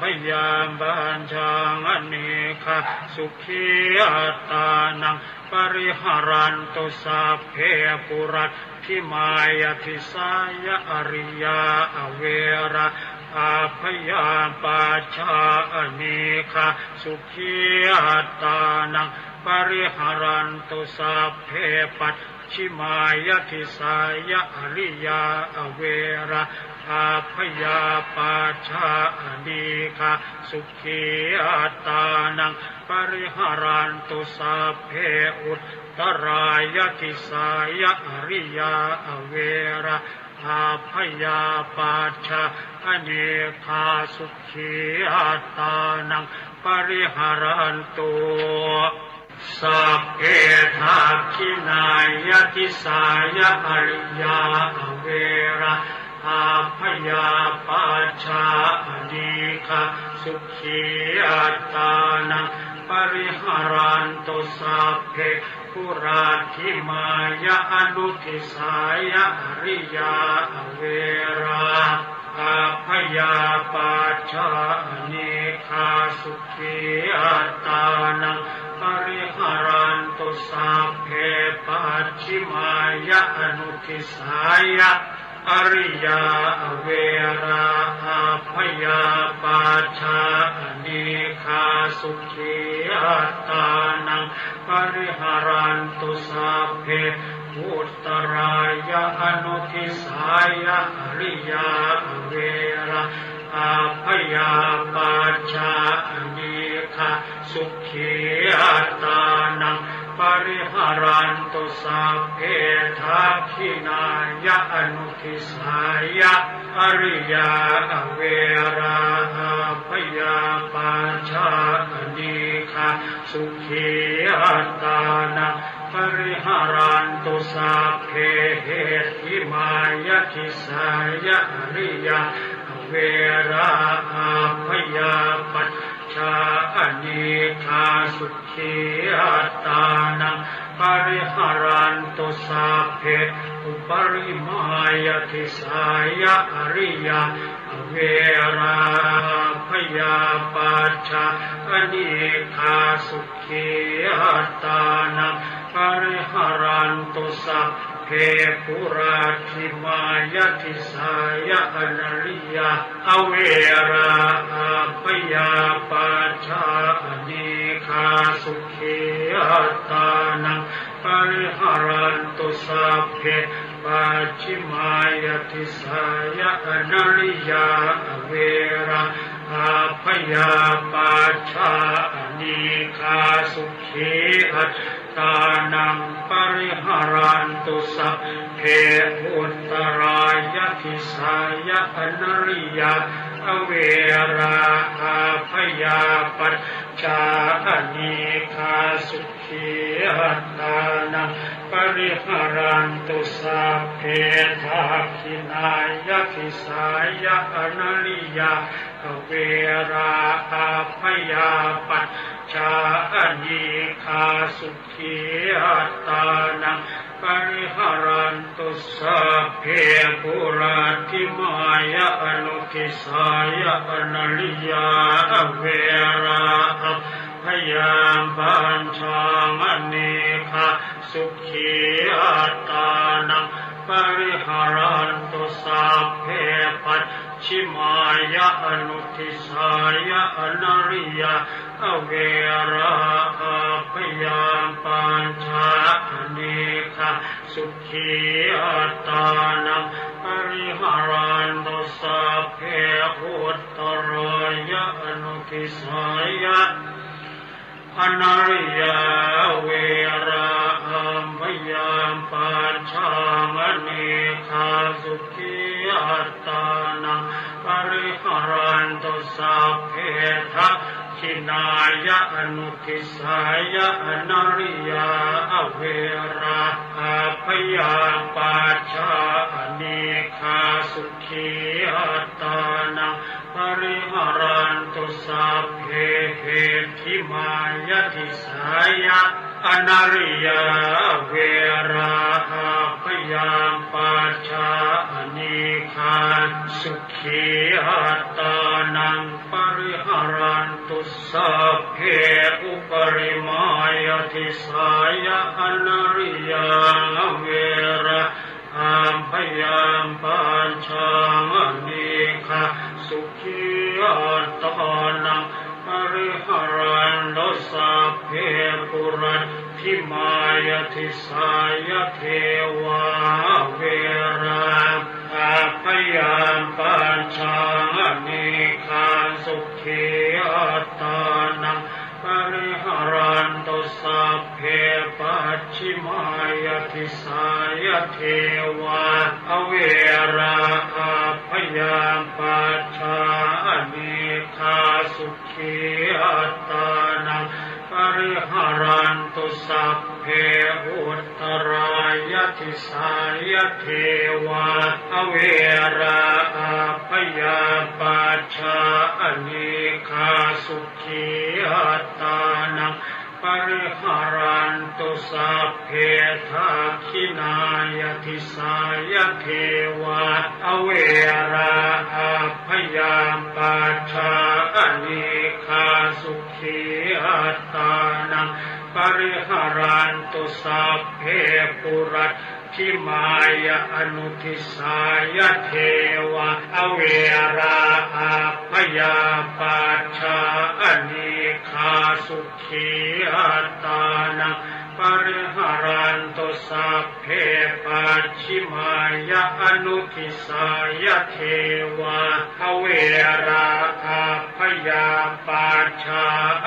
abyāpajjhā anīghā sukhī attānaṃ pariharantu. Sabbe puratthimāya disāya ariyā averā abyāpajjhā anīghā sukhī attānaṃ pariharantu. Sabbe pacchimāya disāya ariyā averā abyāpajjhā anīghā sukhī attānaṃ pariharantu. Sabbe uttarāya disāya ariyā averā abyāpajjhā anīghā sukhī attānaṃ pariharantu. Sabbe dakkhiṇāya disāya ariyā averā abyāpajjhā anīghā sukhī attānaṃ pariharantu. Sabbe puratthimāya anudisāya ariyā averā abyāpajjhā anīghā sukhī attānaṃ pariharantu. Sabbe pacchimāya anudisāya ariyā averā abyāpajjhā anīghā sukhī attānaṃ pariharantu. Sabbe uttarāya anudisāya ariyā averā abyāpajjhā anīghā sukhī attānaṃ pariharantu sabbe dakkhiṇāya anudisāya ariyā averā abyāpajjhā anīghā sukhī attānaṃ pariharantu sabbe heṭṭhimāya disāya ariyā averā abyāpajjhā anīghā sukhī attānaṃ pariharantu sabbe uparimāya disāya ariyā averā abyāpajjhā anīghā sukhī attānaṃ pariharantu sabbe puratthimāya disāya anariyā averā abyāpajjhā anīghā sukhī attānaṃ pariharantu sabbe pacchimāya disāya anariyā averā abyāpajjhā anīghā sukhī attānaṃ pariharantu sabbe uttarāya disāya anariyā averā abyāpajjhā anīghā sukhī attānaṃ pariharantu sabbe dakkhiṇāya disāya anariyā averā abyāpajjhā anīghā sukhī attānaṃ pariharantu sabbe puratthimāya anudisāya anariyā averā abyāpajjhā anīghā sukhī attānaṃ pariharantu sabbe pacchimāya anudisāya anariyā averā abyāpajjhā anīghā sukhī attānaṃ pariharantu sabbe uttarāya anudisāya anariyā averā abyāpajjhā anīghā sukhī attānaṃ pariharantu sabbe dakkhiṇāya anudisāya anariyā averā abyāpajjhā anīghā sukhī attānaṃ pariharantu sabbe heṭṭhimāya disāya anariyā averā abyāpajjhā anīghā sukhī attānaṃ pariharantu sabbe uparimāya disāya anariyā averā abyāpajjhā anīghā sukhī attānaṃ pariharantu sabbe puratthimāya disāya devā averā abyāpajjhā anīghā sukhī attānaṃ pariharantu sabbe pacchimāya disāya devā averā abyāpajjhā anīghā sukhī attānaṃ pariharantu sabbe uttarāya disāya devā averā abyāpajjhā anīghā sukhī attānaṃ pariharantu sabbe dakkhiṇāya disāya devā averā abyāpajjhā anīghā sukhī attānaṃ pariharantu sabbe puratthimāya anudisāya devā averā abyāpajjhā anīghā sukhī attānaṃ pariharantu sabbe. Pacchimāya anudisāya devā averā abyāpajjhā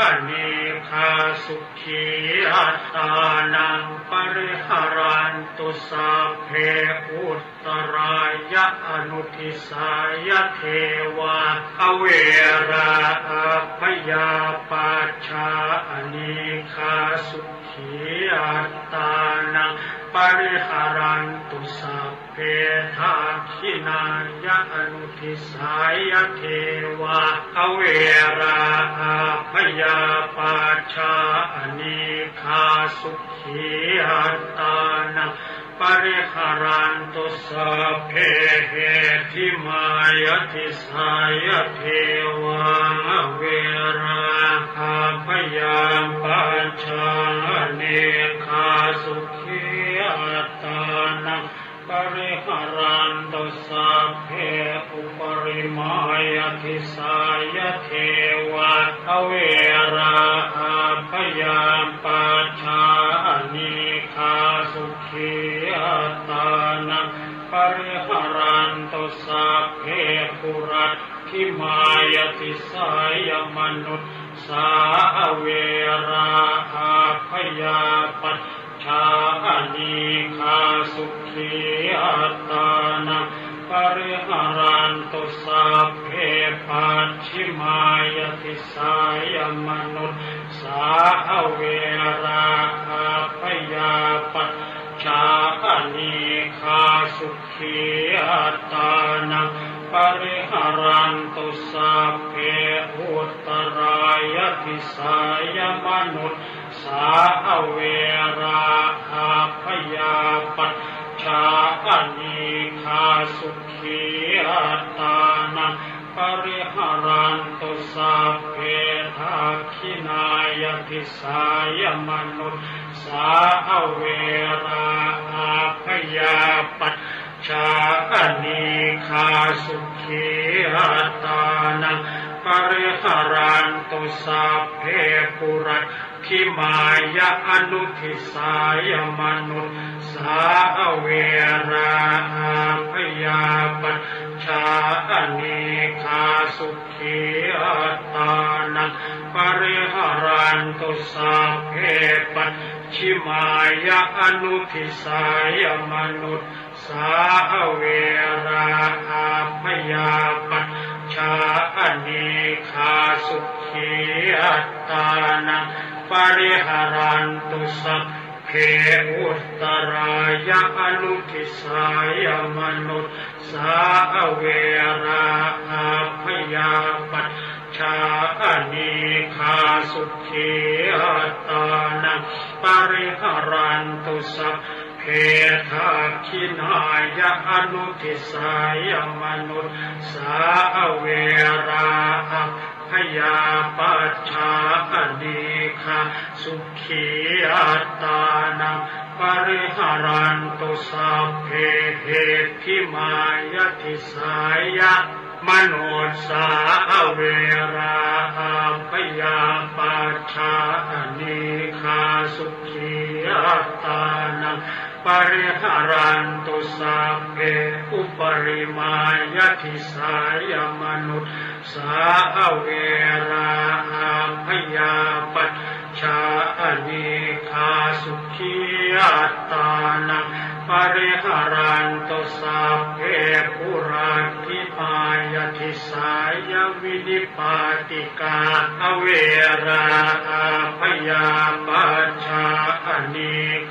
anīghā sukhī attānaṃ pariharantu sabbe. Uttarāya anudisāya devā averā abyāpajjhā anīghā sukhī attānaṃ pariharantu sabbe. Dakkhiṇāya anudisāya devā averā abyāpajjhā anīghā sukhī attānaṃ pariharantu sabbe. Heṭṭhimāya disāya devā averā abyāpajjhā anīghā sukhī attānaṃ pariharantu sabbe. Uparimāya disāya devā averā abyāpajjhā anīghā sukhī attānaṃ pariharantu sabbe. Puratthimāya disāya manussā averā abyāpajjhā anīghā sukhī attānaṃ pariharantu sabbe. Pacchimāya disāya manussā averā abyāpajjhā anīghā sukhī attānaṃ pariharantu sabbe. Uttarāya disāya manussā averā abyāpajjhā anīghā sukhī attānaṃ pariharantu sabbe. Dakkhiṇāya disāya manussā averā abyāpajjhā anīghā sukhī attānaṃ pariharantu sabbe. Puratthimāya anudisāya manussā averā abyāpajjhā anīghā sukhī attānaṃ pariharantu sabbe. Pacchimāya anudisāya manussā averā abyāpajjhā anīghā sukhī attānaṃ pariharantu sabbe. Uttarāya anudisāya manussā averā abyāpajjhā anīghā sukhī attānaṃ pariharantu sabbe. Dakkhiṇāya anudisāya manussā averā abyāpajjhā anīghā sukhī attānaṃ pariharantu sabbe. Heṭṭhimāya disāya manussā averā abyāpajjhā anīghā sukhī attānaṃ pariharantu sabbe. Uparimāya disāya manussā averā abyāpajjhā anīghā sukhī attānaṃ pariharantu sabbe. Puratthimāya disāya vinipātikā averā abyāpajjhā anīghā